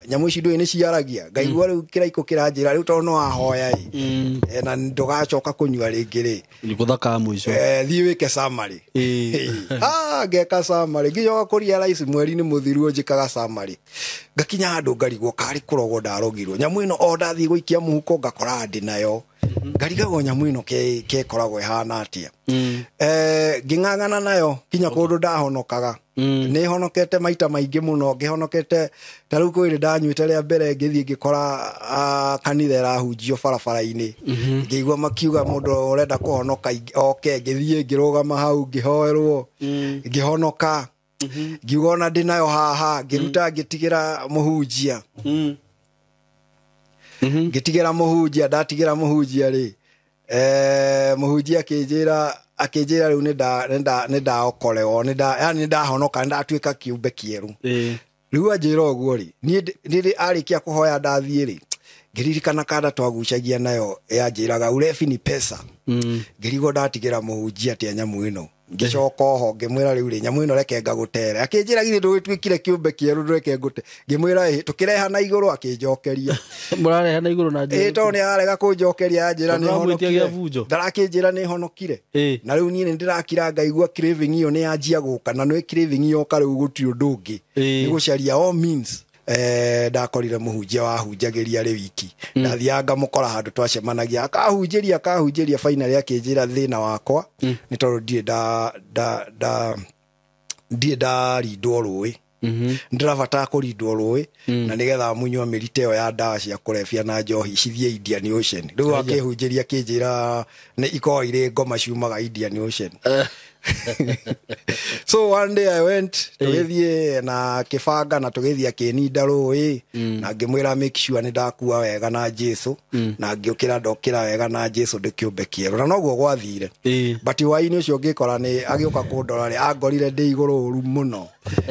Nyamũ ici ndũĩ nĩ ciaragia, ngaigua rĩu kĩraikũ kĩranjĩra rĩu tondũ no ahoya ĩ. Na ndũgacoka kũnyua rĩngĩ rĩ. Nĩ gũthaka mũico. Thiĩ wĩke summary. Ah, ngeka summary, ngĩcoka kũria raici mweri-inĩ mũthiru njĩkaga summary, ngakinya handũ ngarigwo karĩ kũrogwo ndarogirwo nyamũ ĩno, o ndathiĩ gũikia mũhuko ngakora ndĩ nayo, ngarigagwo nyamũ ĩno ke ĩkoragwo ĩhana atĩa. Ngĩng'ang'ana nayo kinya kũndũ ndahonokaga. Nĩ honokete maita maingĩ mũno, ngĩhonokete ta rĩu kwĩ ndanyuĩte rĩa mbere, ngĩthiĩ ngĩkora kanitha ĩrahunjio barabara-inĩ, ngĩigua makiuga mũndũ ũrenda kũhonoka oke, ngĩthiĩ ngĩrũgama hau, ngĩhoerwo, ngĩhonoka, ngiuga ona ndĩ nayo haha, ngĩruta, ngĩtigĩra mũhunjia. Ngĩtigĩra mũhunjia, ndatigĩra mũhunjia rĩ, mũhunjia akĩnjĩra rĩu nĩ ndaokolewo, yani nĩ ndahonoka, nĩ ndatuĩka kĩũmbe kĩerũ. Rĩu anjĩra ũguo rĩ, niĩ rĩrĩ arĩkia kũhoya ndathiĩ rĩ, ngĩririkana kanda twagucagia nayo yanjĩraga urebi ni pesa. Ngĩrigwo ndatigĩra mũhunjia atĩa nyamũ ĩno. Ngĩcoka oho ngĩmwĩra rĩu rĩ, nyamũ ĩno reke ngagũtere. Akĩnjĩra githĩ ndũgĩtuĩkire kĩũmbe kĩerũ, ndũreke ngũte. Ngĩmwĩra ĩ, tũkĩreha na igũrũ, akĩnjokeria. Mũrareha na igũrũ na njĩra? Ĩ, tondũ nĩ ararega kũnjokeria, anjĩra nĩ Tondũ ũramwĩtia honokire. Gĩa bunjo. Ndarakĩnjĩra nĩ honokire. Na rĩu niĩ nĩ ndĩrakira, ngaigua craving ĩyo nĩ yanjia gũka, na nĩ craving yoka rĩu gũtirĩ ũndũ ũngĩ, nĩ gũcaria all means. Ndakorire mũhunjia wahunjagĩria rĩ wiki, ndathiaga ngamũkora handũ twacemanagia, akahunjĩria, akahunjĩria, finally akĩnjĩra thĩna wakwa nĩ tondũ ndirĩ nda nda nda ndirĩ ndarindwo rũĩ, ndĩrabatara kũrindwo rũĩ na nĩgetha munyua mĩrita ĩyo ya ndawa cia kũrebia na njohi cithiĩ Indian Ocean. Rĩu akĩhunjĩria akĩnjĩra nĩ ikoragwo irĩ ngoma ciumaga Indian Ocean. So one day I went, tũgĩthiĩ na kĩbanga na tũgĩthiĩ, akĩninda rũĩ na ngĩmwĩra make sure nĩ ndakua wega na Jesu, na ngĩũkĩra, ndokĩra wega na Jesu, ndĩ kĩũmbe kĩerũ, na noguo gwathire. But hwaĩ-inĩ ũcio ngĩkora nĩ agĩũka kũndora rĩ, angorire ndĩ igũrũ ũru mũno,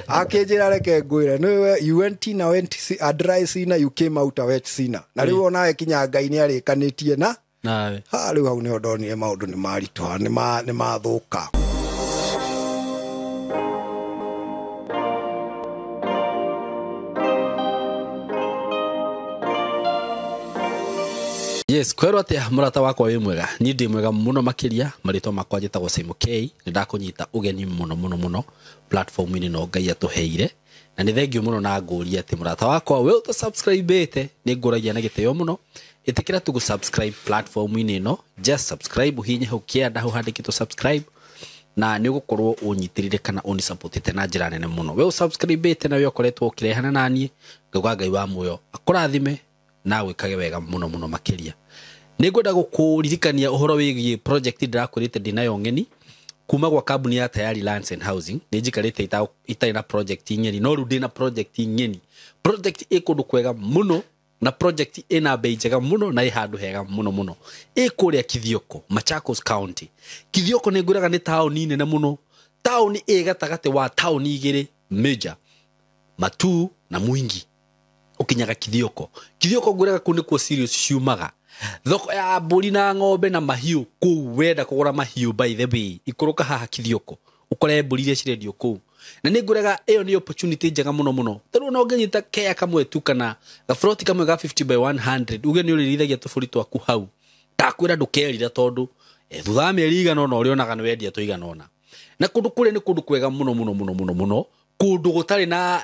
akĩnjĩra reke ngwĩre nĩwe, you went in a, went, a dry sinner, you came out a wet sinner. Na rĩu onawe kinya Ngai nĩ arĩkanĩtie na nawe. Ha, rĩu hau nĩho ndonire maũndũ nĩ maritũha, nĩ mathũka. Yes, kwerwo atia mũrata wakwa? Wĩ mwega? Niĩ ndĩ mwega mũno makĩria. Marĩtwa makwa njĩtagwo Simon K. Nĩ ndakũnyita ũgeni mũno mũno mũno platform-inĩ no Ngai atũheire, na nĩ thengio mũno na ngũria atĩ mũrata wakwa we ũtasubscribe-ĩte, nĩ ngũragia na gĩtĩo mũno, ĩtĩkĩra tu gũ-subscribe platform-inĩ ĩno. Just subscribe, ũhihinye hau kĩanda hau handĩkĩtwo subscribe, na nĩ ũgũkorwo ũnyitĩrĩire kana ũnisupportĩte na njĩra nene mũno. We ũsubscribe-ĩte na we ũkoretwo ũkĩrehana naniĩ, ngauga Ngai wa muoyo akũrathime na gwĩkage wega mũno mũno makĩria. Nĩ ngwenda gũkũririkania ũhoro wĩgiĩ project ndĩrakwĩrĩte ndĩnayo ng'eni kuma gwa kambuni ya Tayari Lands and Housing. Nĩ njikarĩte itarĩ na project ng'eni, no rĩu ndĩna project ng'eni, project ĩ kũndũ kwega mũno na project ĩna bei njega mũno na ĩ handũ hega mũno mũno, ĩ kũrĩa Kithioko, Machakos County. Kithioko nĩ ngwĩraga nĩ taũni nene mũno, taũni ĩ gatagatĩ wa taũni igĩrĩ major, Matuu na Mwingi. Ũkinyaga Kithioko. Kithioko ngwĩraga kũu nĩkuo cereals ciumaga, thoko ya mbũri na ng'ombe na mahiũ kũu. Wenda kũgũra mahiũ, by the way, ikũrũka haha Kithioko ũkore mbũri iria cirendio kũu. Na nĩ ngwĩraga ĩyo nĩ opportunity njega mũno mũno. Tarĩu ona ũngĩnyita kea kamwe tu kana gaburoti kamwe ga 50 by 100, uge nĩ ũrĩrithagia tũbũri twaku hau, ndakwĩra ndũkerira, tondũ thutha wa mĩeri igana ũna ũrĩonaga nĩ wendia tũigana ũna. Na kũndũ kũrĩa nĩ kũndũ kwega mũno mũno mũno mũno mũno, kũndũ gũtarĩ na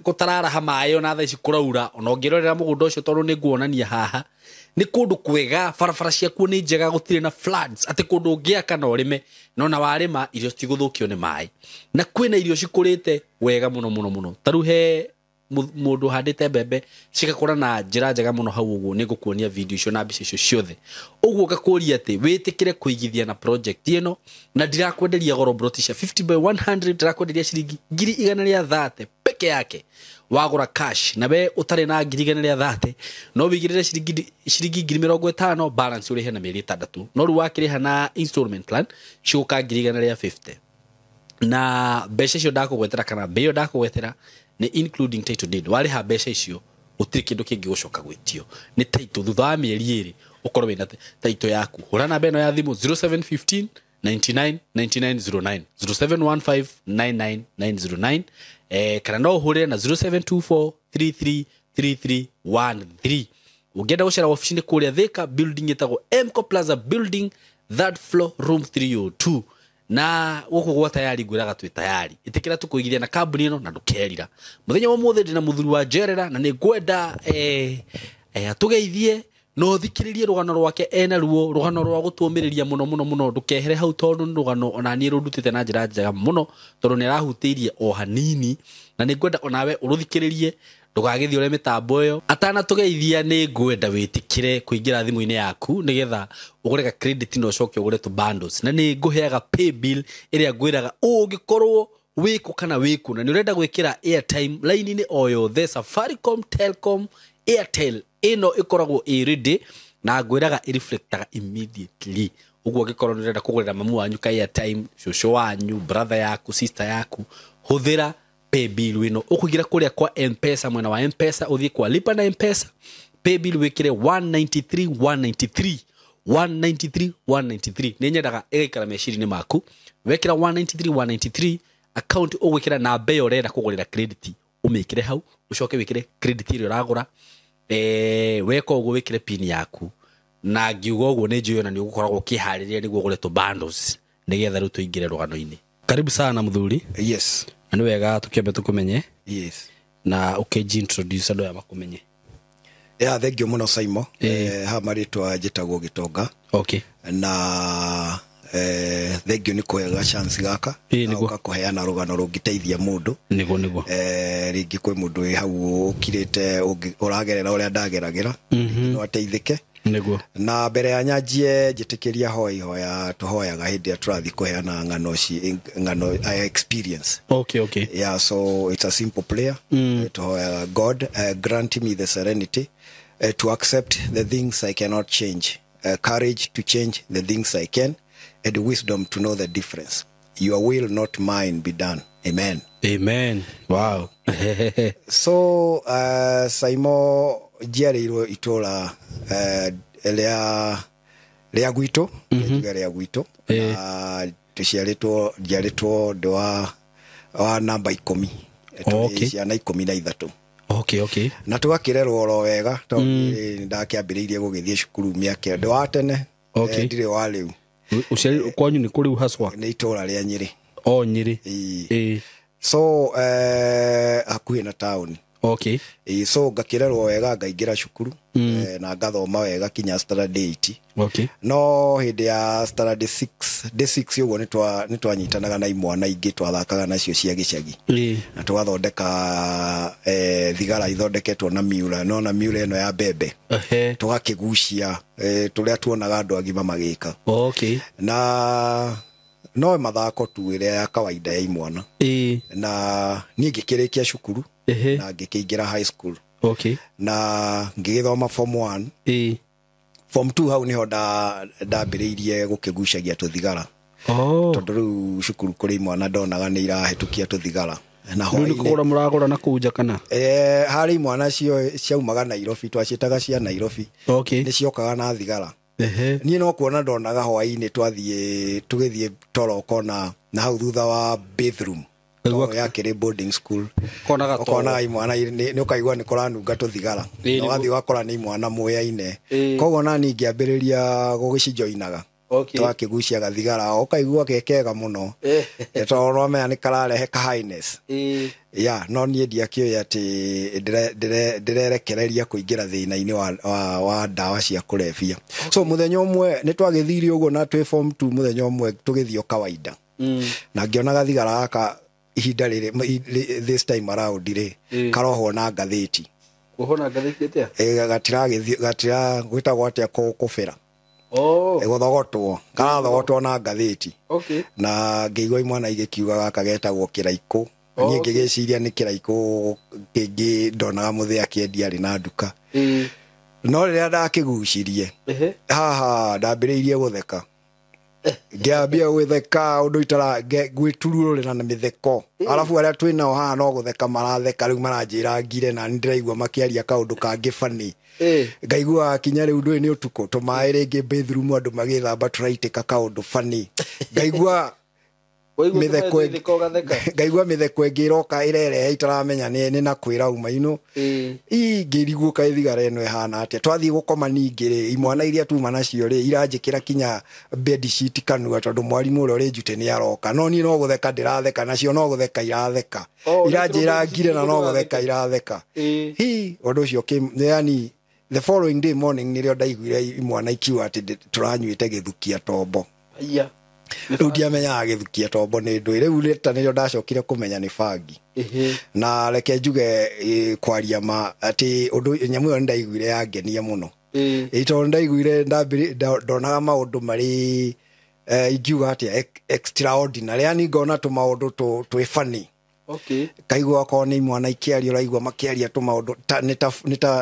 gũtararaha maĩ ona thaa ici kũraura. Ona ũngĩrorera mũgũnda ũcio, tondũ nĩ nguonania haha, nĩ kũndũ kwega, barabara ciakuo nĩ njega, gũtirĩ na floods, atĩ kũndũ ũngĩaka na ũrĩme, no na warĩma irio citigũthũkio nĩ maĩ, na kwĩna irio cikũrĩte wega mũno mũno mũno. Ta rĩu he mũndũ ũhandĩte mbembe cigakũra na njĩra njega mũno hau. Ũguo nĩ ngũkuonia video icio na mbica icio ciothe. Ũguo ngakũria atĩ wĩtĩkĩre kũigithia na project ĩno, na ndirakwenderia goro. Broti cia 50 by 100 ndirakwenderia ciringi 130,000 peke yake wagũra cash. Na we ũtarĩ na 130,000, no wĩigĩrĩre ciringi 50,000, balance ũrĩhe na mĩeri 6. No rĩu wakĩrĩha na installment plan cigũka 150,000. Na mbeca icio ndakũgwetera kana mbei ĩyo ndakũgwetera nĩ including title deed. Warĩha mbeca icio, gũtirĩ kĩndũ kĩngĩ gũcoka gwĩtio, nĩ title. Thutha wa mĩeri 2 ũkorwo wĩna title yaku. Hũra namba ĩno ya thimũ, 0715 99 9909, 0715 99 909, kana no ũhũrĩre na 0724 33 3313. Ũngĩenda gũcera wabici-inĩ kũrĩa Thika building ĩtagwo Mco Plaza building, third floor, room 302. Na gũkũ gwa tayari ngwĩraga twĩ tayari, ĩtĩkĩra tũkũigithia na kambuni ĩno na ndũkerira. Mũthenya wa ũmũthĩ ndĩna mũthuri wa njerera na nĩ ngwenda atũgeithie na ũthikĩrĩrie rũgano rwake ena ruo, rũgano rwa gũtũmĩrĩria mũno mũno mũno. Ndũkehere hau tondũ nĩ rũgano ona niĩ rũndutĩte na njĩra njega mũno, tondũ nĩ arahutĩirie o hanini, na nĩ ngwenda onawe ũrũthikĩrĩrie, ndũgagĩthiĩ ũrĩa mĩtambo ĩyo. Atanatũgeithia nĩ ngwenda wĩtĩkĩre kũingĩra thimũ-inĩ yaku nĩgetha ũgũre ga credit na ũcoke ũgũre tũ bundles, na nĩ ngũheaga pay bill ĩrĩa ngwĩraga ũngĩkorwo wĩkũ kana wĩkũ na nĩ ũrenda gwĩkĩra airtime line-inĩ o yothe, Safaricom, Telcom, Airtel, ĩno ĩkoragwo ĩ ready na ngwĩraga ĩreflectaga immediately. Ũguo ũngĩkorwo nĩ ũrenda kũgũrĩra mamu wanyu ka airtime, cũcũ wanyu, brother yaku, sister yaku, hũthĩra pay bill ĩno. Ũkũingĩra kũrĩa kwa M-Pesa, mwena wa M-Pesa ũthiĩ kwa lipa na M-Pesa, pay bill wĩkĩre 193 193 193 193. Nĩ nyendaga ĩgaikara meciria-inĩ maku. Wekĩra 193 193 account, ũgwĩkĩra namba ĩyo ũrenda kũgũrĩra credit, ũmĩkĩre hau, ũcoke wĩkĩre credit ĩrĩa ũragũra. Weka ũguo wĩkĩre pin yaku, na ngiuga ũguo nĩ njũĩ ona nĩ ũgũkoragwo ũkĩharĩria nĩguo ũgũre tũ bundles nĩgetha rĩu tũingĩre rũgano-inĩ. Karibu sana mũthuri. Yes. Na nĩ wega tũkĩambe tũkũmenye. Yes. Na ũkĩnji introduce andũ aya makũmenye. Ya, thank you mũno Saimo. Ha marĩtwa njĩtagwo Gĩtonga. Okay. Na thank you nĩ kũhega chance gaka. Ĩĩ, nĩguo. Ũka kũheana rũgano rũngĩteithia mũndũ. Nĩguo nĩguo. Rĩngĩ kwĩ mũndũ wĩ hau ũkirĩte ũragerera ũrĩa ndageragĩra, no ateithĩke. Nĩguo. Na mbere ya nyanjie njĩtĩkĩria hoi hoya tũhoyaga hĩndĩ ĩrĩa tũrathiĩ kũheana ng'ano ng'ano experience. Okay, okay. Yeah, so it's a simple prayer. Tũhoyaga God, grant me the serenity to accept the things I cannot change, courage to change the things I can, and wisdom to know the difference. Your will, not mine, be done. Amen. Amen. Wow. So Saimo, njiarĩirwo itũra rĩa gwitũ, njuge rĩa gwitũ, na tũciarĩtwo, njiarĩtwo ndĩ wa namba 10. Tũrĩ ciana 13. Okay, okay. Na tũgakĩrerwo oro wega tondũ nĩ ndakĩambĩrĩirie gũgĩthiĩ cukuru mĩaka ndĩ wa tene. Ndirĩ wa rĩu. Ũciari kwanyu nĩ kũrĩu haswa? Nĩ itũra rĩa Nyĩrĩ. O Nyĩrĩ. Ĩĩ. Ĩĩ. So hakuhĩ na taũni. Okay. Ĩĩ, so ngakĩrerwo wega, ngaingĩra cukuru, na ngathoma wega kinya standard 8. Okay. No hĩndĩ ya standard 6, day 6 ũguo nĩ twanyitanaga na imwana ingĩ twathakaga nacio cia gĩcagi. Ĩĩ. Na tũgathondeka thigara ithondeketwo na miura, no na miura ĩno ya mbembe. Tũgakĩgucia tũrĩa tuonaga andũ agima magĩka. Okay. Na no mathako tu ĩrĩa ya kawaida ya imwana. Ĩĩ. Na niĩ ngĩkĩrĩkia cukuru. Na ngĩkĩingĩra high school. Okay. Na ngĩgĩthoma form 1. Ĩĩ. Form 2 hau niho ndambĩrĩirie gũkĩgucagia tũthigara. Oh. Tondũ rĩu cukuru kũrĩ imwana ndonaga nĩ irahĩtũkia tũthigara. Na Rĩu nĩ hwaĩ-inĩ kũgũra mũragũra na kũu nja kana? Harĩ imwana ciaumaga Nairobi, twaciĩtaga cia Nairobi. Okay. Nĩ ciokaga na thigara. Ehe. Niĩ no kuona ndonaga hwaĩ-inĩ twathiĩ tũgĩthiĩ toro ũkona na hau thutha wa bathroom. Kaigua Toro yakĩrĩ boarding school. Ũkonaga toro. Ũkonaga imwana nĩ ũkaigua nĩ kũranunga tũthigara. Ĩĩ, Na nĩguo. ũgathiĩ ũgakora nĩ imwana mũyaine. Ĩĩ. Koguo nani ngĩambĩrĩria gũgĩcijoinaga. Okay. Twakĩgucia gathigara ũkaigua ke kega mũno. Tondũ nĩwamenya nĩ kararehe ka highness. Ĩĩ. Ya, no niĩ ndiakĩũĩ atĩ ndĩrerekereria kũingĩra thĩna-inĩ wa ndawa cia kũrebia. So mũthenya ũmwe nĩ twagĩthire ũguo na twĩ form 2, mũthenya ũmwe tũgĩthiĩ o kawaida. Na ngĩona gathigara gaka ihinda rĩrĩ, this time around rĩ, karohwo na ngathĩti. Kuohwo na ngathĩti atĩa? Gatiragĩthiĩ, gatira gwĩtagwo atĩa kũbĩra. Oh. Gũthogotwo, karathogotwo na ngathĩti. Okay. Na ngĩigua imwana igĩkiuga gaka getagwo kĩraikũ. Niĩ ngĩgĩciria nĩ kĩraikũ kĩngĩ ndonaga mũthee akĩendia arĩ na nduka. Ĩĩ. No rĩrĩa ndakĩgucirie, haha ndambĩrĩirie gũtheka. Ngĩambia gwĩtheka ũndũ itara gwĩtururĩra na mĩtheko. Arabu arĩa twĩ nao haha no gũtheka maratheka rĩu maranjĩra ngire na nĩ ndĩraigua makĩaria kaũndũ kangĩ funny. Ngaigua kinya rĩu ndũĩ nĩ ũtukũ tũmaĩ rĩngĩ bathroom andũ magĩthamba tũraitĩka kaũndũ funny. Ngaigua Mĩtheko ngaigua mĩtheko ĩngĩ ĩroka ĩrerehe itaramenya nĩ na kwĩrauma you know. Ii ngĩrigwo kaĩ thigara ĩno ĩhana atĩa. Twathiĩ gũkoma ningĩ rĩ, imwana iria tuma nacio rĩ iranjĩkĩra kinya bed sheet kanua tondũ mwarimũ ũrĩa ũrĩ njute nĩ aroka. No niĩ no gũtheka ndĩratheka, nacio no gũtheka iratheka. Iranjĩra ngire na no gũtheka iratheka. Hi ũndũ ũcio yani the following day morning nĩrĩo ndaiguire imwana ikiuga atĩ tũranyuĩte gĩthukia tombo. Rĩu ndiamenyaga gĩthukia tombo nĩ ndũĩ. Rĩu rĩta nĩrĩo ndacokire kũmenya nĩ bangi. Na reke njuge kwaria ma atĩ ũndũ nyamũ ĩyo nĩndaiguire yangenia mũno. Tondũ ndaiguire ndonaga maũndũ marĩ ingiuga atĩa extraordinary, yani ngona tũmaũndũ twĩ funny. Okay. Kaigua okorwo nĩ imwana ikĩaria ũraigua makĩaria tũmaũndũ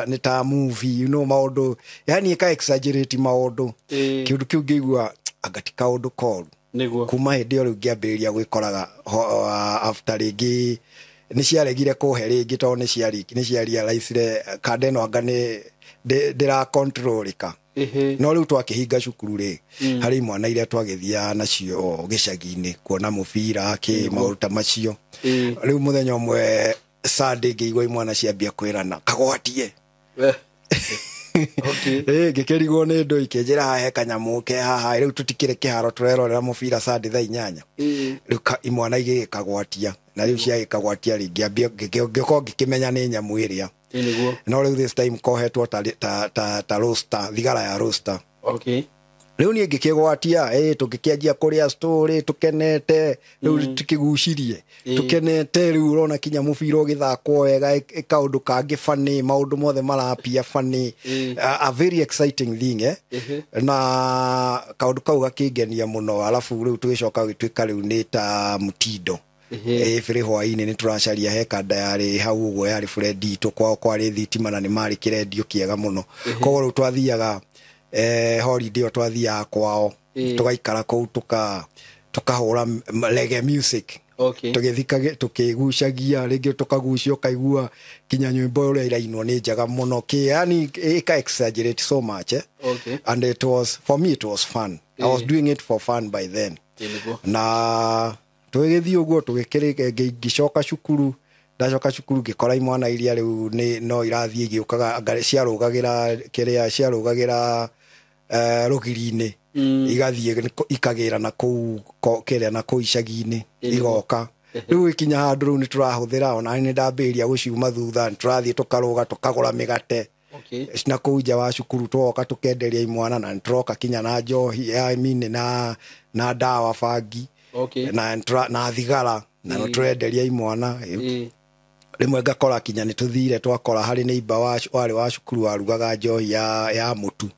nĩ ta movie, you know, maũndũ yani ĩka exaggerate maũndũ. Kĩũndũ kĩu ngĩigua anga ti kaũndũ koru. Nĩguo. Kuma hĩndĩ ĩyo rĩu ngĩambĩrĩria gwĩkoraga after rĩngĩ nĩ ciaregire kũhe rĩngĩ tondũ nĩ ciarealizire kanda ĩno anga nĩ ndĩra controlĩka. No rĩu twakĩhinga cukuru rĩ, harĩ imwana iria twagĩthiaga nacio gĩcagi-inĩ kuona mũbira kĩ maũndũ ta macio. Rĩu mũthenya ũmwe Sunday ngĩigua imwana ciambia kwĩrana kagwatie. Ngĩkĩrigwo nĩ ndũ ikĩnjĩra he kanyamũ ke haha rĩu tũtikĩrĩ kĩharo tũrerorera mũbira Sunday thaa 8. Rĩu imwana igĩgĩkagwatia na rĩu ciagĩkagwatia rĩ ngĩambia ngĩkorwo ngĩkĩmenya nĩ nyamũ ĩrĩa. No rĩu this time kohetwo ta roaster, thigara ya roaster. Okay. Rĩu niĩ ngĩkĩgwatia tũngĩkĩanjia kũrĩa story tũkenete rĩu tũkĩgucirie tũkenete rĩu ũrona kinya mũbira ũgĩthakwo wega kaũndũ kangĩ funny, maũndũ mothe marapia funny, a very exciting thing na kaũndũ kau gakĩngenia mũno. Alafu rĩu tũgĩcoka gũgĩtuĩka rĩu nĩ ta mũtindo. Bĩrĩ hwaĩ-inĩ nĩ tũracaria he kanda yarĩ hau ũguo yarĩ friend itũ kwao kwarĩ thitima na nĩ marĩ kĩrendio kĩega mũno. Koguo rĩu twathiaga holiday ĩyo twathiaga kwao tũgaikara kũu tũkahũra reggae music. Tũgĩthika tũkĩgucagia rĩngĩ tũkagucia ũkaigua kinya nyĩmbo ũrĩa irainwo nĩ njega mũno kĩ yani ĩka exaggerate so much. And it was for me it was fun. I was doing it for fun by then. Na tũgĩthiĩ ũguo ngĩcoka cukuru, ndacoka cukuru ngĩkora imwana iria rĩu nĩ no irathiĩ igĩũkaga ciarũgagĩra kĩrĩa ciarũgagĩra rũgiri-inĩ igathiĩ ikagĩra na kũu kĩrĩa na kũu icagi-inĩ igoka. Rĩu ikinya handũ rĩu nĩ tũrahũthĩra ona nĩ ndambĩrĩria gũciuma thutha, nĩ tũrathiĩ tũkarũga tũkagũra mĩgate na kũu nja wa cukuru tũgoka tũkenderia imwana na nĩ tũroka kinya na njohi, I mean na ndawa bangi na thigara na no tũrenderia imwana. Rĩmwe ngakora kinya nĩ tũthire twakora harĩ neighbor warĩ wa cukuru warugaga njohi ya mũtu.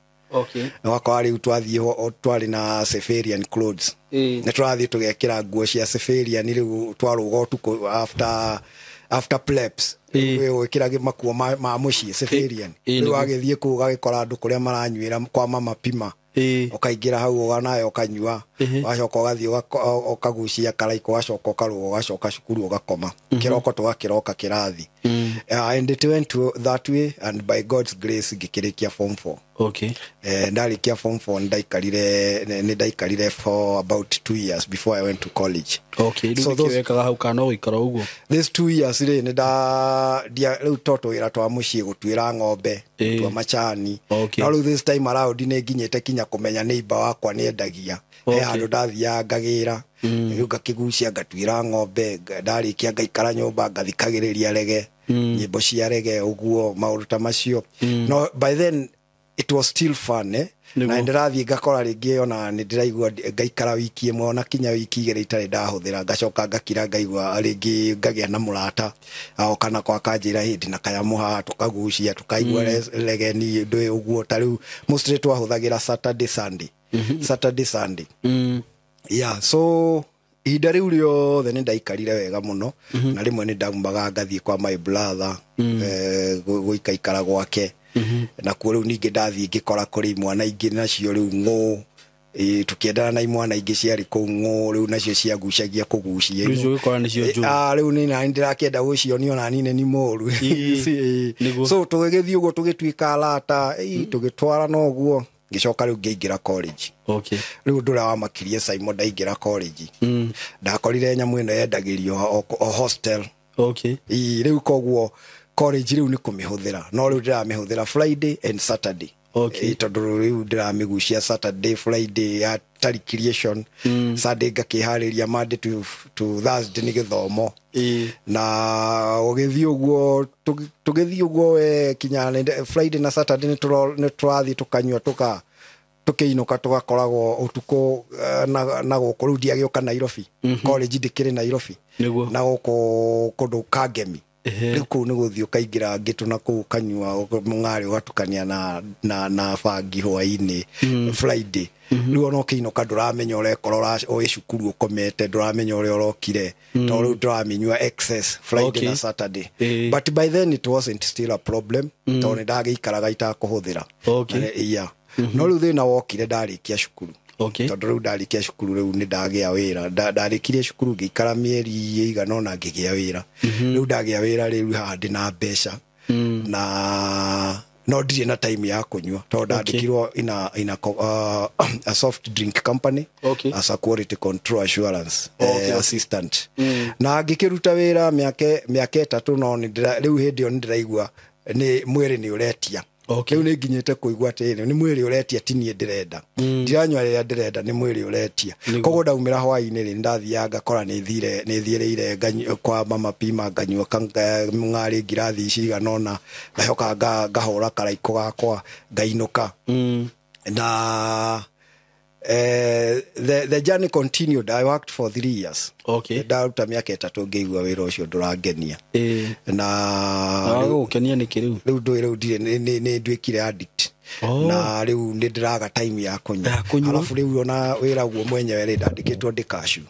Wakora rĩu twathiĩ twarĩ na civilian clothes, nĩ tũrathiĩ tũgekĩra nguo cia civilian rĩu twarũga ũtukũ after plebs gwĩkĩra makuo ma mũciĩ civilian. Rĩu wagĩthiĩ kũu ũgagĩkora andũ kũrĩa maranyuĩra kwa mama pima, ũkaingĩra hau ũganayo ũkanyua, ũgacoka ũgathiĩ ũkagucia karaiko, ũgacoka ũkarũga, ũgacoka cukuru ũgakoma, kĩroko tũgakĩroka kĩrathi. And it went that way, and by God's grace ngĩkĩrĩkia form 4. Ndarĩkia form 4 nĩ ndaikarire for about 2 years before I went to college. So those wekaga hau kana ũgũikara ũguo? These 2 years rĩ nĩ rĩu to tũwĩra twa mũciĩ gũtuĩra ng'ombe, gũtua macani. No rĩu this time around nĩ nginyĩte kinya kũmenya neighbor wakwa nĩ endagia. He handũ ndathiaga ngagĩra, rĩu ngakĩgucia ngatuĩra ng'ombe, ndarĩkia ngaikara nyũmba ngathikagĩrĩria rege, nyĩmbo cia rege ũguo maũndũ ta macio. No by then it was still fun. Na ndĩrathiĩ ngakora rĩngĩ ona nĩ ndĩraigua ngaikara wiki ĩmwe ona kinya wiki igĩrĩ itarĩ ndahũthĩra, ngacoka ngakira ngaigua rĩngĩ ngagĩa na mũrata oka nako akanjĩra hĩndĩ na kanyamũ haha tũkagucia tũkaigua regeni ndũ ũguo. Ta rĩu mostly twahũthagĩra Saturday Sunday. Saturday Sunday. Yeah, so ihinda rĩu rĩothe nĩ ndaikarire wega mũno, na rĩmwe nĩ ndaumaga ngathiĩ kwa my brother gũikaikara gwake. Na kuo rĩu ningĩ ndathiĩ ngĩkora kũrĩ imwana ingĩ nacio rĩu ng'ũ, tũkĩendana na imwana ingĩ ciarĩ kũu ng'ũ, rĩu nacio ciagucagia kũgucia. Rĩu nĩ nani ndĩrakĩenda gũcionio nani nĩ mũru. So tũgĩgĩthiĩ ũguo tũgĩtuĩka arata, tũgĩtwarana ũguo. Ngĩcoka rĩu ngĩingĩra college. Rĩu ũndũ ũrĩa wamakirie, Simon, ndaingĩra college, ndakorire nyamũ ĩno yendagĩrio o hostel. Ii, rĩu koguo college rĩu nĩ kũmĩhũthĩra, no rĩu ndĩramĩhũthĩra Friday and Saturday. Ĩ, tondũ rĩu ndĩramĩgucia Saturday, Friday ya ta recreation, Sunday ngakĩharĩria, Monday to Thursday nĩ gĩthomo. Na ũgĩthiĩ ũguo, tũgĩthiĩ ũguo we kinya Friday na Saturday nĩ tũrathiĩ tũkanyua, tũkĩinũka tũgakoragwo ũtukũ, na gũkũ rĩu ndiagĩũka Nairobi. College ndĩkĩrĩ Nairobi. Na gũkũ kũndũ Kangemi. Rĩu kũu nĩ gũthiĩ ũkaingĩra ngĩtũ na kũu ũkanyua mũng'arĩ ũgatukania na bangi hwainĩ Friday. Rĩu ona ũkĩinũka ndũramenya ũrekora ũrĩ cukuru ũkomete, ndũramenya ũrĩa ũrokire, tondũ rĩu ndũramĩnyua excess Friday na Saturday. But by then it wasn't still a problem, tondũ nĩ ndagĩikaraga itakũhũthĩra. Yeah. No rĩu thĩna wokire ndarĩkia cukuru. Tondũ rĩu ndarĩkia cukuru, rĩu nĩ ndagĩa wĩra. Ndarĩkirie cukuru, ngĩikara mĩeri ĩigana ũna, ngĩgĩa wĩra. Rĩu ndagĩa wĩra, rĩu haha ndĩna mbeca na no ndirĩ na time ya kũnyua, tondũ ndandĩkirwo in a soft drink company as a quality control assurance assistant. Na ngĩkĩruta wĩra mĩaka 3, no rĩu hĩndĩ ĩyo nĩ ndĩraigua nĩ mwĩrĩ nĩ ũretia. Rĩu nĩ nginyĩte kũigua atĩ nĩ mwĩrĩ ũretia, ti niĩ ndĩrenda. Ndiranyua rĩrĩa ndĩrenda, nĩ mwĩrĩ ũretia. Koguo ndaumĩra hwaĩ-inĩ rĩ, ndathiaga ngakora nĩ thire nĩ thiĩrĩire kwa mama pima, nganyua ng'arĩ ngirathi cigana ũna, ngacoka ngahũra karaikũ gakwa, ngainũka. Na the journey continued. I worked for 3 years. Ndaruta mĩaka 3, ngĩigua wĩra ũcio ndũrangenia. Na Gũgũkenia nĩkĩ rĩu? Rĩu ndũĩ, rĩu ndirĩ nĩ nduĩkire addict. Na rĩu nĩ ndĩraga time ya kũnyua. Ya kũnyua. Alafu rĩu ona wĩra guo mwenyewe rĩ, ndandĩkĩtwo ndĩ kashu.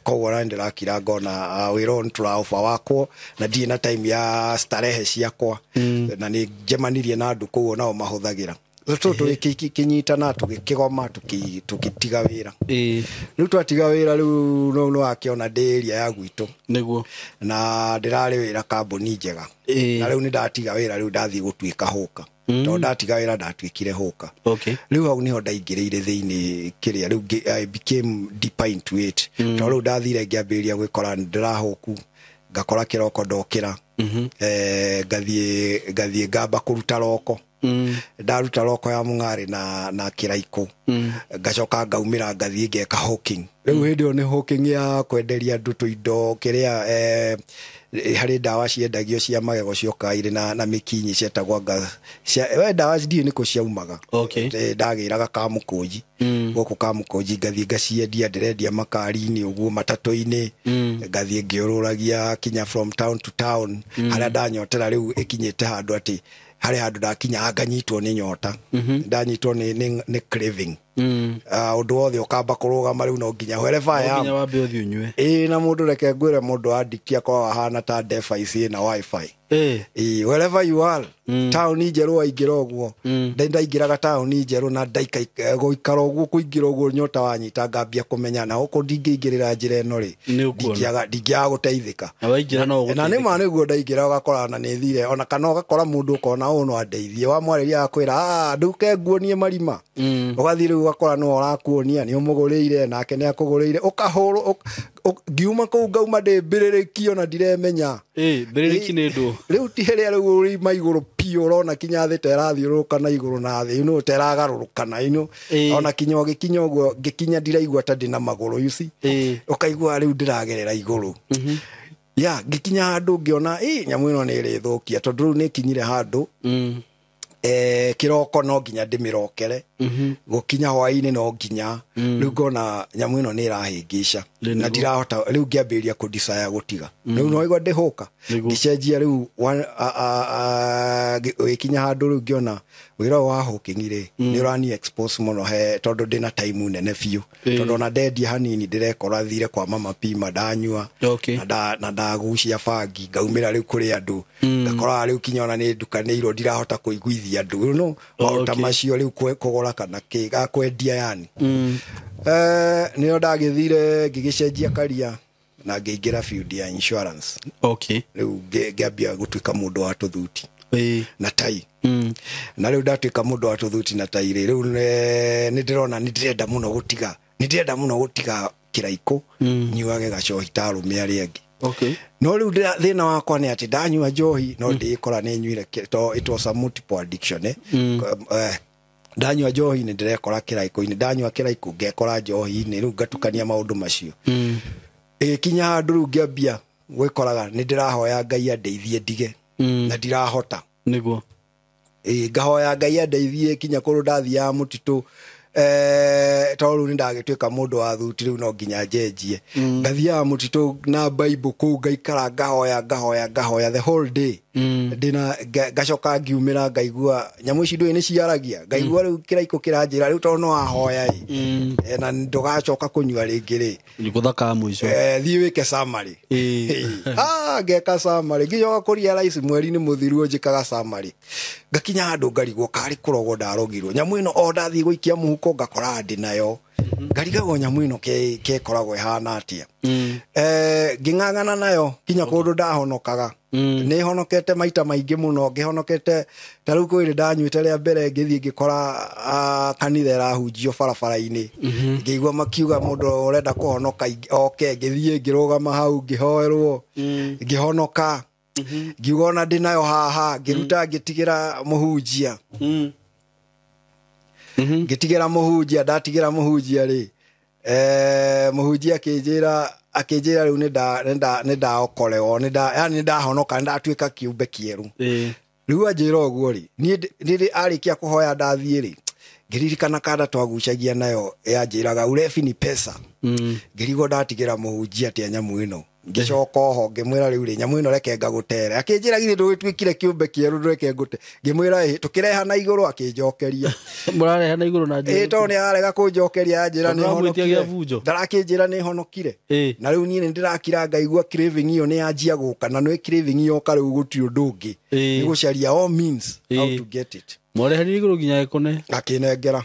Koguo ona ndĩrakira ngona wĩra ũyũ nĩ tũraoba wakwo na ndirĩ na time ya starehe ciakwa. Na nĩ njemanirie na andũ kũu nao mahũthagĩra. So tũgĩkĩnyitana, tũgĩkĩgoma, tũgĩtiga wĩra. Rĩu twatiga wĩra, rĩu no no wakĩona ndĩ area ya gwitũ. Na ndĩrarĩ wĩra kambuni njega. Na rĩu nĩ ndatiga wĩra, rĩu ndathiĩ gũtuĩka hũka, tondũ ndatiga wĩra ndatuĩkire hũka. Rĩu hau nĩho ndaingĩrĩire thĩinĩ kĩrĩa rĩu I became deeper into it, tondũ rĩu ndathire ngĩambĩrĩria gwĩkora ndĩrahũku, ngakora kĩroko ndokĩra, ngathiĩ ngamba kũruta roko. Ndaruta roko ya mũng'arĩ na kĩraikũ, ngacoka ngaumĩra, ngathiĩ ngeka hawking. Rĩu hĩndĩ ĩyo nĩ hawking ya kwenderia andũ tũindo kĩrĩa, harĩ ndawa ciendagio cia magego ciokaga irĩ na mĩkinyi, cietagwo anga we ndawa ndiũĩ nĩkũ ciaumaga. Ndagĩraga kamũkũnji gũkũ kamũkũnji, ngathiĩ ngaciendia, ndĩrendia makari-inĩ ũguo, matatũ-inĩ, ngathiĩ ngĩũrũragia kinya from town to town harĩa ndanyotera. Rĩu ĩkinyĩte handũ atĩ harĩ handũ ndakinyaga nganyitwo nĩ nyota, ndanyitwo nĩ craving. Ũndũ wothe ũkamba kũrũgama, rĩu no nginya wherever I am Nginya wambe ũthiĩ ũnyue. Ĩĩ, na mũndũ, reke ngwĩre, mũndũ addict akoragwo ahana ta device ĩna WiFi. Ĩĩ, wherever you are, taũni njerũ waingĩra ũguo, ndaingĩraga taũni njerũ na ndaika gũikara ũguo, kũingĩra ũguo, nyota wanyita, ngambia kũmenya na gũkũ ndingĩingĩrĩra njĩra ĩno rĩ, Nĩ ũkuona. ndingĩaga gũteithĩka. Na waingĩra no Na nĩ ma nĩguo, ndaingĩra ũgakora na nĩ thire ona kana ũgakora mũndũ ũkona ũyũ no andeithie, wamwarĩria akwĩra, "Ah, nduke nguonie marima." Ũgathiĩ rĩu ũgakora nĩwe ũrakuonia, nĩ ũmũgũrĩire nake nĩ akũgũrĩire, ũkahũrwo ngiuma kũu ngauma ndĩ mbĩrĩrĩki ona ndiremenya. Mbĩrĩrĩki nĩ ndũ? Rĩu ti harĩa rĩu ũrĩ igũrũ piũ, ũrona kinya thĩ ta ĩrathiũrũrũka na igũrũ na thĩ, ta ĩragarũrũkana, ona kinya ũgĩkinya ũguo, ngĩkinya ndiraigua ta ndĩna magũrũ, you see. Ũkaigua rĩu ndĩragerera igũrũ ya ngĩkinya handũ ngĩona ĩ nyamũ ĩno nĩ ĩrĩthũkia, tondũ rĩu nĩ ĩkinyire handũ kĩroko no nginya ndĩmĩrokere, gũkinya hwaĩ-inĩ no nginya. Rĩu ngona nyamũ ĩno nĩ ĩrahĩngĩca na ndirahota. Rĩu ngĩambĩrĩria kũdesire gũtiga, rĩu no igua ndĩhũka. Ngĩcenjia rĩu gĩkinya handũ rĩu ngĩona wĩra ũyũ wa hawking rĩ, nĩ ũrani expose mũno he tondũ ndĩna time nene biũ, tondũ ona ndendia hanini ndĩrekora thire kwa mama pima, ndanyua na ndagucia bangi, ngaumĩra rĩu kũrĩ andũ, ngakora rĩu kinya ona nĩ ndukanĩirwo, ndirahota kũiguithia andũ maũndũ ta macio rĩu kũgũra kana kĩ gakwendia yani. Nĩo ndagĩthire ngĩgĩcenjia karia na ngĩingĩra field ya insurance. Rĩu ngĩambia gũtuĩka mũndũ wa tũthuti. Na tai. Na rĩu ndatuĩka mũndũ wa tũthuti na tai rĩ, rĩu nĩ ndĩrona nĩ ndĩrenda mũno gũtiga, nĩ ndĩrenda mũno gũtiga kĩraikũ, nyuage gacohi ta arũme arĩa angĩ. No rĩu thĩna wakwa nĩ atĩ ndanyua njohi no ndĩĩkora nĩ nyuire to it was a multiple addiction, eh. Ndanyua njohi nĩ ndĩrekora kĩraikũ-inĩ, ndanyua kĩraikũ ngekora njohi-inĩ, rĩu ngatukania maũndũ macio. Ĩgĩkinya handũ rĩu ngĩambia gwĩkoraga nĩ ndĩrahoya Ngai andeithie ndige, na ndirahota. Ĩĩ, ngahoya Ngai andeithie kinya kũndũ ndathiaga mũtitũ, tondũ rĩu nĩ ndagĩtuĩka mũndũ wa thuti, rĩu no nginya njenjie. Ngathiaga mũtitũ na Bible kũu, ngaikara ngahoya ngahoya ngahoya the whole day. Ndĩna ngacoka ngiumĩra ngaigua nyamũ ici ndũĩ nĩ ciaragia, ngaigua rĩu kĩraikũ kĩranjĩra rĩu tondũ no wahoya ĩ, na ndũgacoka kũnyua rĩngĩ rĩ, Nĩ gũthakaga mũico. Thiĩ wĩke summary. Ah, ngeka summary, ngicoka kũria rice mweri-inĩ mũthiru njĩkaga summary, ngakinya handũ ngarigwo karĩ kũrogwo ndarogirwo nyamũ ĩno, o ndathiĩ gũikia mũhuko ngakora ndĩ nayo, ngarigagwo nyamũ ĩno kekoragwo ĩhana atĩa. Ngĩng'ang'ana nayo kinya kũndũ ndahonokaga. Nĩ honokete maita maingĩ mũno, ngĩhonokete ta rĩu kwĩ ndanyuĩte rĩa mbere, ngĩthiĩ ngĩkora kanitha ĩrahunjio barabara-inĩ, ngĩigua makiuga mũndũ ũrenda kũhonoka oke, ngĩthiĩ ngĩrũgama hau ngĩhoerwo, ngĩhonoka, ngiuga ona ndĩ nayo haha, ngĩruta ngĩtigĩra mũhunjia. Ngĩtigĩra mũhunjia, ndatigĩra mũhunjia rĩ, mũhunjia akĩnjĩra rĩu nĩ ndaokorewo, yani nĩ ndahonoka, nĩ ndatuĩka kĩũmbe kĩerũ. Rĩu anjĩra ũguo rĩ, niĩ rĩrĩ arĩkia kũhoya ndathiĩ rĩ, ngĩririkana kanda twagucagia nayo yanjĩraga urebi ni pesa. Ngĩrigwo ndatigĩra mũhunjia atĩa nyamũ ĩno. Ngĩcoka oho ngĩmwĩra rĩu rĩ, nyamũ ĩno reke ngagũtere. Akĩnjĩra githĩ ndũgĩtuĩkire kĩũmbe kĩerũ, ndũreke ngũte. Ngĩmwĩra ĩ, tũkĩreha na igũrũ, akĩnjokeria. Mũrareha na igũrũ na njĩra. Ĩ, tondũ nĩ ararega kũnjokeria, anjĩra nĩ honokire. Ndarakĩnjĩra nĩ honokire. Na rĩu niĩ nĩ ndĩrakira ngaigua craving ĩyo nĩ yanjia gũka, na nĩ craving yoka rĩu gũtirĩ ũndũ ũngĩ. Nĩ gũcaria all means how to get it. Mwarehanire igũrũ nginya ĩkone. Akĩnengera.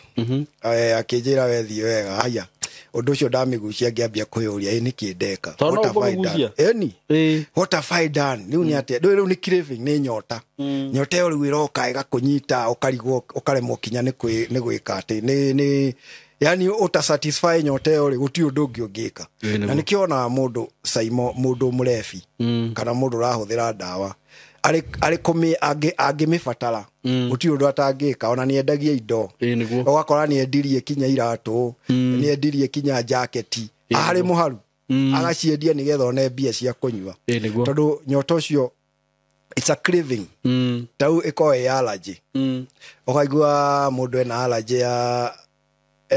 Akĩnjĩra wethiĩ wega. Haya, ũndũ ũcio ndamĩgucia ngĩambia kwĩyũria, ĩ nĩkĩ ndeka? What have I done? Ĩni. What have I done? Rĩu nĩ atĩa? Rĩu nĩ craving, nĩ nyota. Nyota ĩyo rĩu ĩroka ĩgakũnyita, ũkarigwo, ũkaremwo kinya nĩ gwĩka atĩ nĩ yani ũta satisfy nyota ĩyo rĩ, gũtirĩ ũndũ ũngĩ ũngĩka. Na nĩkĩo onaga mũndũ Saimo, mũndũ mũrebi kana mũndũ ũrahũthĩra ndawa, arĩ angĩmĩbatara gũtirĩ ũndũ atangĩka, ona nĩendagia indo, ũgakora nĩendirie kinya iratũ, nĩendirie kinya jaketi, arĩ mũharu agaciendia nĩgetha one mbia cia kũnyua, tondũ nyota ũcio it's a craving. Tau ĩkorwo ĩ allergy, ũkaigua mũndũ ena allergy ya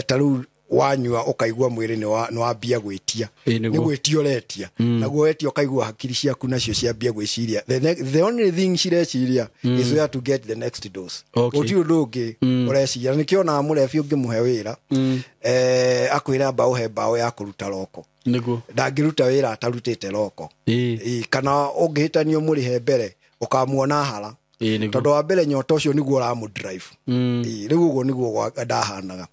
ta rĩu wanyua ũkaigua mwĩrĩ nĩ wambia gwĩtia, nĩ gwĩtia ũretia, naguo wetia ũkaigua hakiri ciaku nacio ciambia gwĩciria the only thing cireciria is where to get the next dose. Gũtirĩ ũndũ ũngĩ ũreciria. Nĩkĩo onaga mũrebi ũngĩmũhe wĩra, akwĩra mbaũ, he mbaũ ya kũruta roko, ndangĩruta wĩra atarutĩte roko. Kana ũngĩhĩtanio mũrĩhe mbere, ũkamuona hara, tondũ wa mbere nyota ũcio nĩguo ũramũ drive. Rĩu ũguo nĩguo ndahanaga,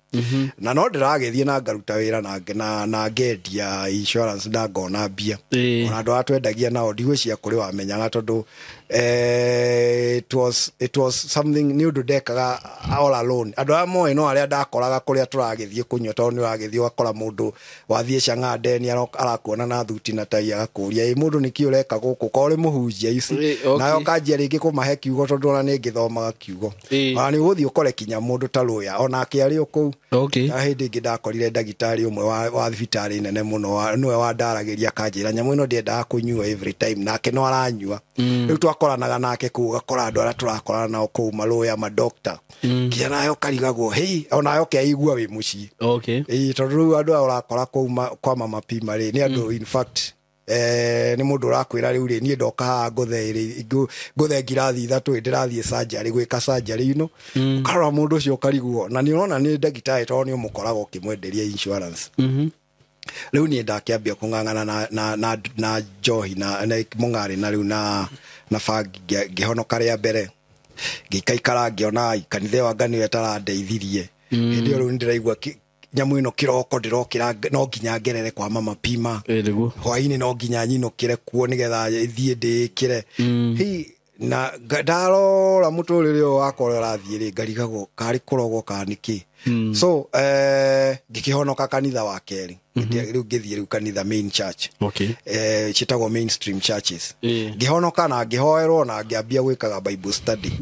na no ndĩragĩthiĩ na ngaruta wĩra na ngendia insurance na ngona mbia. Ona andũ arĩa twendagia nao ndigwĩciria kũrĩ wamenyaga, tondũ it was something nĩ ũndũ ndekaga all alone. Andũ arĩa moĩ no arĩa ndakoraga kũrĩa tũragĩthiĩ kũnyua, tondũ nĩ ũragĩthiĩ ũgakora mũndũ wathiĩ Chang'aa ndeni arakuona na thuti na tai, agakũria, ĩ mũndũ nĩkĩ ũreka gũkũ korwo ũrĩ mũhunjia ici? Nayo ũkanjia rĩngĩ kũmahe kiugo, tondũ ona nĩ ngĩthomaga kiugo. Ona nĩ ũgũthiĩ ũkore kinya mũndũ ta lawyer onake arĩ o kũu. Na hĩndĩ ĩngĩ ndakorire ndagĩtarĩ ũmwe wa thibitarĩ nene mũno, nĩwe wandaragĩria, akanjĩra nyamũ ĩno ndiendaga kũnyua every time, nake no aranyua. Rĩu twakoranaga nake kũu, ũgakora andũ arĩa tũrakorana nao kũu malawyer, madoctor, nginya nawe ũkarigagwo hei, onawe ũkeigua wĩ mũciĩ. Ĩĩ, tondũ rĩu andũ aya ũrakora kũu kwa Mama Pima rĩ, nĩ andũ in fact nĩ mũndũ ũrakwĩra rĩu rĩ, niĩ ndoka haha ngũthe ngirathi 3, ndĩrathiĩ surgery, gwĩka surgery ino. Ũkarora mũndũ ũcio ũkarigwo, na nĩ ũrona nĩ ndagĩtarĩ tondũ nĩ ũmũkoraga ũkĩmwenderia insurance. Rĩu niĩ ndakĩambia kũng'ang'ana na njohi na mũng'arĩ na rĩu na bangi, ngĩhonoka rĩa mbere, ngĩikaikara ngĩona kanitha ĩyo anga nĩyo ĩtarandeithirie. Hĩndĩ ĩyo rĩu nĩndĩraigua nyamũ ĩno kĩroko ndĩrokĩra no nginya ngerere kwa Mama Pima, hwainĩ no nginya nyinũkĩre kuo nĩgetha thiĩ ndĩĩkĩre. Hi, Na ndarora mũtũrĩre ũyũ wakwa ũrĩa ũrathiĩ rĩ, ngarigagwo karĩ kũrogwo kana nĩkĩ. So ngĩkĩhonoka kanitha wa kerĩ. Rĩu ngĩthiĩ rĩu kanitha main church, ciĩtagwo mainstream churches. Ngĩhonoka na ngĩhoerwo na ngĩambia gwĩkaga Bible study.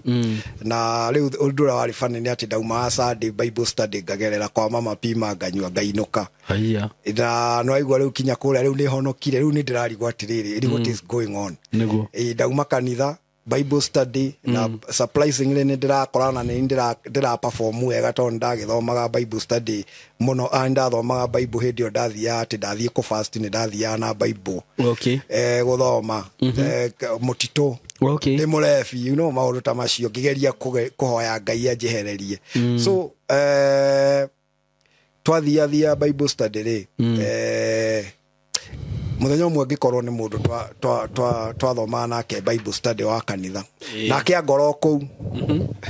Na rĩu ũndũ ũrĩa warĩ funny nĩ atĩ ndaumaga Sunday Bible study, ngagerera kwa Mama Pima, nganyua, ngainũka. Haya. Na nĩwaigua rĩu kinya kũrĩa rĩu nĩhonokire, rĩu nĩ ndĩrarigwo atĩrĩrĩ, mm. what is going on? Nĩguo. Ĩ, ndauma kanitha Bible study na surprisingly nĩ ndĩrakorana nĩ ndĩra perform wega tondũ ndagĩthomaga Bible study mũno. Ah, ndathomaga Bible hĩndĩ ĩyo ndathiaga atĩ ndathiĩ kũ fast, nĩ ndathiaga na Bible, gũthoma, mũtitũ, ndĩ mũrebi, maũndũ ta macio, ngĩgeria kũhoya Ngai anjehererie. So twathiathia Bible study rĩ, mũthenya ũmwe ngĩkorwo nĩ mũndũ twathomaga nake Bible study wa kanitha, nake angoro kũu.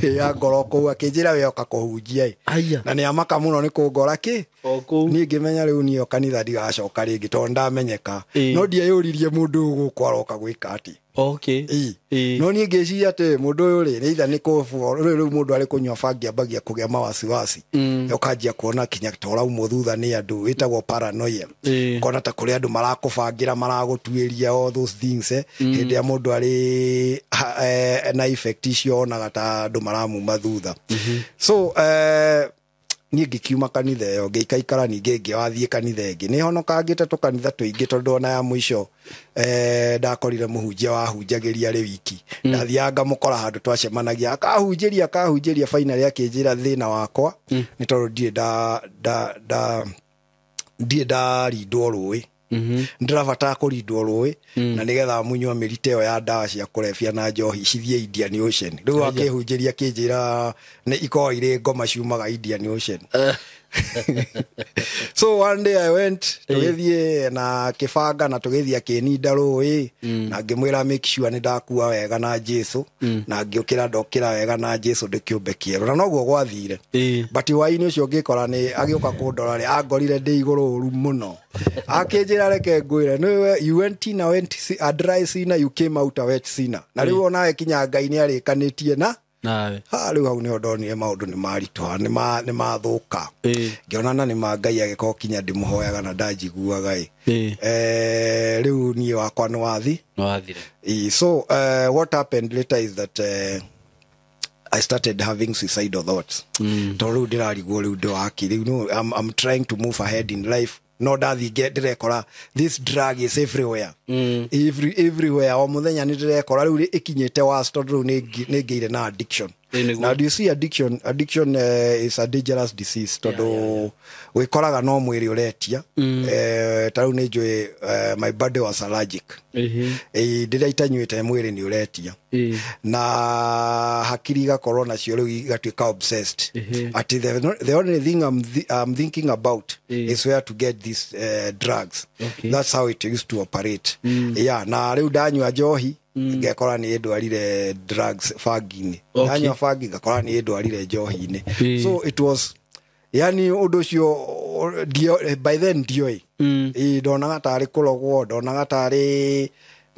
Ĩ, angoro kũu akĩnjĩra, "We oka kũhunjia ĩ." Aya. Na nĩ amaka mũno nĩ kũngora kĩ. O kũu. Niĩ ngĩmenya rĩu niĩ kanitha ndigacoka rĩngĩ tondũ ndamenyeka. No ndieyũririe mũndũ ũyũ gũkũ aroka gwĩka atĩ. Ĩ. No niĩ ngĩciria atĩ mũndũ ũyũ rĩ, nĩ itha nĩ kũbu rĩu rĩu mũndũ arĩ kũnyua bangi ambagia kũgĩa mawasiwasi, ũkanjia kuona kinya ta ũraumwo thutha nĩ andũ, wĩtagwo paranoia. Kona ta kũrĩ andũ marakũbangĩra, maragũtuĩria, all those things, eh. Hĩndĩ ĩrĩa mũndũ arĩ na effect icio, onaga ta andũ maramuma thutha. So niĩ ngĩkiuma kanitha ĩyo, ngĩikaikara, ningĩ ngĩwathiĩ kanitha ĩngĩ. Nĩ honokangĩte tũkanitha tũingĩ tondũ ona ya mũico, ndakorire mũhunjia wahunjagĩria arĩ wiki. Ndathiaga ngamũkora handũ twacemanagia, akahunjĩria, akahunjĩria. Finally akĩnjĩra thĩna wakwa nĩ tondũ ndirĩ nda nda nda ndirĩ ndarindwo rũĩ, ndĩrabatara kũrindwo rũĩ na nĩgetha munyua mĩrita ĩyo ya ndawa cia kũrebia na njohi cithiĩ Indian Ocean. Rĩu akĩhunjĩria akĩnjĩra nĩ ikoragwo irĩ ngoma ciumaga Indian Ocean. So one day I went, tũgĩthiĩ na kĩbanga na tũgĩthiĩ, akĩninda rũĩ na ngĩmwĩra make sure nĩ ndakua wega na Jesu, na ngĩũkĩra, ndokĩra wega na Jesu, ndĩ kĩũmbe kĩerũ, na noguo gwathire. But hwaĩ-inĩ ũcio ngĩkora nĩ agĩũka kũndora rĩ, angorire ndĩ igũrũ ũru mũno. Akĩnjĩra, "Reke ngwĩre, nĩwe you went in a, went, a dry sinner, you came out a wet sinner." Na rĩu onawe kinya Ngai nĩ arĩkanĩtie na Nawe. Ha, rĩu hau nĩho ndonire maũndũ nĩ maritũha, nĩ mathũka. Ngĩona na nĩ ma Ngai agĩkorwo kinya ndĩmũhoyaga na ndanjiguaga ĩ. Rĩu niĩ wakwa nĩ wathi. Nĩ wathire. So what happened later is that I started having suicidal thoughts. Tondũ rĩu ndĩrarigwo rĩu ndĩ waki rĩu, no, I'm trying to move ahead in life, no ndathiĩ ndĩrekora this drug is everywhere. Everywhere, o mũthenya nĩ ndĩrekora rĩu ĩkinyĩte worse tondũ rĩu nĩ ngĩire na addiction. Nĩguo. Now do you see, addiction is a dangerous disease tondũ wĩkoraga no mwĩrĩ ũretia. Ta rĩu nĩ njũĩ, my body was allergic. Rĩrĩa itanyuĩte mwĩrĩ nĩ ũretia na hakiri igakorwo nacio rĩu igatuĩka obsessed ati the only thing I'm thinking about is where to get these drugs. That's how it used to operate. Yeah, na rĩu ndanyua njohi ngekora nĩ ndwarire drugs bangi-inĩ. Ndanyua bangi ngakora nĩ ndwarire njohi-inĩ. So it was, yani ũndũ ũcio by then ndioĩ. Ĩ, ndonaga tarĩ kũrogwo, ndonaga tarĩ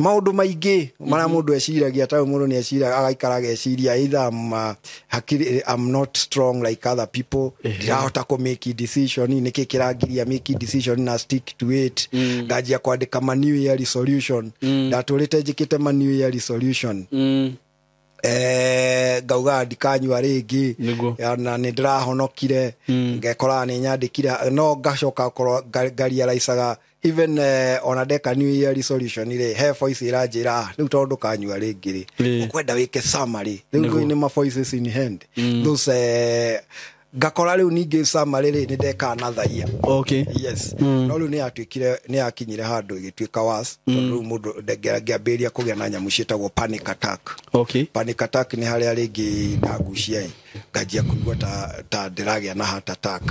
maũndũ maingĩ marĩa mũndũ eciragia. Ta rĩu mũndũ nĩ eciraga, agaikara ageciria either I'm, hakiri, I'm not strong like other people, ndirahota kũ make decision, nĩkĩ kĩrangiria make decision na stick to it. Nganjia kwandĩka ma new year resolution. Ndatũrĩte njĩkĩte ma new year resolution, ngauga ndikanyua rĩngĩ. Nĩguo. Na nĩ ndĩrahonokire, ngekora nĩ nyandĩkire, no ngacoka korwo ngariaraicaga even, ona ndeka new year resolution rĩ, he voice ĩranjĩra, "Ah, rĩu tondũ ndũkanyua rĩngĩ rĩ, ũkwenda wĩke summary rĩu." Nĩ ma voices in hand those, ngakora rĩu ningĩ summary rĩ, nĩ ndeka another year. Yes. No rĩu nĩ yatuĩkire, nĩ yakinyire handũ ĩgĩtuĩka worse tondũ rĩu mũndũ ngĩambĩrĩria kũgĩa na nyamũ ciĩtagwo panic attack. Panic attack nĩ harĩa rĩngĩ ndagucia ĩ, nganjia kũigua ta ndĩragĩa na heart attack.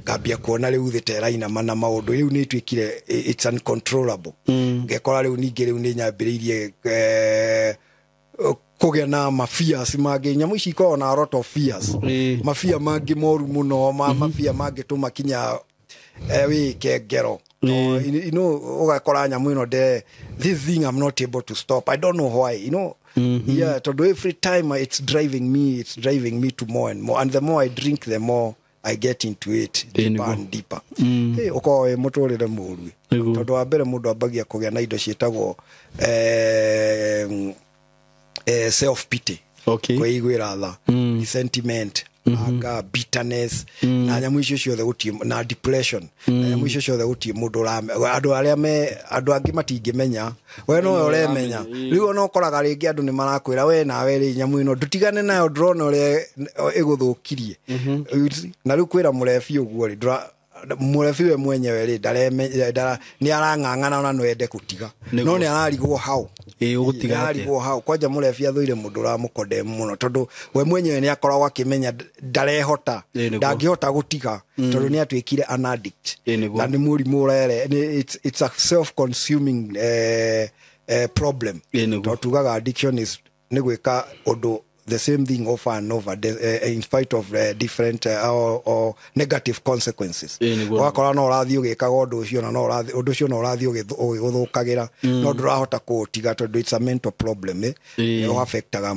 Ngambia kuona rĩu thĩ ta ĩrainama na maũndũ rĩu nĩ ĩtuĩkire it's uncontrollable. Ngekora rĩu ningĩ rĩu nĩ nyambĩrĩirie kũgĩa na mafears mangĩ. Nyamũ ici ikoragwo na a lot of fears. Mafia mangĩ moru mũno, mafia mangĩtũma kinya wĩke ngero. No, you know, ũgakora nyamũ ĩno this thing I'm not able to stop, I don't know why. Yeah, tondũ every time it's driving me to more and more, and the more I drink, the more I get into it deeper and deeper. Hey, ũkoragwo wĩ mũtũrĩre mũru. Tondũ wa mbere mũndũ ambagia kũgĩa na indo ciĩtagwo self pity, kwĩiguĩra tha, resentment, anger, bitterness na nyamũ icio ciothe gũtirĩ, na depression na nyamũ icio ciothe gũtirĩ mũndũ andũ arĩa me andũ angĩ matingĩmenya, we nowe ũremenya. Rĩu ona ũkoraga rĩngĩ andũ nĩ marakwĩra, we nawe rĩ, nyamũ ĩno ndũtigane nayo, ndũrona ũrĩa ĩgũthũkirie. Na rĩu kwĩra mũrebi ũguo rĩ, mũrebi we mwenyewe rĩ, nĩ arang'ang'ana ona no ende gũtiga, no nĩ ararigwo hau. Ĩĩ, ũgũtiga Nĩ atĩa? ararigwo hau. Kwanja mũrebi athũire mũndũ ũramũkondemu mũno, tondũ we mwenyewe nĩ akoragwo akĩmenya ndarehota, ndangĩhota gũtiga, tondũ nĩ atuĩkire an addict. Ĩĩ, nĩguo. Na nĩ mũrimũ ũrere it's a self consuming problem. Ĩĩ, nĩguo. Tondũ tugaga addiction is nĩ gwĩka ũndũ the same thing over and over in spite of different or negative consequences. Ĩĩ, nĩguo. Ũgakora no ũrathiĩ ũgĩkaga ũndũ ũcio, na no ũrathiĩ ũndũ ũcio no ũrathiĩ ũgĩgũthũkagĩra, no ndũrahota kũũtiga tondũ it's a mental problem, eh? Nĩ ũaffectaga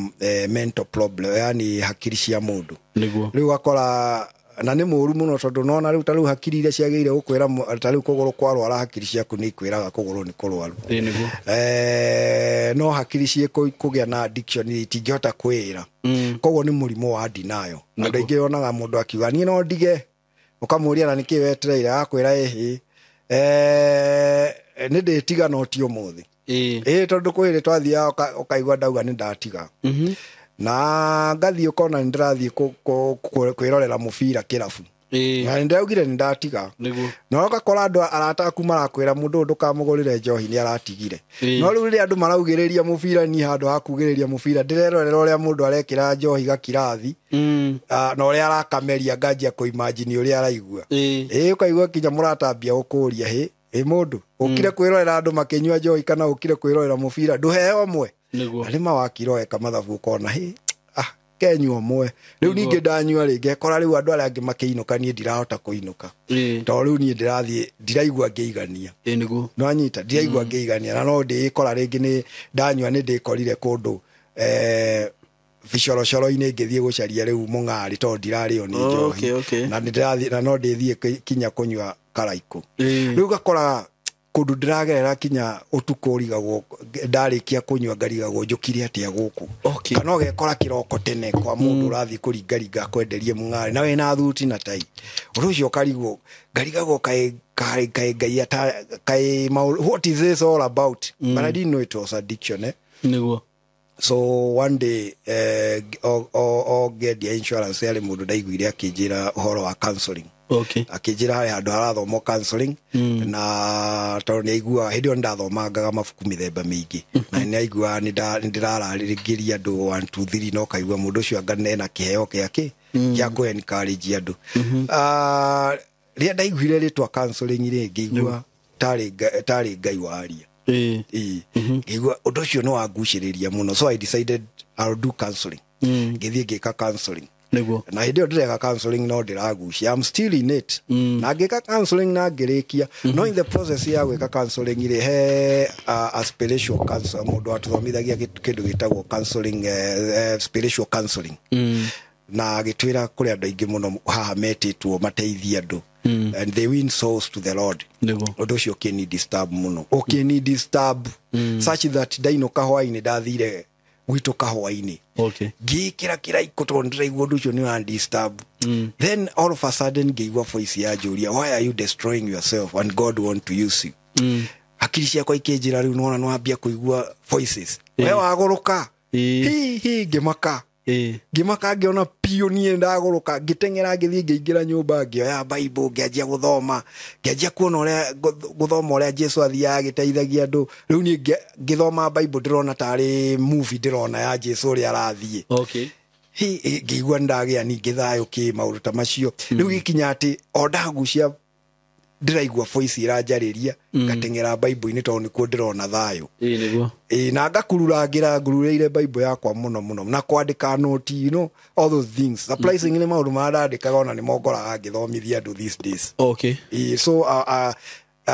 mental problem, yani hakiri cia mũndũ. Rĩu ũgakora na nĩ mũru mũno, tondũ nona rĩu ta rĩu hakiri iria ciagĩrĩire gũkwĩra ta rĩu kũgũrũ kwarwara, hakiri ciaku nĩ ikwĩraga kũgũrũ nĩ kũrwaru. ĩĩ nĩguo. No hakiri ciĩ kũgĩa na addiction itingĩhota kwĩra. Koguo nĩ mũrimũ wa denial. Andũ aingĩ yonaga mũndũ akiuga, "Niĩ no ndige," ũkamũria, "Na nĩkĩ wetereire?" Agakwĩra, "Ĩhĩ, nĩ ndĩtiga no ti ũmũthĩ." Ĩĩ, tondũ kwĩ hĩndĩ twathiaga ũkaigua ndauga nĩ ndatiga, na ngathiĩ ũkona nĩ ndĩrathiĩ kwĩrorera mũbira kĩrabu, na nĩ ndĩraugire nĩ ndatiga. Na ũgakora andũ arata aku marakwĩra, "Mũndũ ũyũ ndũkamũgũrĩre njohi, nĩ aratigire." No rĩu rĩrĩa andũ maraugĩrĩria mũbira, niĩ handũ ha kugĩrĩria mũbira ndĩrerorera ũrĩa mũndũ arekĩra njohi gakirathi, na ũrĩa arakameria, nganjia kũimagine ũrĩa araigua. Ĩĩ, ũkaigua kinya mũratambia gũkũria, "Hĩ ĩ, mũndũ ũkire kwĩrorera andũ makĩnyua njohi kana ũkire kwĩrorera mũbira, ndũheo ũmwe?" Na rĩma wakira weka mathabu, ũkona, "Hĩ, ah, kenyua ũmwe rĩu." Ningĩ ndanyua rĩ, ngekora rĩu andũ arĩa angĩ makĩinũka, niĩ ndirahota kũinũka, tondũ rĩu niĩ ndĩrathiĩ ndiraigua ngĩigania. ĩĩ nĩguo. Nwanyita, ndiraigua ngĩigania, na no ndĩĩkora rĩngĩ nĩ ndanyua, nĩ ndĩkorire kũndũ bicorocoro-inĩ ngĩthiĩ gũcaria rĩu mũng'arĩ, tondũ ndirarĩo nĩ njohi. Na nĩndĩrathiĩ na no ndĩthiĩ kinya kũnyua karaikũ. Rĩu ũgakora kũndũ ndĩragerera kinya ũtukũ, ũrigagwo ndarĩkia kũnyua ngarigagwo njũkire atĩa gũkũ. Kana ũgekora kĩroko tene kwa mũndũ ũrathiĩ kũringaringa kwenderie mũng'arĩ, na wĩna thuti na tai. Ũndũ ũcio ũkarigwo, ngarigagwo kaĩ kaĩ kaĩ ngai ata kaĩ what is this all about? But I didn't know it was addiction, eh? So one day o ngĩendia insurance, yarĩ mũndũ ndaiguire akĩnjĩra ũhoro wa counseling. Akĩnjĩra harĩ handũ harathomwo counseling, na tondũ nĩ aiguaga hĩndĩ ĩyo nĩ ndathomangaga mabuku mĩthemba mĩingĩ, na nĩ aiguaga nĩ ndĩrararĩria andũ one two three, na ũkaigua mũndũ ũcio anga ena kĩheo gĩake gĩa kũ encourage andũ. Ah, rĩrĩa ndaiguire rĩtwa counseling rĩ, ngĩigua tarĩ Ngai waria. Ĩĩ, ngĩigua ũndũ ũcio nĩ wangucĩrĩria mũno, so I decided I'll do counseling. Ngĩthiĩ ngĩka counseling. Na hĩndĩ ĩyo ndĩreka counseling no ndĩragucia, I'm still in it. Na ngĩka counseling na ngĩrĩkia, no in the process ya gwĩka counseling rĩ, he a spiritual counselor, mũndũ watũthomithagia kĩndũ gĩtagwo counseling, spiritual counseling, na agĩtwĩra kũrĩ andũ aingĩ mũno haha metĩtwo mateithie andũ, and they win souls to the Lord. Ũndũ ũcio ũkĩni disturb mũno, ũkĩni disturb such that ndainũka hwainĩ, ndathire gwitũ kahwainĩ, ngĩkĩra kĩraikũ tondũ ndĩraigua ũndũ ũcio nĩ ũran disturb. Then all of a sudden ngĩigua voice ya njũria, "Why are you destroying yourself and God want to use you?" Hakiri ciakwa ikĩnjĩra, "Rĩu nĩwona nĩwambia kũigua voices, we wagũrũka." Hi hi, ngĩmaka. Ngĩmaka, ngĩona piũ niĩ ndagũrũka. Ngĩteng'era, ngĩthiĩ, ngĩingĩra nyũmba, ngĩoya Bible, ngĩanjia gũthoma, ngĩanjia kuona ũrĩa gũthoma ũrĩa Jesu athiaga agĩteithagia andũ. Rĩu niĩ ngĩthoma Bible ndĩrona tarĩ movie ndĩrona ya Jesu ũrĩa arathiĩ. Hi, ngĩigua nĩndagĩa ningĩ thayũ kĩ maũndũ ta macio. Rĩu gĩkinya atĩ o ndagucia ndĩraigua voice iranjarĩria, ngateng'era Bible-inĩ tondũ nĩkuo ndĩrona thayũ. ĩĩ nĩguo. Ĩ, na ngakururangĩra ngururĩire Bible yakwa mũno mũno na kwandĩka note, all those things. Surprisingly, maũndũ marĩa ndandĩkaga ona nĩmo ngoraga ngĩthomithia andũ these days. Ĩ, so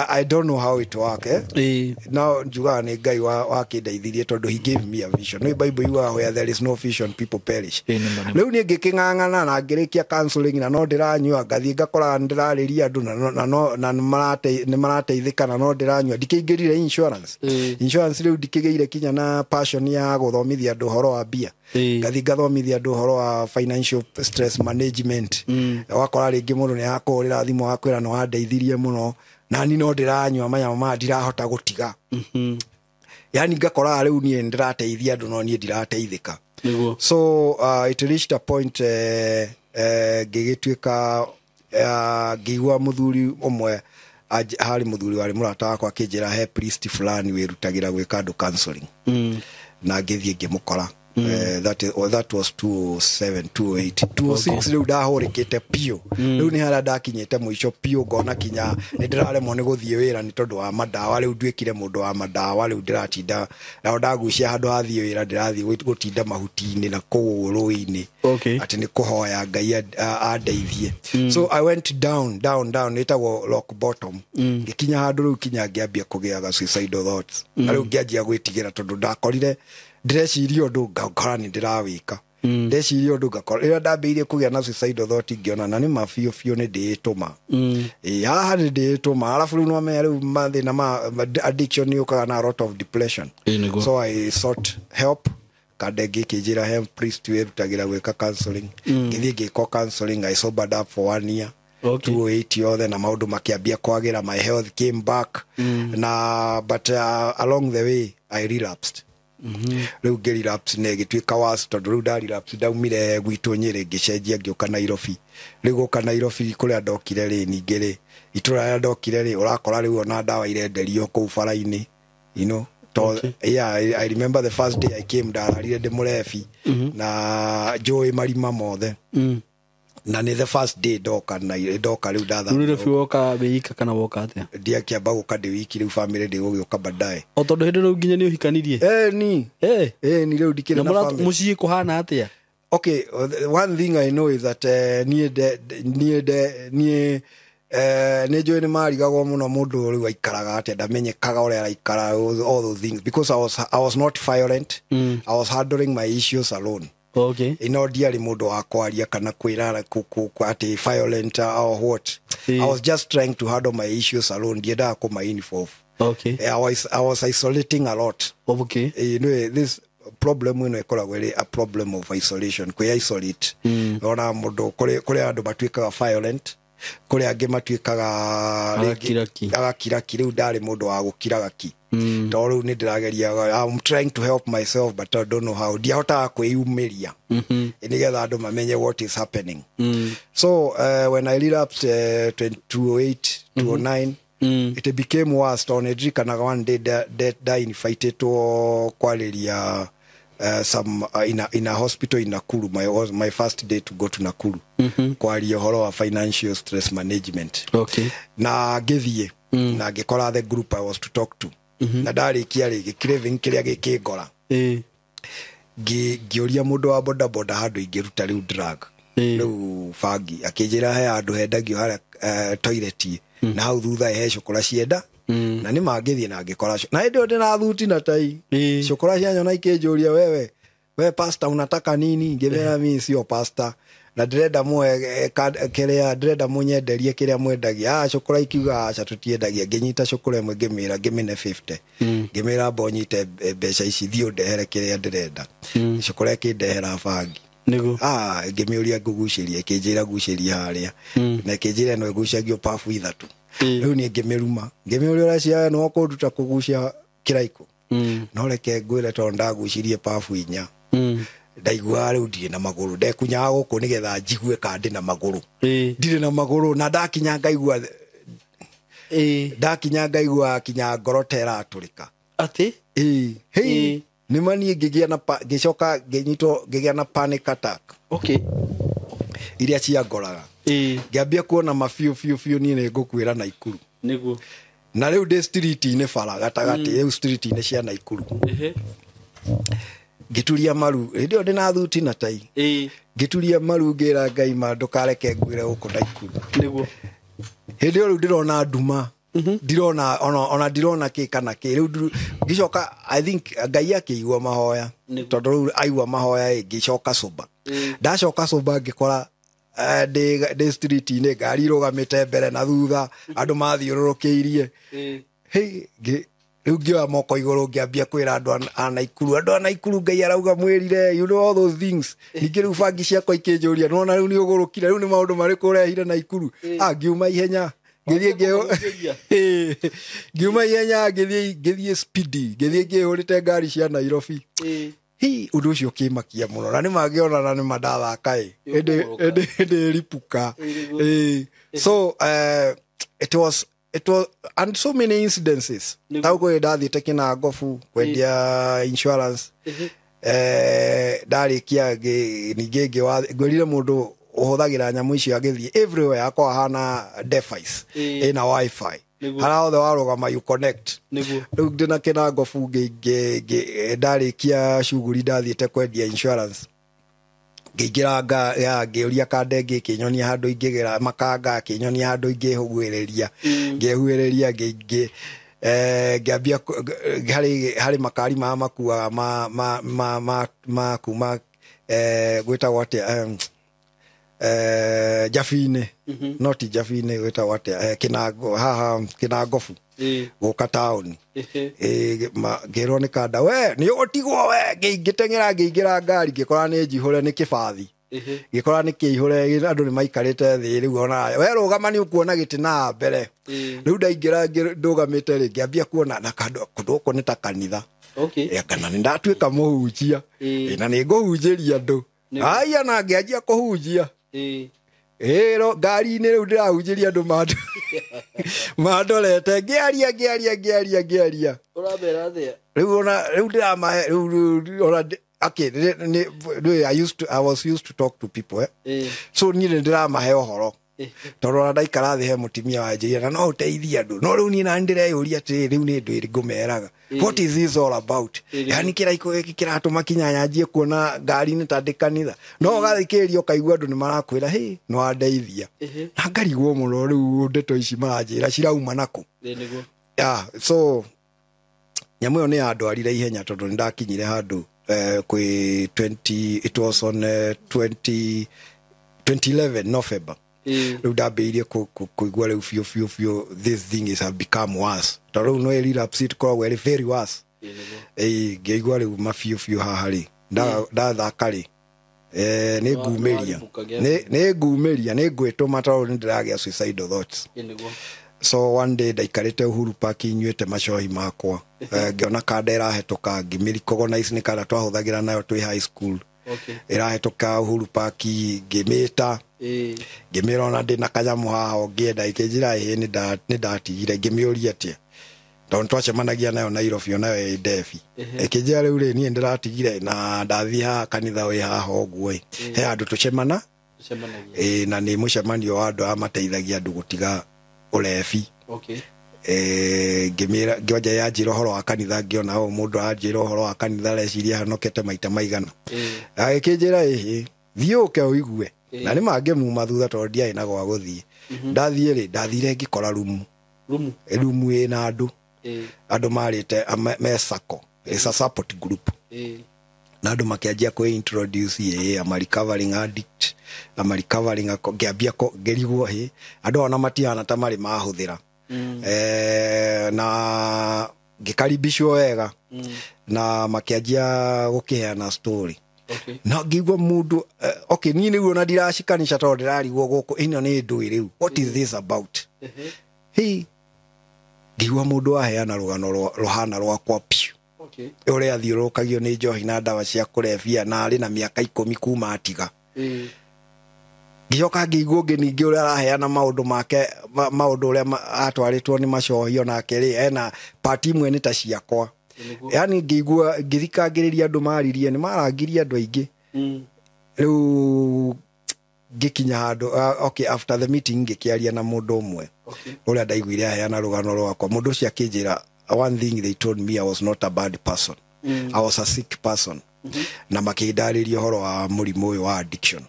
I don't know how it work, eh? Ĩĩ. No njugaga nĩ Ngai wakĩndeithirie tondũ he gave me a vision. Nĩ Bible yugaga where there is no vision people perish. Ĩĩ, nĩma, nĩma. Rĩu niĩ ngĩkĩng'ang'ana na ngĩrĩkia counseling na no ndĩranyua, ngathiĩ ngakoraga nĩ ndĩrarĩria andũ na nĩ marateithĩka na no ndĩranyua. Ndikĩingĩrire insurance. Ĩĩ. Insurance rĩu ndikĩgĩire kinya na passion ya gũthomithia andũ ũhoro wa mbia. Ĩĩ. Ngathiĩ ngathomithia andũ ũhoro wa financial stress management. Wakora rĩngĩ mũndũ nĩ akũhũrĩra thimũ akwĩra nĩ wandeithirie mũno na ni no ndĩranyua manyamũ maya ndirahota gũtiga. Yani ngakoraga rĩu niĩ nĩ ndĩrateithia andũ no niĩ ndirateithĩka. Nĩguo. So it reached a point ngĩgĩtuĩka ngĩigua mũthuri ũmwe harĩ mũthuri warĩ mũrata wakwa akĩnjĩra he priest fulani wĩrutagĩra gwĩka andũ counseling. Na ngĩthiĩ ngĩmũkora. That was 207 208 206. Rĩu ndahũrĩkĩte piũ, rĩu nĩ harĩa ndakinyĩte mũico piũ, ngona kinya nĩ ndĩraremwo nĩ gũthiĩ wĩra nĩ tondũ wa mandawa. Rĩu nduĩkire mũndũ wa mandawa, rĩu ndĩratinda nao ndagucia handũ hathiĩ wĩra ndĩrathiĩ gũtinda mahuti-inĩ na kũu rũĩ-inĩ. Atĩ nĩ kũhoya Ngai andeithie. So I went down, down, down, ĩtagwo rock bottom. Ngĩkinya handũ rĩu kinya ngĩambia kũgĩaga suicidal thoughts na rĩu ngĩanjia gwĩtigĩra tondũ ndakorire ndĩreciria ũndũ ngakora nĩ ndĩrawĩka, ndeciria ũndũ ngakora. Rĩrĩa ndambĩrĩirie kũgĩa na suicidal thought ngĩona na nĩ ma biũ biũ nĩ ndĩĩtũma. Ĩĩ, haha nĩ ndĩĩtũma. Arabu rĩu nĩwamenya rĩu mathĩna ma addiction nĩ yũkaga na a lot of depression. Ĩĩ, nĩguo. So I sought help. Kande ngĩkĩnjĩra he priest wĩrutagĩra gwĩka counseling. Ngĩthiĩ ngĩkwo counseling. I sobered up for one year. 208 yothe na maũndũ makĩambia kwagĩra, my health came back. Na but along the way I relapsed. Rĩu ngĩ relapse na ĩgĩtuĩka worse tondũ rĩu nda relapse ndaumire gwitũ Nyĩrĩ ngĩcenjia ngĩũka Nairobi. Rĩu gũka Nairobi kũrĩa ndokire rĩ, ningĩ rĩ itũra rĩrĩa ndokire rĩ, ũrakora rĩu ona ndawa irenderio kũu bara-inĩ. Yeah, I remember the first day I came ndararire ndĩ mũrebi na njũĩ marima mothe. Na nĩ the first day ndoka na ndoka rĩu Rĩu ndathamire. rĩu woka wĩ ika kana woka atĩa? Ndiakĩamba gũka ndĩ wiki, rĩu family ndĩgũgĩũka baadaye. O tondũ hĩndĩ rĩu nginya nĩ ũhikanirie? Eh, ni. Eh, ni rĩu ndikĩrĩ Na na family. mũciĩ kũhana atĩa? Okay, one thing I know is that niĩ nde niĩ nde niĩ nĩ njũĩ nĩ marigagwo mũno mũndũ rĩu aikaraga atĩa, ndamenyekaga ũrĩa araikara, all those things, because I was not violent. I was handling my issues alone. Ino ndiarĩ mũndũ wa kwaria kana kwĩra atĩ violent or what. I was just trying to handle my issues alone, ndiendaga kũma involve. I was isolating a lot. This problem ĩno ĩkoragwo ĩrĩ a problem of isolation, kwĩ isolate. Ona mũndũ kũrĩ andũ matuĩkaga violent, kũrĩ angĩ matuĩkaga Agakiraki. Agakiraki. Rĩu ndarĩ mũndũ wa gũkiraga ki tondũ rĩu nĩ ndĩrageria, I'm trying to help myself but I don't know how, ndiahotaga kwĩyumĩria nĩgetha andũ mamenye what is happening. So when I relapsed 2008 2009, it became worse tondũ nĩ ndirikanaga one day ndainvitetwo kwarĩria some in a hospital in Nakuru. Was my first day to go to Nakuru kwaria ũhoro wa financial stress management. Na ngĩthiĩ na ngĩkora the group I was to talk to, na ndarĩkia rĩ craving kĩrĩa gĩkĩngora, ngĩũria mũndũ wa bodaboda handũ ingĩruta rĩu drug. Rĩu bangi akĩnjĩra he handũ hendagio harĩa toilet na hau thutha he cũkũra cienda na nĩ mangĩthiĩ na ngĩkora na hĩndĩ ĩyo ndĩna thuti na tai. Cũkũra cianyona ikĩnjũria, "Wewe, we pastor, unataka nini?" Ngĩmera mi sio pastor na ndĩrenda muhe kĩrĩa ndĩrenda mũnyenderie kĩrĩa mwendagia. Ah, cũkũra ikiuga aca, tũtiendagia. Ngĩnyita cũkũra ĩmwe ngĩmĩra ngĩmĩne 50, ngĩmĩra mbo nyite mbeca ici thiĩ ũndehere kĩrĩa ndĩrenda. Cũkũra ĩkĩndehera bangi. Ah, ngĩmĩũria ngũgucĩria, ĩkĩnjĩra gucĩria harĩa na ĩkĩnjĩra ĩno ĩgucagio pabu ithatũ. Rĩu niĩ ngĩmĩruma, ngĩmĩũria ũrecia we nĩwe ũkũnduta kũgucia kĩraikũ? No reke ngwĩre tondũ ndagucirie pabu inya, ndaiguaga rĩu ndirĩ na magũrũ, ndekunyaga gũkũ nĩgetha njigue ka ndĩ na magũrũ. Ndirĩ na magũrũ na ndakinya ngaigua ndakinya ngaigua kinya ngoro ta ĩratũrĩka. Atĩ? Ĩĩ, hei, nĩ ma niĩ ngĩgĩa na ngĩcoka ngĩnyitwo ngĩgĩa na panic attack iria ciangoraga. Ngĩambia kuona mabiũ biũ biũ niĩ nĩ ngũkuĩra Naikuru. Na rĩu ndĩ street-inĩ bara gatagatĩ, rĩu street-inĩ cia Naikuru. Ngĩturia maru hĩndĩ ĩyo ndĩna thuti na tai. Ngĩturia maru ngĩra Ngai ma ndũkareke ngwĩre gũkũ Naikuru. Hĩndĩ ĩyo rĩu ndĩrona nduma. Ndirona ona ndirona kĩ kana kĩ. Rĩu ngĩcoka, I think Ngai akĩigua mahoya, tondũ rĩu aigua mahoya ĩ, ngĩcoka sober. Ndacoka sober, ngĩkora ndĩ street-inĩ, ngari irũgamĩte mbere na thutha, andũ mathiũrũrũkĩirie. Hey, rĩu ngĩoya moko igũrũ, ngĩambia kwĩra andũ a Naikuru, andũ a Naikuru, Ngai arauga mwĩrire, you know all those things. Ningĩ rĩu bangi ciakwa ikĩnjũria, nĩwona rĩu nĩ ũgũrũkire, rĩu nĩ maũndũ marĩkũ ũrehire Naikuru? Ah, ngiuma ihenya, ngĩthiĩ, ngiuma ihenya, ngĩthiĩ speedy, ngĩthiĩ ngĩhũrĩte ngari cia Nairobi. Hi, ũndũ ũcio ũkĩmakia mũno, na nĩ mangĩona na nĩ mandathaka ĩ, ĩndĩ ripuka. So it was and so many incidences. Tau kwĩ ndathiĩte Kĩnangobu kwendia insurance. Ndarĩkia, ningĩ ngwĩrire mũndũ ũhũthagĩra nyamũ icio agĩthiĩ everywhere akorwo ahana device ĩna WiFi, harĩa hothe warũgama you connect. Rĩu ndĩna Kĩnangobu, ndarĩkia shughuli, ndathiĩte kwendia insurance, ngĩingĩra ngĩũria kande ngĩkĩnyonia handũ ingĩgera makanga, akĩnyonia handũ ingĩhuĩrĩria, ngĩhuĩrĩria, ngĩ ngĩambia harĩ makari maya makuaga ma ma ma ma ma kuma gwĩtagwo atĩa, Jabinĩ, no ti Jabinĩ, gwĩtagwo atĩa, Kĩnango, haha Kĩnangobu gũka taũni. Ngĩrwo nĩ kanda, we nĩ ũgũtigwo we. Ngĩteng'era, ngĩingĩra ngari, ngĩkora nĩ njihũre nĩ kĩbathi, ngĩkora nĩ kĩihũre, andũ nĩ maikarĩte thĩ. Rĩu ona we rũgama nĩ ũkuona gĩtĩ na mbere. Rĩu ndaingĩra, ndũgamĩte rĩ, ngĩambia kuona na kandũ kũndũ gũkũ nĩ ta kanitha. Kana nĩ ndatuĩka mũhunjia na nĩ ngũhunjĩria andũ aya, na ngĩanjia kũhunjia ĩro ngari-inĩ. Rĩu ndĩrahunjĩria andũ mandorete, ngĩaria, ngĩaria, ngĩaria, ngĩaria. Ũramera atĩa? Rĩu ona rĩu ndĩramahe, rĩu ona okay, I was used to talk to people, eh? So niĩ nĩ ndĩramahe ũhoro, tondũ ona ndaikara thĩ he mũtumia wanjĩire na no ũteithie andũ, no rĩu niĩ nani ndĩreyũria atĩrĩ, rĩu nĩ ndũ ngũmeraga, what is this all about? Yani kĩraiko gĩkĩ kĩratũma kinya nyanjie kuona ngari-inĩ ta ndĩ kanitha, no ũgathikĩrĩria ũkaigua andũ nĩ marakwĩra, hĩ, nĩ wandeithia, na ngarigwo mũno rĩu ndeto ici maranjĩra cirauma nakũ? Yeah, so nyamũ ĩyo nĩ yandwarire ihenya, tondũ nĩ ndakinyire handũ kwĩ 20, it was on 20 2011 November. Rĩu ndambĩrĩirie kũigua rĩu biũ biũ biũ this thing is have become worse, tondũ rĩu no relapse ĩkoragwo ĩrĩ very worse. Ĩĩ, ngĩigua rĩu mabiũ biũ haha rĩ, ndathaka rĩ, nĩ ngumĩria, nĩ ngumĩria, nĩ ngwĩtũma, tondũ nĩ ndĩragĩa suicidal thoughts. So one day ndaikarĩte Uhuru Park nyuĩte macohi makwa, ngĩona kanda ĩrahetũka, ngĩmĩ-recognize nĩ kanda twahũthagĩra nayo twĩ high school. Ĩrahetũka Uhuru Park, ngĩmĩta, ngĩmĩra ona ndĩna kanyamũ haha ũngĩenda. Ĩkĩnjĩra ĩĩ, nĩ ndatigire. Ngĩmĩũria atĩa, tondũ nĩtwacemanagia nayo Nairobi, onayo ĩ ndebi. Ĩkĩnjĩra rĩu rĩ, niĩ ndĩratigire na ndathiĩ haha kanitha wĩ haha ũguo ĩ, he handũ tũcemana ĩ, na nĩ mũcemanio wa andũ aya mateithagia andũ gũtiga ũrebi. Ngĩmĩra, ngĩonja yanjĩra ũhoro wa kanitha, ngĩona ũyũ mũndũ aranjĩra ũhoro wa kanitha areciria honokete maita maigana. Agĩkĩnjĩra ĩhĩ, thiĩ ũke ũigue, na nĩ mangĩmuma thutha, tondũ ndiarĩ na gwa gũthiĩ. Ndathiĩ rĩ, ndathire ngĩkora rumu. Rumu. Rumu ĩna andũ, andũ marĩte me sacco, it's a support group, na andũ makĩanjia kwĩ introduce, ĩ, I'm a recovering addict, I'm a recovering, ngĩambia ngĩrigwo, hĩ, andũ ona matihana ta marĩ mahũthĩra. Na ngĩkaribishwo wega na makĩanjia gũkĩheana story, na ngĩigua mũndũ, okay, niĩ nĩguo na ndiracikanisha, tondũ ndĩrarigwo gũkũ ĩno nĩ ndũĩ rĩu, what is this about? Hi, ngĩigua mũndũ aheana rũgano rũhana rwakwa piũ, ũrĩa athiũrũrũkagio nĩ njohi na ndawa cia kũrebia, na arĩ na mĩaka 10 kuma atiga. Ngĩcoka ngĩigua ũngĩ ningĩ ũrĩa araheana maũndũ make, maũndũ ũrĩa atwarĩtwo nĩ macohi, onake rĩ ena pati imwe nĩ ta ciakwa. Yani ngĩigua ngĩthikangĩrĩria andũ maririe, nĩ marangirie andũ aingĩ. Rĩu ngĩkinya handũ, okay, after the meeting ngĩkĩaria na mũndũ ũmwe ũrĩa ndaiguire aheana rũgano rwakwa. Mũndũ ũcio akĩnjĩra, one thing they told me, I was not a bad person, I was a sick person. Na makĩndarĩria ũhoro wa mũrimũ ũyũ wa addiction.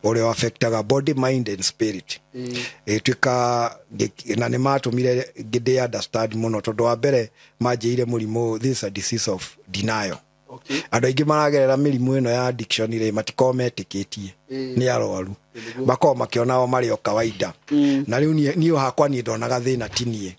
Ũrĩa affectaga body, mind and spirit. Ĩtuĩka na nĩ matũmire ngĩndĩ understand mũno, tondũ wa mbere manjĩire mũrimũ, this is a disease of denial. Andũ aingĩ maragerera mĩrimũ ĩno ya addiction rĩ, matikoragwo metĩkĩtie nĩ arwaru, makoragwo makĩona o marĩ o kawaida. Na rĩu niĩ hakwa niĩ ndonaga thĩna ti niĩ.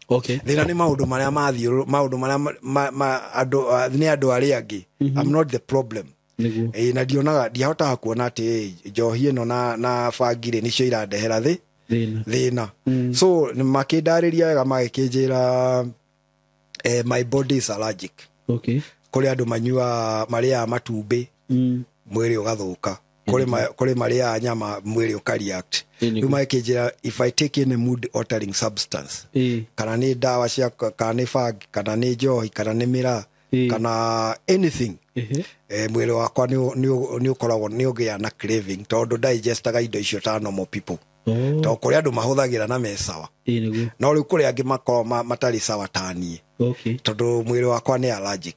Thĩna nĩ maũndũ marĩa mathiũrũ, maũndũ marĩa andũ nĩ andũ arĩa angĩ. I'm not the problem. Ĩĩ, na ndionaga, ndiahotaga kuona atĩ njohi ĩno na bangi rĩ, nĩcio irandehera thĩna. Thĩna. So makĩndarĩria wega, magĩkĩnjĩra my body is allergic. Kũrĩ andũ manyuaga, marĩaga matumbĩ, mwĩrĩ ũgathũka. Kũrĩ marĩaga nyama, mwĩrĩ ũka-react. Rĩu magĩkĩnjĩra if I take any mood altering substance, kana nĩ ndawa cia, kana nĩ bangi, kana nĩ njohi, kana nĩ mĩraa, kana anything, mwĩrĩ wakwa nĩ ũkoragwo nĩ ũgĩa na craving, tondũ digestaga indo icio ta normal people. Tondũ kũrĩ andũ mahũthagĩra na me sawa, no rĩu kũrĩ angĩ makoragwo matarĩ sawa ta niĩ, tondũ mwĩrĩ wakwa nĩ allergic.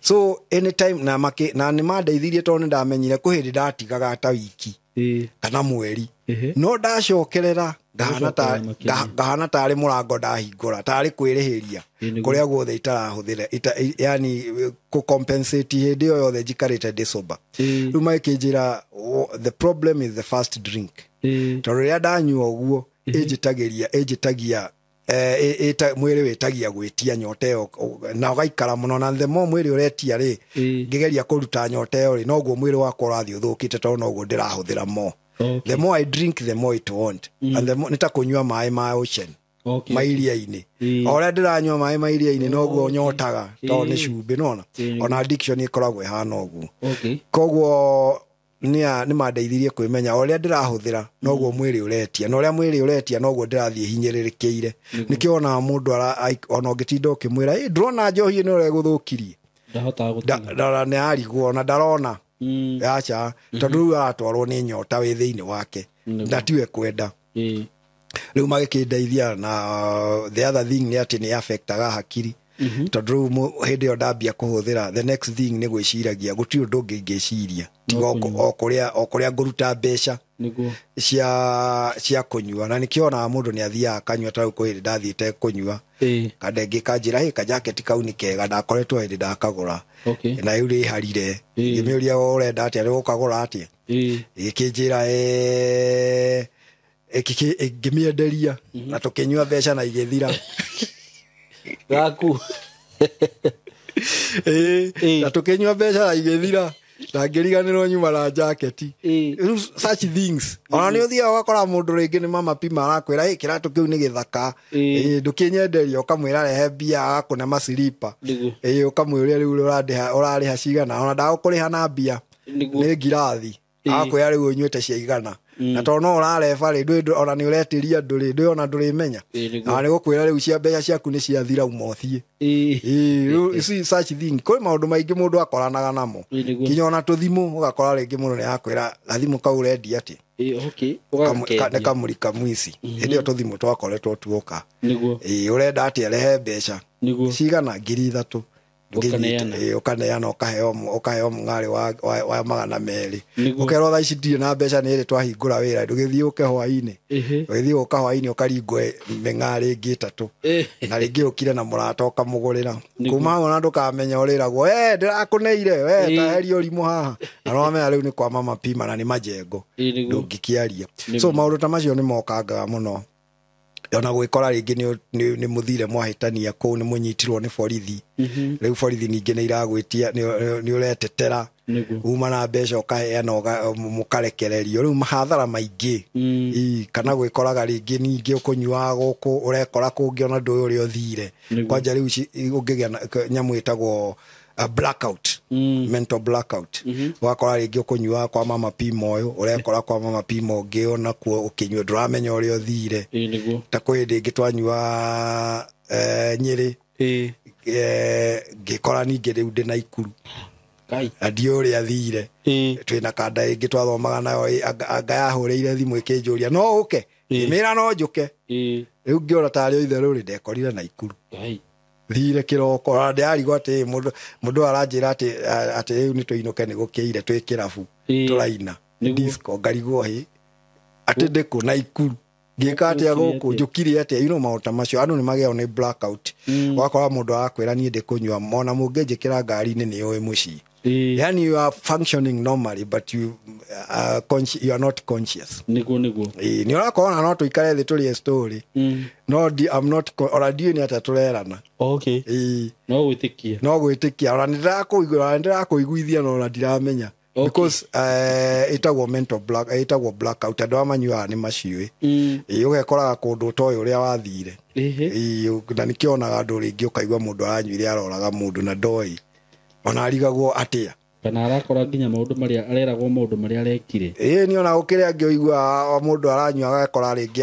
So anytime na maki, na nĩ mandeithirie, tondũ nĩ ndamenyire kwĩ hĩndĩ ndatigaga ta wiki kana mweri, no ndacokerera ngahana Ũgacokerera makĩria. Ngahana tarĩ mũrango ndahingũra, tarĩ kwĩrĩhĩria Nĩguo. Kũrĩa guothe itarahũthĩra yani kũ compensate hĩndĩ ĩyo yothe njikarĩte ndĩ sober. Rĩu magĩkĩnjĩra, "Oh, the problem is the first drink, tondũ rĩrĩa ndanyua ũguo, ĩnjĩtagĩria ĩnjĩtagia mwĩrĩ wĩtagia gwĩtia nyota ĩyo, na ũgaikara mũno, na the more mwĩrĩ ũretia rĩ, ngĩgeria kũruta nyota ĩyo rĩ, noguo mwĩrĩ wakwa ũrathiĩ ũthũkĩte, tondũ noguo ndĩrahũthĩra more. The more I drink, the more it want. And the more, nĩ ta kũnyua maĩ ma ocean, ma iria-inĩ. O ũrĩa ndĩranyua maĩ ma iria-inĩ, noguo nyotaga, tondũ nĩ cumbĩ nona. Ona addiction ĩkoragwo ĩhana ũguo. Koguo nĩ mandeithirie kwĩmenya, o ũrĩa ndĩrahũthĩra noguo mwĩrĩ ũretia, na ũrĩa mwĩrĩ ũretia noguo ndĩrathiĩ hinyĩrĩrĩkĩire. Nĩkĩo onaga mũndũ ona ũngĩtinda ũkĩmwĩra, "Ĩ, ndũrona njohi ĩno ũrĩa ĩgũthũkirie?" Ndahotaga gũtiga. Nĩ arigwo, ona ndarona. Aca, tondũ rĩu aratwarwo nĩ nyota wĩ thĩinĩ wake, na tiwe kwenda. Rĩu magĩkĩndeithia. Na the other thing nĩ atĩ nĩ affectaga hakiri, tondũ rĩu hĩndĩ ĩyo ndambia kũhũthĩra, the next thing nĩ gwĩciragia, gũtirĩ ũndũ ũngĩ ingĩciria tiga o kũrĩa ngũruta mbeca cia kũnyua. Na nĩkĩo onaga mũndũ nĩ athiaga akanyua. Ta rĩu kwĩ hĩndĩ ndathiĩte kũnyua, kandenge kanjĩra, "Hĩ, kajaketi kau nĩ kega." Ndakoretwo hĩndĩ ndakagũra, na rĩu rĩharire. Ngĩmĩũria, "Ũrenda atĩa? Rĩu ũkagũra atĩa?" Gĩkĩnjĩra, ngĩmĩenderia, na tũkĩnyua mbeca na igĩthira. Gaku. Na tũkĩnyua mbeca na igĩthira, na ngĩriganĩrwo nyuma na jaketi. Rĩu such things, ona nĩ ũthiaga ũgakora mũndũ rĩngĩ nĩ mama pima, arakwĩra, "Ĩ, kĩratũ kĩu nĩ gĩthaka." Ndũkĩnyenderia, ũkamwĩra rehe mbia, agakũne maciripa. Ũkamwĩra, "Rĩu ũrandĩha, ũrarĩha cigana?" Ona ndagũkũrĩha na mbia, nĩ ngirathi. Agakwĩra, "Rĩu ũnyuĩte cia igana." Na tondũ no ũrareba rĩ, ona nĩ ũretĩria andũ rĩ, ndũĩ ona ndũrĩmenya. Na nĩ gũkwĩra rĩu cia mbeca ciaku nĩ ciathira, uma ũthiĩ. Rĩu you see such thing, kwĩ maũndũ maingĩ mũndũ akoranaga namo. Nginya ona tũthimũ, ũgakora rĩngĩ mũndũ nĩ akwĩra, "Gathimũ kau ũrendia atĩ?" Nĩ Ũgakendia. kamũrika mwici. Hĩndĩ ĩyo tũthimũ twakoretwo tuoka. Ĩĩ, "Ũrenda atĩa? Rehe mbeca." "Cigana?" "3,000." Ũkaneana. Ĩĩ, ũkaneana, ũkaheo mũng'arĩ wa 200. Ũkerwo, "Thaa ici ndirĩ na mbeca, nĩ ĩrĩ twahingũra wĩra." Ndũgĩthiĩ ũke hwainĩ. Ũgĩthiĩ gũka hwainĩ, ũkaringwo mĩng'arĩ ĩngĩ 3. Na rĩngĩ ũkire na mũrata, ũkamũgũrĩra. Kuma hau ona ndũkamenya, ũrĩragwo, "Eh, ndĩrakũneire we, taheria ũrimũ haha." Na nĩwamenya rĩu nĩ kwa mama pima na nĩ majengo. Ndũngĩkĩaria. So maũndũ ta macio nĩ mokangaga mũno, ona gwĩkora rĩngĩ nĩ mũthire mwahĩtania kũu, nĩ mũnyitirwo nĩ borithi. Rĩu borithi ningĩ nĩ iragwĩtia, nĩ ũretetera. Uma na mbeca, ũkaheana, mũkarekererio. Rĩu mahathara maingĩ. Ii, kana gwĩkoraga rĩngĩ ningĩ ũkũnyuaga gũkũ, ũrekora kũngĩ, ona ndũĩ ũrĩa ũthire. Kwanja rĩu ũngĩgĩa na nyamũ ĩtagwo blackout, mental blackout, ũgakora rĩngĩ ũkũnyuaga kwa mama pima ũyũ, ũrekora kwa mama pima ũngĩ, onakuo ũkĩnyua ndũramenya ũrĩa ũthire. Ta kwĩ hĩndĩ ĩngĩ twanyua Nyĩrĩ, ngĩkora ningĩ rĩu ndĩ Naikuru. Kai. Na ndiũĩ ũrĩa thire. Twĩna kanda ĩngĩ twathomaga nayo, anga yahũrĩire thimũ ĩkĩnjũria no ũke. Ngĩmĩra no njũke. Rĩu ngĩona tarĩ o itherũ rĩ, ndekorire Naikuru. Kai. Thire kĩroko, ona ndĩrarigwo atĩ mũndũ aranjĩra atĩ rĩu nĩ tũinũke, nĩ gũkĩire, twĩ kĩrabu tũraina. Disco ngarigwo hĩ atĩ ndĩkũ Naikuru ngĩka atĩa gũkũ njũkire atĩa, you know, maũndũ ta macio andũ nĩ magĩao nĩ blackout. Ũgakora mũndũ arakwĩra niĩ ndĩkũnyua ona mũngĩnjĩkĩra ngari-inĩ nĩ ũĩ mũciĩ. Yani you are functioning normally but you, you are not conscious. Niguo niguo. Nĩ ũrakora no tũikare thĩ tũrĩe story. No I'm not, ona ndiũĩ nĩ atĩa tũrerana. Okay. No gwĩtĩkia. No gwĩtĩkia ona nĩ ndĩrakũiguithia no ona ndiramenya. Okay. Because ĩtagwo mental black, ĩtagwo blackout, andũ arĩa manyuaga nĩ maciũĩ. Ũgekoraga kũndũ ũtoĩ ũrĩa wathire. Na nĩkĩo onaga andũ rĩngĩ ũkaigua mũndũ aranyuire aroraga mũndũ na ndoĩ ona arigagwo atĩa kana arakora nginya maũndũ marĩa areragwo maũndũ marĩa arekire. Ĩĩ nĩ ona gũkĩrĩ angĩ ũigua mũndũ aranyua agakora rĩngĩ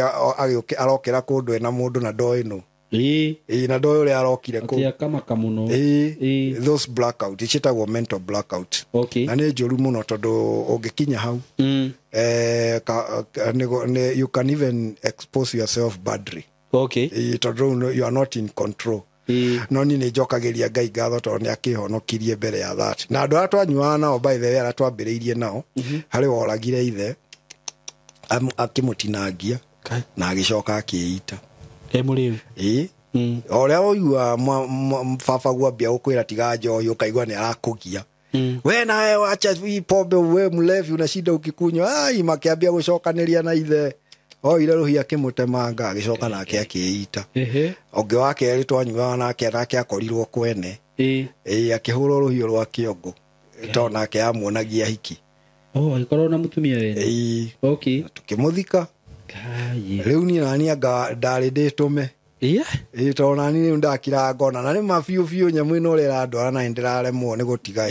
arokĩra kũndũ ena mũndũ na ndoĩ nũ. Ĩĩ na ndoĩ ũrĩa arokire kũu. Atĩ akamaka mũno. Ĩĩ those blackout ciĩtagwo mental blackout. Okay. Na nĩ njũru mũno tondũ ũngĩkinya hau you can even expose yourself badly. Okay. Ĩĩ tondũ you are not in control. No niĩ nĩ njokagĩria Ngai ngatho tondũ nĩ akĩhonokirie mbere ya that. Na andũ arĩa twanyuaga nao by the way arĩa twambĩrĩirie nao harĩ woragire ithe akĩmũtinangia na agĩcoka akĩĩita. Mũrĩu. Ĩĩ. O ũrĩa ũigua baba gwambia gũkwĩra tiga njohi ũkaigua nĩ arakũgia. We nawe wacha hii pombe, we mlevi unashinda ukikunywa. Ai makĩambia gũcokanĩria na ithe. Oire rũhiũ akĩmũtemanga agĩcoka nake akĩĩita. Ũngĩ wa kerĩ twanyuaga nake nake akorirwo kwene. Ĩĩ akĩhũrwo rũhiũ rwa kĩongo tondũ nake amuonagia hiki. Agĩkorwo na mũtumia wene. Ĩĩ. Okay. Tũkĩmũthika. Rĩu niĩ nani anga ndarĩ ndĩtũme. Ĩĩ tondũ nani rĩu ndakiraga ngona na nĩ ma biũ biũ nyamũ ĩno ũrĩa ĩrandwara na nĩndĩraremwo nĩ gũtiga.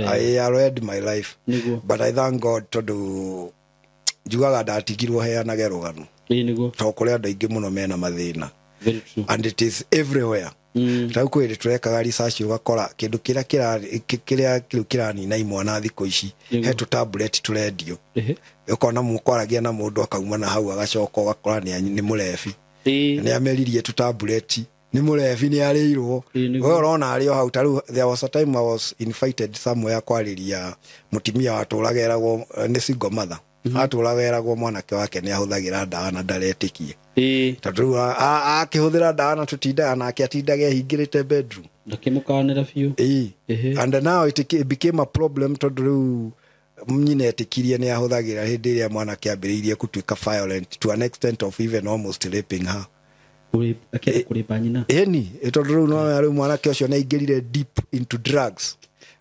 I read my life. But I thank God tondũ njugaga ndatigirwo heanage rũgano. Tondũ kũrĩ andũ aingĩ mũno mena mathĩna. And it is everywhere. Ta rĩu kwĩ hĩndĩ tũrekaga research ũgakora kĩndũ kĩrĩa kĩrĩa kĩranina imwana thikũ ici he tũ tablet tũrendio. Ũkona mũkwaragia na mũndũ akauma na hau agacoka ũgakora nĩ mũrebi. Nĩ ameririe tũ tablet nĩ mũrebi nĩ arĩirwo. We ũrona arĩ o hau. Ta rĩu there was a time I was invited somewhere kwarĩria mũtumia watũraga eragwo nĩ single mother. Atũraga eragwo mwanake wake nĩ ahũthagĩra ndawa na ndaretĩkie. Tondũ rĩu akĩhũthĩra ndawa na tũtindaga nake atindaga ehingĩrĩte bedroom. Ndakĩmũkanĩra biũ. And now it became a problem tondũ rĩu nyina etĩkirie nĩ ahũthagĩra hĩndĩ ĩrĩa mwanake ambĩrĩirie gũtuĩka violent to an extent of even almost raping her. Kũrĩpa nyina. Ĩni tondũ rĩu no rĩu mwanake ũcio nĩ aingĩrire deep into drugs.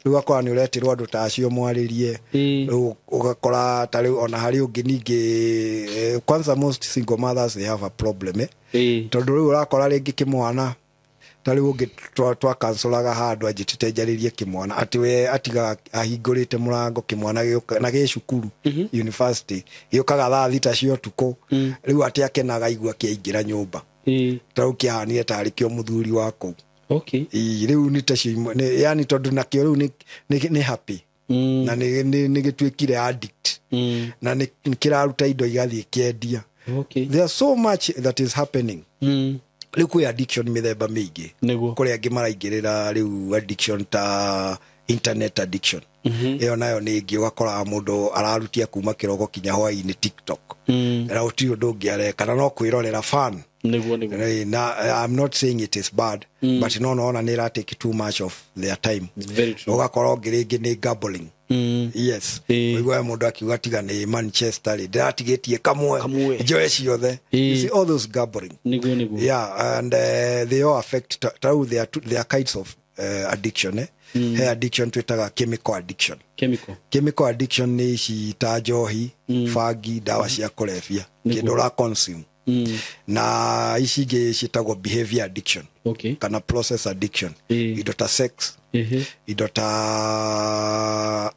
Rĩu ũgakora nĩ ũretĩrwo andũ ta acio mwarĩrie. Rĩu ũgakora ta rĩu ona harĩ ũngĩ ningĩ kwanza most single mothers they have a problem. Tondũ rĩu ũrakora rĩngĩ kĩmwana ta rĩu ũngĩ twakansolaga handũ anjĩtĩte njarĩrie kĩmwana atĩ we atigaga ahingũrĩte mũrango kĩmwana gĩũka na gĩ cukuru university gĩũkaga thaa thita cia ũtukũ. Rĩu atĩ akenaga aigua kĩaingĩra nyũmba. Ta rĩu kĩahanire tarĩ kĩo mũthuri wa kũu. Okay. Rĩu nĩ tacio yani tondũ nakĩo rĩu nĩ happy. Na nĩ gĩtuĩkire addict. Na nĩ kĩraruta indo igathiĩ kĩendia. Okay. There's so much that is happening. Rĩu kwĩ addiction mĩthemba mĩingĩ. Kũrĩ angĩ maraingĩrĩra rĩu addiction ta internet addiction. Ĩyo nayo nĩ ĩngĩ ũgakoraga mũndũ ararutia kuma kĩroko kinya hwaĩ-inĩ TikTok. Na gũtirĩ ũndũ ũngĩ areka na no kwĩrorera fun. Niguo. Na I'm not saying it is bad, but no no na nĩ take too much of their time. Very true. Ũgakora ũngĩ rĩngĩ nĩ gambling. Yes. Ũiguaga mũndũ akiuga tiga nĩ Manchester rĩ ndĩratigĩtie kamwe njoe ciothe. You see all those gambling. Niguo. Yeah, and they all affect tau there are kinds of addiction. He addiction twĩtaga chemical addiction. Chemical addiction nĩ ici ta njohi, bangi, ndawa cia kũrebia, kĩndũ ũra consume. Na ici ingĩ ciĩtagwo behavior addiction. Okay. Kana process addiction. Indo ta sex, indo ta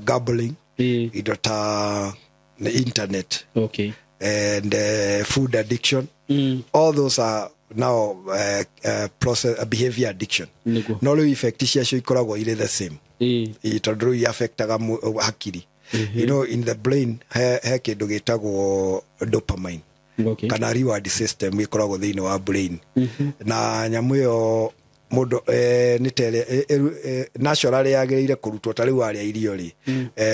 gambling, indo ta internet. Okay. And food addiction. All those are now process behavior addiction. No rĩu effect ciacio ikoragwo irĩ the same. Tondũ rĩu affectaga hakiri. You know, in the brain he kĩndũ gĩtagwo dopamine. Okay. Kana reward system ĩkoragwo thĩinĩ wa brain. Na nyamũ ĩyo Mũndũ nĩ ta ĩrĩa naturally yagĩrĩire kũrutwo ta rĩu warĩa irio rĩ,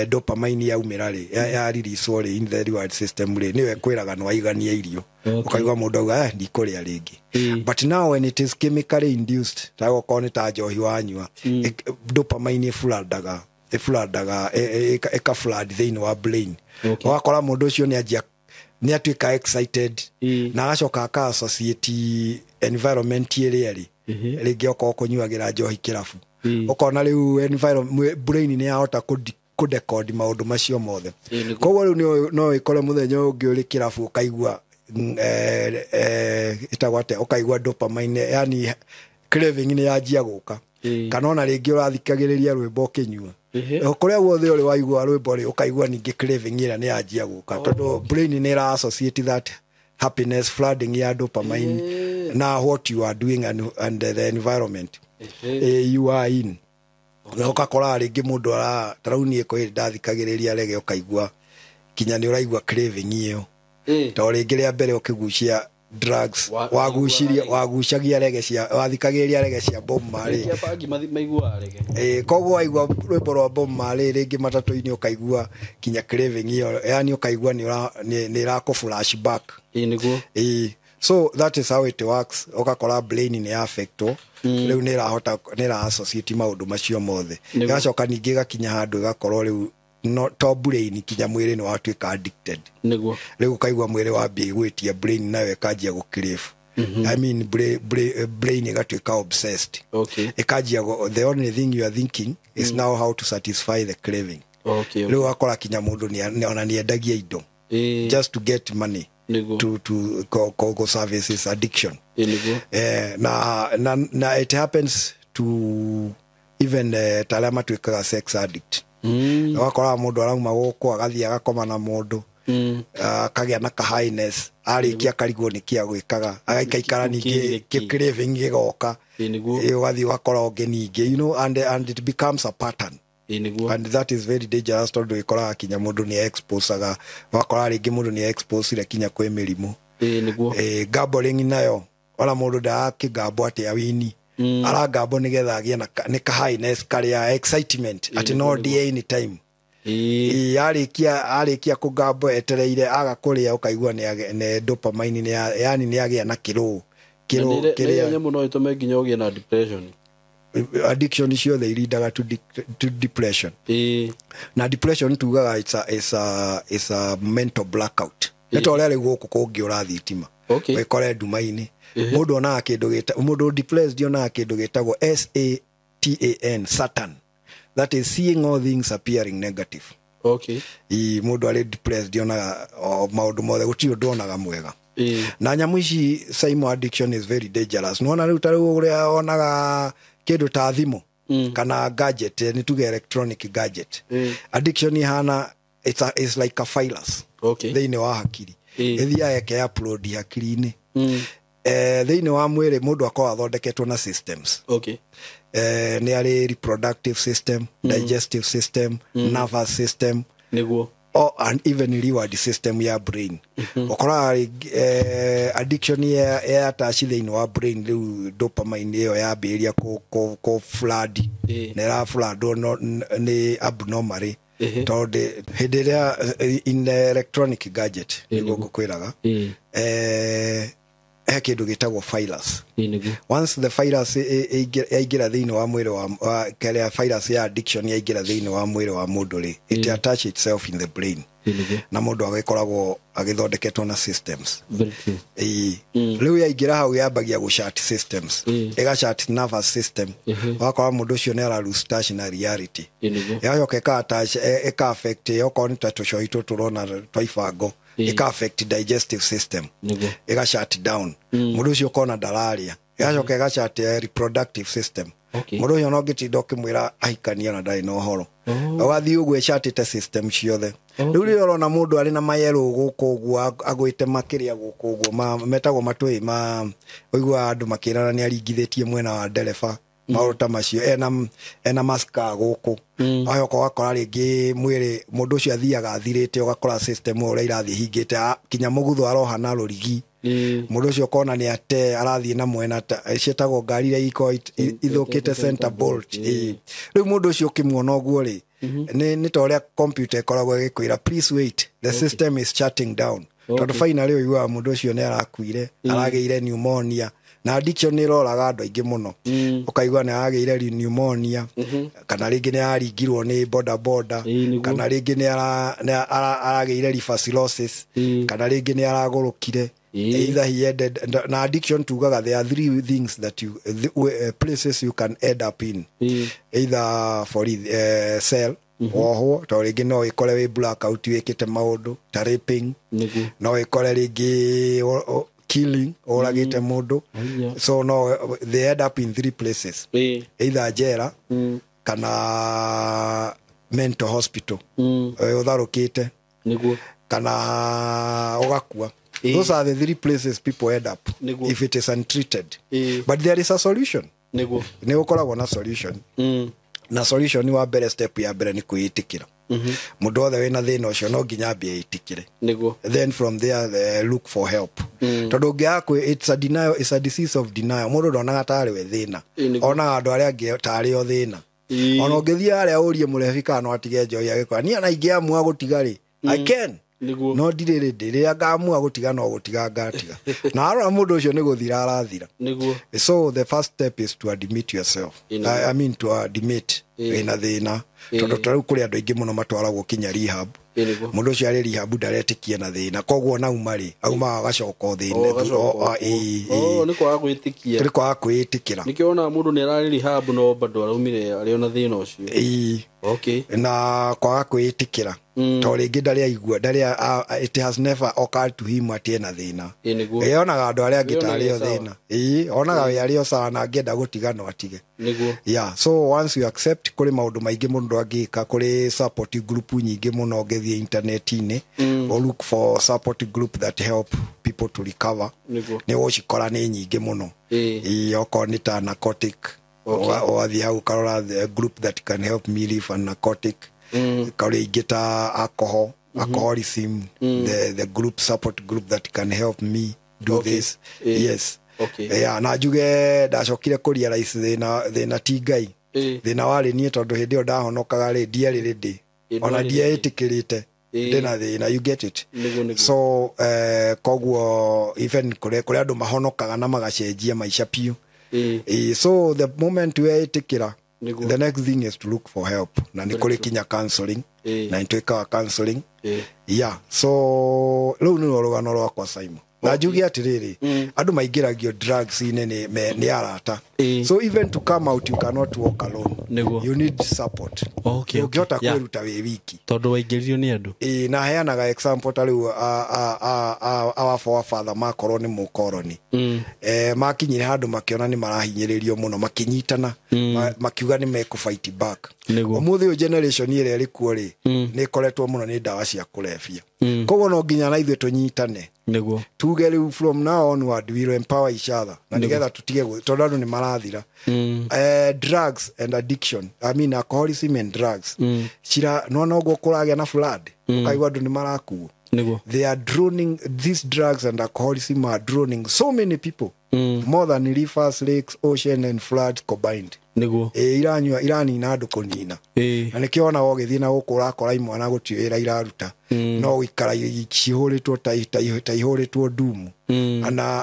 dopamine yaumĩra rĩ, ya release rĩ in the reward system rĩ, nĩyo ĩkwĩraga nĩ waigania irio. Ũkaigua mũndũ auga ndikũrĩa rĩngĩ. But now when it is chemically induced, ta okorwo nĩ ta njohi wanyua, dopamine ĩflodaga ĩka flood thĩinĩ wa brain. Ũgakora mũndũ ũcio nĩ anjia nĩ atuĩka excited na agacoka aka associate environment ĩrĩa ĩrĩ rĩngĩ okorwo kũnyuagĩra njohi kĩrabu, ũkona rĩu environment brain nĩ yahota kũdecode maũndũ macio mothe. Koguo rĩu no ĩkore mũthenya ũngĩ ũrĩ kĩrabu ũkaigua ĩtagwo atĩa, ũkaigua dopamine, yani craving nĩ yanjia gũka. Kana ona rĩngĩ ũrathikagĩrĩria rwĩmbo ũkĩnyua, kũrĩa guothe ũrĩ waigua rwĩmbo rĩ, ũkaigua ningĩ craving ĩrĩa nĩ yanjia gũka, tondũ brain nĩ ĩra associate that happiness flooding ya dopamine na what you are doing and the environment you are in. Na ũgakora rĩngĩ mũndũ ara tarau niĩ kwĩ ndathikagĩrĩria rege, ũkaigua kinya nĩ ũraigua craving ĩyo, tondũ rĩngĩ rĩa mbere ũkĩgucia drugs wagucirie wagucagia rege cia wathikagĩrĩria rege cia Bob Marley. Koguo waigua rwĩmbo rwa Bob Marley rĩngĩ matatũ-inĩ ũkaigua kinya craving ĩyo, yani ũkaigua nĩ ĩrakũ flashback. So that is how it works. Ũgakora brain nĩ affectwo rĩu, nĩ ĩrahota nĩ ĩra associate maũndũ macio mothe. Ĩgacoka ningĩ ĩgakinya handũ ĩgakorwo rĩu no to brain, kinya mwĩrĩ nĩ watuĩka addicted. Rĩu ũkaigua mwĩrĩ wambia gwĩtia brain nayo ĩkanjia gũ crave. I mean brain ĩgatuĩka obsessed. Ĩkanjia the only thing you are thinking is now how to satisfy the craving. Rĩu ũgakora kinya mũndũ ona nĩendagia indo just to get money to go services addiction. Na it happens to even ta arĩa matuĩkaga sex addict. Ũgakora mũndũ arauma gũkũ agathiĩ agakoma na mũndũ, akagĩa na ka highness, arĩkia akarigwo nĩkĩ agwĩkaga, agaikaikara ningĩ craving ĩgoka, ũgathiĩ ũgakora ũngĩ ningĩ, you know, and it becomes a pattern. And that is very dangerous, tondũ ĩkoraga kinya mũndũ nĩ exposaga, ũgakora rĩngĩ mũndũ nĩ exposire kinya kwĩ mĩrimũ. Gambling nayo ona mũndũ ndakĩgambo atĩ awini, aragambo nĩgetha agĩe na nĩ ka highness karĩa excitement atĩ no ndĩe anytime. Arĩkia kũgambo etereire aga kũrĩa, ũkaigua nĩ dopamine yani nĩ agĩa na kĩrũ kĩrũ kĩrĩa nyamũ no ĩtũme nginya ũgĩe na depression. Addiction ciothe irindaga to depression. Na depression tugaga it's a mental blackout. Nĩ ta ũrĩa rĩu gũkũ kũngĩ ũrathitima wĩkore nduma-inĩ, mũndũ onaga kĩndũ gĩta mũndũ depressed onaga kĩndũ gĩtagwo SATAN, Satan, that is seeing all things appearing negative. Mũndũ arĩ depressed onaga maũndũ mothe, gũtirĩ ũndũ onaga mwega. Na nyamũ ici same addiction is very dangerous. Nĩwona rĩu ta rĩu ũrĩa onaga kĩndũ ta thimũ kana gadget, nĩ tuge electronic gadget. Addiction ihana it's like a virus thĩinĩ wa hakiri, ĩthiaga ĩke upload hakiri-inĩ. Thĩinĩ wa mwĩrĩ mũndũ akoragwo athondeketwo na systems. Nĩ arĩ reproductive system, digestive system, nervous system, and even reward system ya brain. Ũkoraga addiction ya attach thĩinĩ wa brain, rĩu dopamine ĩyo yambĩrĩria kũ flood, na ĩra flood nĩ abnormally, tondũ hĩndĩ ĩrĩa in the electronic gadget nĩguo ngũkwĩraga, he kĩndũ gĩtagwo virus. Once the virus yaingĩra thĩinĩ wa mwĩrĩ wa kĩrĩa virus ya addiction yaingĩra thĩinĩ wa mwĩrĩ wa mũndũ rĩ, it attach itself in the brain. Na mũndũ agĩkoragwo agĩthondeketwo na systems. Rĩu yaingĩra hau yambagia gũ shut systems, ĩga shut nervous system. Ũgakora mũndũ ũcio nĩ ara lose touch na reality. Ĩgacoka ĩka attach, ĩka affect okorwo nĩ ta tũcui tũtũ tũrona twa ibango, ĩka affect digestive system, ĩga shut down. Mũndũ ũcio ũkona ndararia. Ĩgacoka ĩga shut reproductive system. Mũndũ ũcio no ngĩtinda ũkĩmwĩra ahikanie ona ndarĩ na ũhoro. Ũgathiĩ ũguo ĩcatĩte system ciothe. Rĩu rĩrĩa ũrona mũndũ arĩ na mayellow gũkũ ũguo agwĩte makĩria gũkũ ũguo metagwo matũĩ ma ũiguaga andũ makĩrana nĩ aringithĩtie mwena wa ndereba, maũndũ ta macio, ena maska gũkũ. Ũgacoka ũgakora rĩngĩ mwĩrĩ mũndũ ũcio athiaga athirĩte, ũgakora system ũrĩa irathiĩ hingĩte, kinya mũgutho aroha na rũrigi. Mũndũ ũcio ũkona nĩ ate arathiĩ na mwena ciĩtagwo ngari iria ikoragwo ithũkĩte center bolt. Rĩu mũndũ ũcio ũkĩmuona ũguo rĩ, nĩ ta ũrĩa computer ĩkoragwo ĩgĩkwĩra please wait, the system is shutting down. Tondũ finally ũiguaga mũndũ ũcio nĩ arakuire, aragĩire pneumonia. Na addiction nĩ ĩroraga andũ aingĩ mũno. Ũkaigua nĩ aragĩire pneumonia, kana rĩngĩ nĩ araringirwo nĩ boda boda, kana rĩngĩ nĩ aragĩire liver cirrhosis, kana rĩngĩ nĩ aragũrũkire. Either he ended, na addiction tugaga there are three things that you places you can end up in. Either for cell, wohwo, tondũ rĩngĩ no ĩkore wĩ blackout wĩkĩte maũndũ ta raping, no ĩkore rĩngĩ killing, ũragĩte mũndũ. So no, they end up in three places. Either jera, kana mental hospital, ũtharũkĩte, kana ũgakua. Those are the three places people end up if it is untreated. But there is a solution. Nĩ gũkoragwo na solution. Na solution wa mbere, step ya mbere nĩ kwĩĩtĩkĩra. Mũndũ wothe wĩna thĩna ũcio no nginya ambie ĩtĩkĩre. Then from there look for help. Tondũ ũngĩaga, it's a denial, it's a disease of denial. Mũndũ ndonaga tarĩ we thĩna, onaga andũ arĩa angĩ tarĩ o thĩna. Ona ũngĩthiĩ harĩa ũrie mũrebi kana no atige njohi agĩkora niĩ ona ingĩamua gũtiga rĩ, I can. No ndirĩ rĩndĩ rĩrĩa ngamua gũtiga no gũtiga ngatiga. Na arora mũndũ ũcio nĩ gũthira arathira. So the first step is to admit yourself. I mean to admit wĩna thĩna. Tondũ ta rĩu kũrĩ andũ aingĩ mũno matwaragwo kinya rehab. Mũndũ ũcio arĩ rehab ndaretĩkia na thĩna, koguo na auma rĩ, aumaga agacoka o thĩna. Nĩ kwaga gwĩtĩkia. Nĩ kwaga kwĩĩtĩkĩra. Nĩkĩo wonaga mũndũ nĩ ararĩ rehab no bado araumire arĩ ona thĩna ũcio. Okay. Na kwaga kwĩĩtĩkĩra. Tondũ rĩngĩ ndarĩ aigua, ndarĩ, it has never occurred to him atĩ ena thĩna. Onaga andũ arĩa angĩ tarĩ o thĩna. Onaga we arĩ o sawa na angĩenda gũtiga no atige. Yeah, so once you accept, kũrĩ maũndũ maingĩ mũndũ angĩka, kũrĩ support group nyingĩ mũno ũngĩthiĩ internet-inĩ, or look for support group that help people to recover. Nĩ ũgũcikora nĩ nyingĩ mũno. Okorwo nĩ ta narcotic, ũgathiĩ hau ũkarora the group that can help me live on narcotic. Kũrĩ ingĩ ta alcohol, alcoholism, the group support group that can help me do this. Yes. Yeah, na njuge ndacokire kũ realize thĩna ti Ngai. Thĩna warĩ niĩ tondũ hĩndĩ ĩyo ndahonokaga rĩ, ndiarĩ ready. Ona ndietĩkĩrĩte ndĩna thĩna, you get it. So koguo even kũrĩ andũ mahonokaga na magacenjia maica piũ. So the moment wetĩkĩra, the next thing is to look for help. Na nĩ kũrĩ kinya counseling, na nĩ twĩkaga counseling. Yeah, so rĩu nĩ rũgano rwakwa Simon. Na njuge atĩrĩrĩ, andũ maingĩragio drugs-inĩ nĩ arata. So even to come out you cannot walk alone. You need support. Ũngĩhota kwĩruta wĩ wiki. Tondũ waingĩririo nĩ andũ. Na heanaga example ta rĩu our forefather makorwo nĩ mũkoroni. Makinyire handũ makĩona nĩ marahinyĩrĩrio mũno, makĩnyitana, makiuga nĩ mekũ fight back. Ũmũthĩ ũyũ generation ĩrĩa ĩrĩ kuo rĩ, nĩ ĩkoretwo mũno nĩ ndawa cia kũrebia. Koguo no nginya na ithuĩ tũnyitane. Tuge rĩu from now onward we will empower each other. Na nĩgetha tũtige tondũ andũ nĩ marathira. Drugs and addiction, I mean alcoholism and drugs. Cira no noguo kũragĩa na flood, ũkaigua andũ nĩ marakuo. They are drowning, these drugs and alcoholism are drowning so many people. More than rivers, lakes, ocean and floods combined. Iranyua iranina andũ kũnina. Na nĩkĩo ona ũgĩthiĩ na gũkũ ũrakora imwana gũtirĩ wĩra iraruta. No gũikara cihũrĩtwo ta ihũrĩtwo ndumu.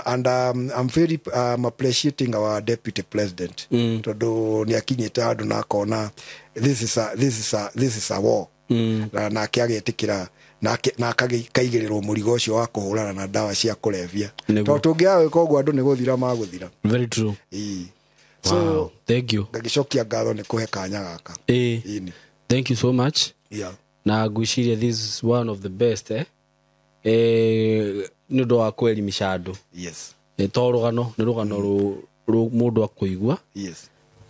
And I'm very appreciating our deputy president. Tondũ nĩ akinyĩte handũ na akona this is a war. Na nake agetĩkĩra na akaigĩrĩrwo mũrigo ũcio wa kũhũrana na ndawa cia kũrebia. Tondũ tũngĩaga gwĩka ũguo andũ nĩ gũthira magũthira. Very true. So wow, thank you. Ngagicokia ngatho nĩ kũhe kanya gaka. Thank you so much. Yeah. Na ngwĩciria this is one of the best nĩ ũndũ wa kwelimisha andũ. Yes. To rũgano nĩ rũgano rũ mũndũ akũigua. Yes.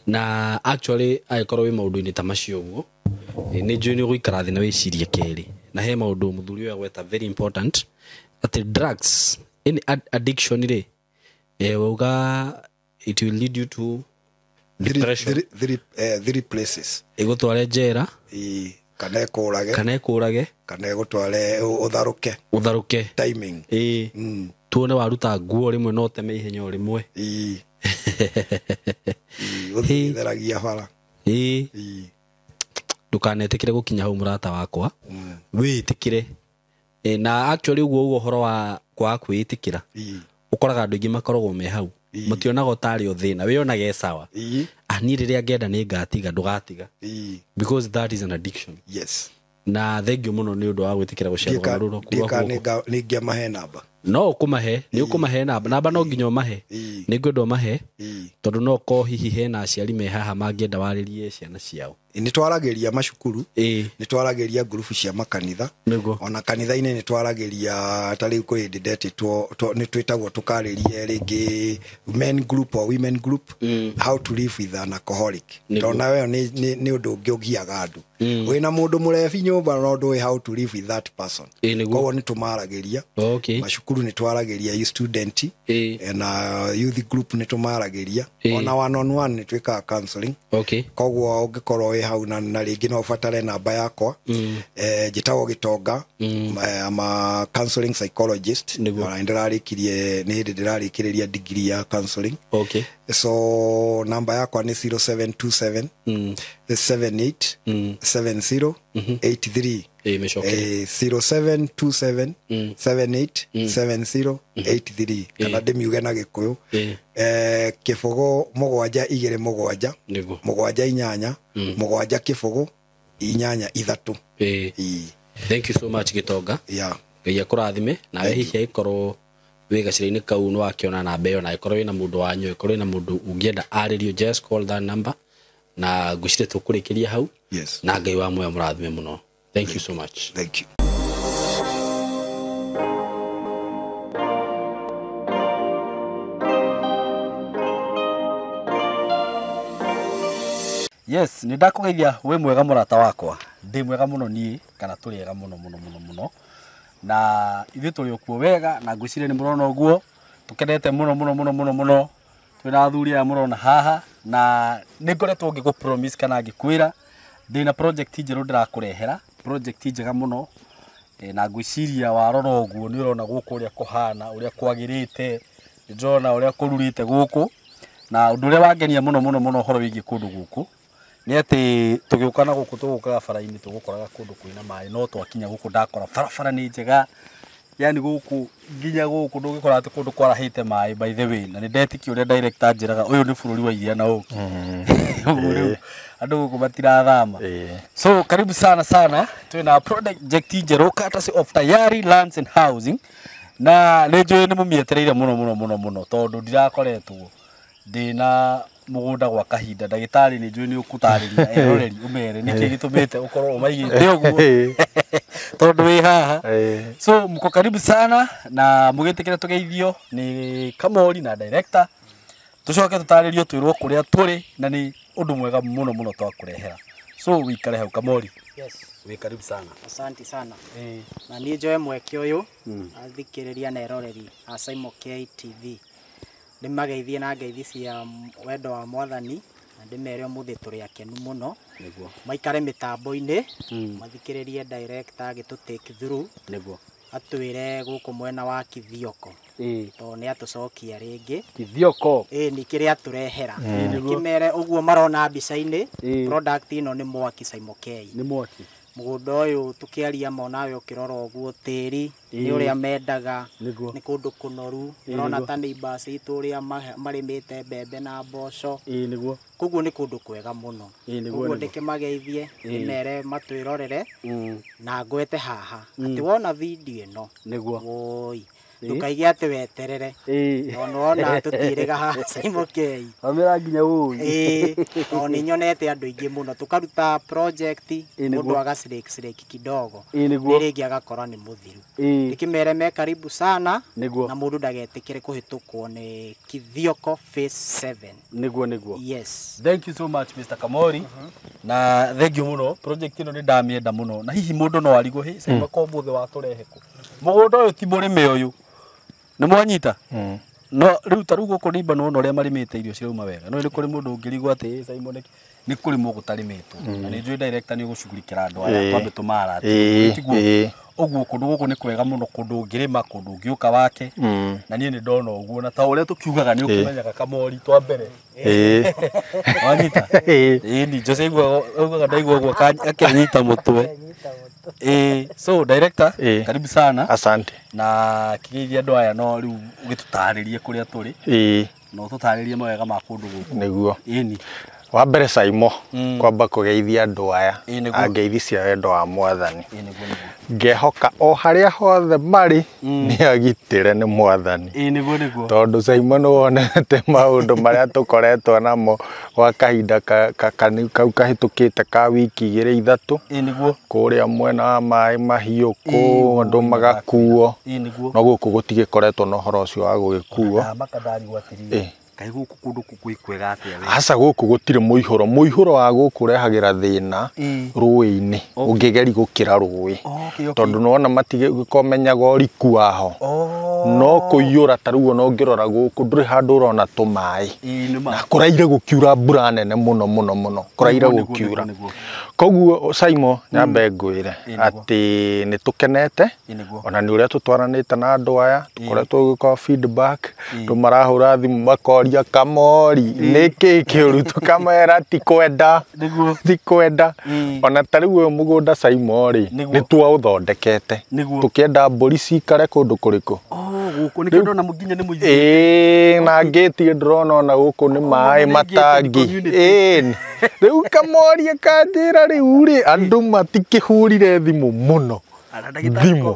Na actually angĩkorwo wĩ maũndũ-inĩ ta macio ũguo, nĩ njũĩ nĩ ũgũikara thĩ na wĩcirie kerĩ. Na he maũndũ mũthuri ũyũ agweta very important atĩ drugs any addiction rĩ, wauga it will lead you to depression. Three places. Ĩgũtware njera, kana ĩkũrage, kana ĩkũrage, kana ĩgũtware ũtharũke. Ũtharũke. Timing. Tuone waruta nguo rĩmwe no teme ihenya o rĩmwe. Ĩĩ. Ĩĩ, ũtheragia bara. Ĩĩ. Ĩĩ. Ndũkanetĩkĩre gũkinya hau mũrata wakwa. Wĩĩtĩkĩre. Na actually ũguo ũhoro wa kwaga kwĩĩtĩkĩra. Ĩĩ. Ũkoraga andũ aingĩ makoragwo me hau. Mationaga ũtarĩ o thĩna, wĩonage sawa. Ĩĩ. Niĩ rĩrĩa ngenda nĩ ngatiga, ndũgatiga. Ĩĩ. Because that is an addiction. Yes. Na thank you mũno nĩ ũndũ wa gwĩtĩkĩra gũcera rũgano rũrũ rwaku Ndiĩka nĩ ngĩamahe namba. No ũkũmahe, nĩ ũkũmahe namba. Namba no nginya ũmahe. Nĩ ngwenda ũmahe. Tondũ no ũkorwo hihi hena aciari me haha mangĩenda warĩrie ciana ciao. Nĩ twaragĩria macukuru. Nĩ twaragĩria ngurubu cia makanitha. Nĩguo. Ona kanitha-inĩ nĩ twaragĩria, ta rĩu kwĩ hĩndĩ ndetĩtwo, nĩ twĩtagwo tũkarĩrie rĩngĩ men group or women group, how to live with an alcoholic. Nĩguo. Tondũ nayo nĩ ũndũ ũngĩ ũgiaga andũ. Wĩna mũndũ mũrebi nyũmba no ndũĩ how to live with that person. Nĩguo. Koguo nĩ tũmaragĩria. Macukuru nĩ twaragĩria student, na youth group nĩ tũmaragĩria. Ona one on one nĩ twĩkaga counseling. Koguo ũngĩkorwo wĩ hau na rĩngĩ no ũbatare namba yakwa. Njĩtagwo Gĩtonga. I'm a counseling psychologist. Nĩguo. Na nĩ hĩndĩ ndĩrarĩkĩrĩria degree ya counseling. So namba yakwa nĩ 0727 78 70 83. Mĩcoke. 0727 78 70 83. Kana ndĩmiuge na Gĩkũyũ. 0 7 2 7 Nĩguo. 7 8 7 0 8 3. Thank you so much Gĩtonga. Yeah. Ngai akũrathime. Nawe hihi angĩkorwo wĩ gacĩra-inĩ kau nĩ wakĩona namba ĩyo, na angĩkorwo wĩna mũndũ wanyu, angĩkorwo wĩna mũndũ ũngĩenda arĩrio, just call that number. Na ngwĩciria tũkũrĩkĩria hau. Yes. Na Ngai wa muoyo mũrathime mũno. Thank you so much. Thank you. Yes, nĩ ndakũgeithia wĩ mwega mũrata wakwa. Ndĩ mwega mũno niĩ, kana tũrĩ ega mũno mũno mũno mũno. Na ithuĩ tũrĩ okuo wega, na ngwĩciria nĩ mũrona ũguo. Tũkenete mũno mũno mũno mũno mũno. Twĩna athuri aya mũrona haha, na nĩ ngoretwo ngĩkũ promise kana ngĩkwĩra ndĩna project njerũ ndĩrakũrehera, project njega mũno. Na ngwĩciria warora ũguo nĩ ũrona gũkũ ũrĩa kũhana, ũrĩa kwagĩrĩte, nĩ ndĩrona ũrĩa kũrurĩte gũkũ. Na ũndũ ũrĩa wangenia mũno mũno mũno ũhoro wĩgiĩ kũndũ gũkũ nĩ atĩ tũgĩũka na gũkũ tũgũkaga bara-inĩ tũgũkoraga kũndũ kwĩna maĩ, no twakinya gũkũ ndakora barabara nĩ njega. Yani gũkũ nginya gũkũ ndũngĩkora atĩ kũndũ kwarahĩte maĩ, by the way. Na nĩ ndetĩkia ũrĩa director anjĩraga ũyũ nĩ bũrũri wa iria na ũkĩ. Ũguo rĩu andũ gũkũ matirathama. So karibu sana sana, twĩna project njerũ courtesy of Tayari Lands and Housing. Na nĩ njũĩ nĩ mũmĩetereire mũno mũno mũno mũno, tondũ ndirakoretwo ndĩna mũgũnda gwa kahinda. Ndagĩtarĩ nĩ njũĩ nĩ ũkũtarĩria eroreri ũmere nĩkĩ gĩtũmĩte ũkorwo ũmaigĩte ũguo tondũ wĩ haha. So mko karibu sana na mũgĩtĩkĩre tũgeithio nĩ Kamori na director. Tũcoke tũtarĩrio twĩrwo kũrĩa tũrĩ, na nĩ ũndũ mwega mũno mũno twakũrehera. So wĩikare hau Kamori. Yes. Wĩ karibu sana. Asante sana. Na niĩ njoe mweke ũyũ athikĩrĩria na eroreri a Saimo K TV. Ndĩmageithie na ngeithi cia wendo wa Mwathani, na ndĩmere ũmũthĩ tũrĩ akenu mũno. Nĩguo. Maikare mĩtambo-inĩ, mathikĩrĩrie director agĩtũ take through. Nĩguo. Atwĩre gũkũ mwena wa Kithioko. Tondũ nĩ atũcokia rĩngĩ. Kithioko. Nĩ kĩrĩa atũrehera. Kĩmere ũguo marona mbica-inĩ, product ĩno nĩ mwaki Saimo K. Nĩ mwaki. Mũgũnda ũyũ tũkĩaria ma onawe ũkĩrora ũguo tĩri nĩ ũrĩa mendaga, nĩ kũndũ kũnoru, ũrona ta neighbors itũ ũrĩa marĩmĩte mbembe na mboco. Nĩguo. Koguo nĩ kũndũ kwega mũno. Koguo ndĩkĩmageithie, ndĩmere matwĩrorere, na ngwete haha. Atĩ wona video ĩno, Nĩguo. woi, ndũkaige atĩ weterere. Tondũ wona tũtiĩrĩga haha Saimo K. Wamĩra nginya woi. Tondũ nĩ nyonete andũ aingĩ mũno tũkaruta project, mũndũ aga slake kidogo. Nĩguo. Nĩ rĩngĩ agakora nĩ mũthiru. Ndĩkĩmere me karibu sana, Nĩguo. na mũndũ ndagetĩkĩre kũhĩtũkwo nĩ Kithioko phase 7. Nĩguo, nĩguo. Yes. Thank you so much Mr. Kamori. Na thank you mũno. Project ĩno nĩ ndamĩenda mũno. Na hihi mũndũ no arigwo, hĩ, Saimo ko ũmũthĩ watũrehe kũ? Mũgũnda ũyũ ti mũrĩme ũyũ. Nĩ mwanyita? No rĩu ta rĩu gũkũ nĩ nĩwona ũrĩa marĩmĩte irio cirauma wega. No nĩ kũrĩ mũndũ ũngĩrigwo atĩ, Saimo nĩ kũrĩmwo gũtarĩmĩtwo. Na nĩ njũĩ director nĩ ũgũcugurikĩra andũ aya, twambe tũmarate. Tiguo. Ũguo kũndũ gũkũ nĩ kwega mũno, kũndũ ũngĩrĩma, kũndũ ũngĩũka wake. Na niĩ nĩ ndona ũguo, na ta ũrĩa tũkiugaga nĩ ũkĩmenyaga kamori twa mbere. Wanyita? Ĩĩ ni Jose aiguaga ndaigua ũguo akĩnyita mũtwe. So director, karibu sana. Asante. Na kĩgeithia andũ aya, no rĩu ũgĩtũtarĩrie kũrĩa tũrĩ. Na ũtũtarĩrie mawega ma kũndũ gũkũ. Nĩguo. Ĩni. Wa mbere Saimo, kwamba kũgeithia andũ aya Ĩĩ, nĩguo. a ngeithi cia wendo wa Mwathani. Ĩĩ nĩguo nĩguo. Ngehoka o harĩa hothe marĩ nĩ agitĩre nĩ Mwathani. Ĩĩ nĩguo nĩguo. Tondũ Saimo nĩ wonete maũndũ marĩa tũkoretwo namo gwa kahinda kau kahĩtũkĩte ka wiki igĩrĩ ithatũ. Ĩĩ nĩguo. Kũrĩa mwena wa maĩ mahiũ kũ Ĩĩ, andũ magakuo. Ĩĩ nĩguo. No gũkũ gũtigĩkoretwo na ũhoro ũcio wa gũgĩkuo. Ndamaka ndarigwo atĩrĩrĩ, kaĩ gũkũ kũndũ gwĩ kwega atĩa we? Aca, gũkũ gũtirĩ mũihũro. Mũihũro wa gũkũ ũrehagĩra thĩna rũĩ-inĩ ũngĩgeri gũkĩra rũĩ. Tondũ nĩwona matigĩkomenyaga ũriku waho. No kũiyũra ta rĩu ona ũngĩrora gũkũ ndũrĩ handũ ũrona tũmaĩ. Ĩĩ nĩ ma. Na kũraire gũkiura mbura nene mũno mũno mũno. Kũraire Nĩguo, nĩguo, gũkiura. nĩguo. Koguo Saimo, nyambe ngwĩre Ĩĩ, nĩguo. atĩ nĩ tũkenete Ĩĩ nĩguo. ona nĩ ũrĩa tũtwaranĩte na andũ aya, tũkoretwo gũgĩka feedback. Ĩĩ. Andũ marahũra thimũ makoria kamori nĩkĩ kĩũru, tũkamera ti kwenda. Nĩguo. Ti kwenda. Ĩĩ. Ona ta rĩu ũyũ mũgũnda Saimo rĩ, Nĩguo. nĩ twaũthondekete. Nĩguo. Tũkĩenda mbũri cikare kũndũ kũrĩkũ. Oh, gũkũ nĩkĩo ndona nginya nĩ mũingĩ. Ĩĩ, na ngĩti ndĩrona ona gũkũ nĩ maĩ nĩ gated matangi. community. Ĩĩ, rĩu kamoria kanjĩra rĩu rĩ, andũ matikĩhũrire thimũ mũno. Thimũ.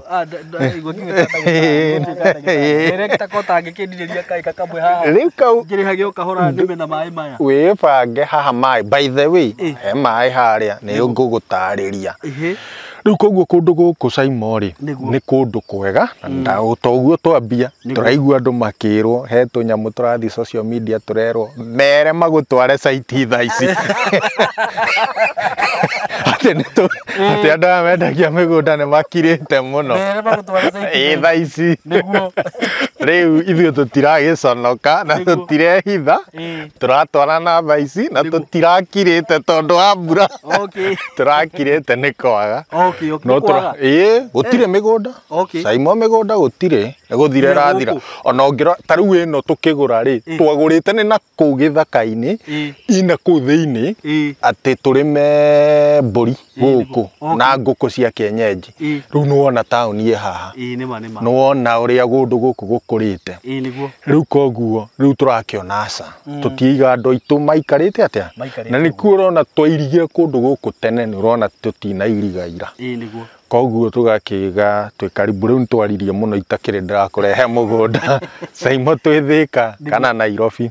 Director ko tangĩkĩndirĩria kaĩ kakamwe haha. Rĩu kau Ngĩrĩhage o kahora nĩme na maĩ maya. Wĩbange haha maĩ, by the way, Ĩ. he maĩ harĩa nĩ ngũgũtarĩria. Ĩhĩ. Rĩu koguo kũndũ gũkũ Saimo rĩ, Nĩguo. nĩ kũndũ kwega na toguo twambia tũraigua andũ makĩrwo he tũnyamũ tũrathiĩ social media, tũrerwo mere magũtware site thaa ici, atĩ atĩ andũ aya mendagia mĩgũnda nĩ makirĩte mũno. Mere magũtware site. Ĩ, thaa ici. Nĩguo. Rĩu ithuĩ tũtiragĩconoka na Nĩguo. tũtirehitha. Tũratwara na thaa ici na Nĩguo. tũtirakirĩte tondũ wa mbura. Tũrakirĩte nĩ kwaga. No No tũra kwaga. ĩĩ, gũtirĩ mĩgũnda. Saimo, mĩgũnda gũtirĩ, nĩ gũthira Nginya ĩrathira. gũkũ? Ona ũngĩrora ta rĩu ĩno tũkĩgũra rĩ, twagũrĩte nĩ na kũu gĩthaka-inĩ, ina kũu thĩinĩ, atĩ tũrĩme mbũri gũkũ na ngũkũ cia kienyeji. Rĩu nĩwona taũni ĩ haha. Ĩĩ nĩma nĩma. Nĩwona ũrĩa kũndũ gũkũ gũkũrĩte. Ĩĩ nĩguo. Rĩu koguo rĩu tũrakĩona aca tũtiiga andũ aitũ maikarĩte atĩa. Maikarĩte. Na nĩkuo ũrona twairigire kũndũ gũkũ tene, nĩ ũrona tũtinairiga ira. Ĩĩ nĩguo. Koguo tũgakĩga twĩ karibu. Rĩu nĩtwaririe mũno, itakĩrĩ ndĩrakũrehe mũgũnda Saimo twĩ Thĩka kana Nairobi.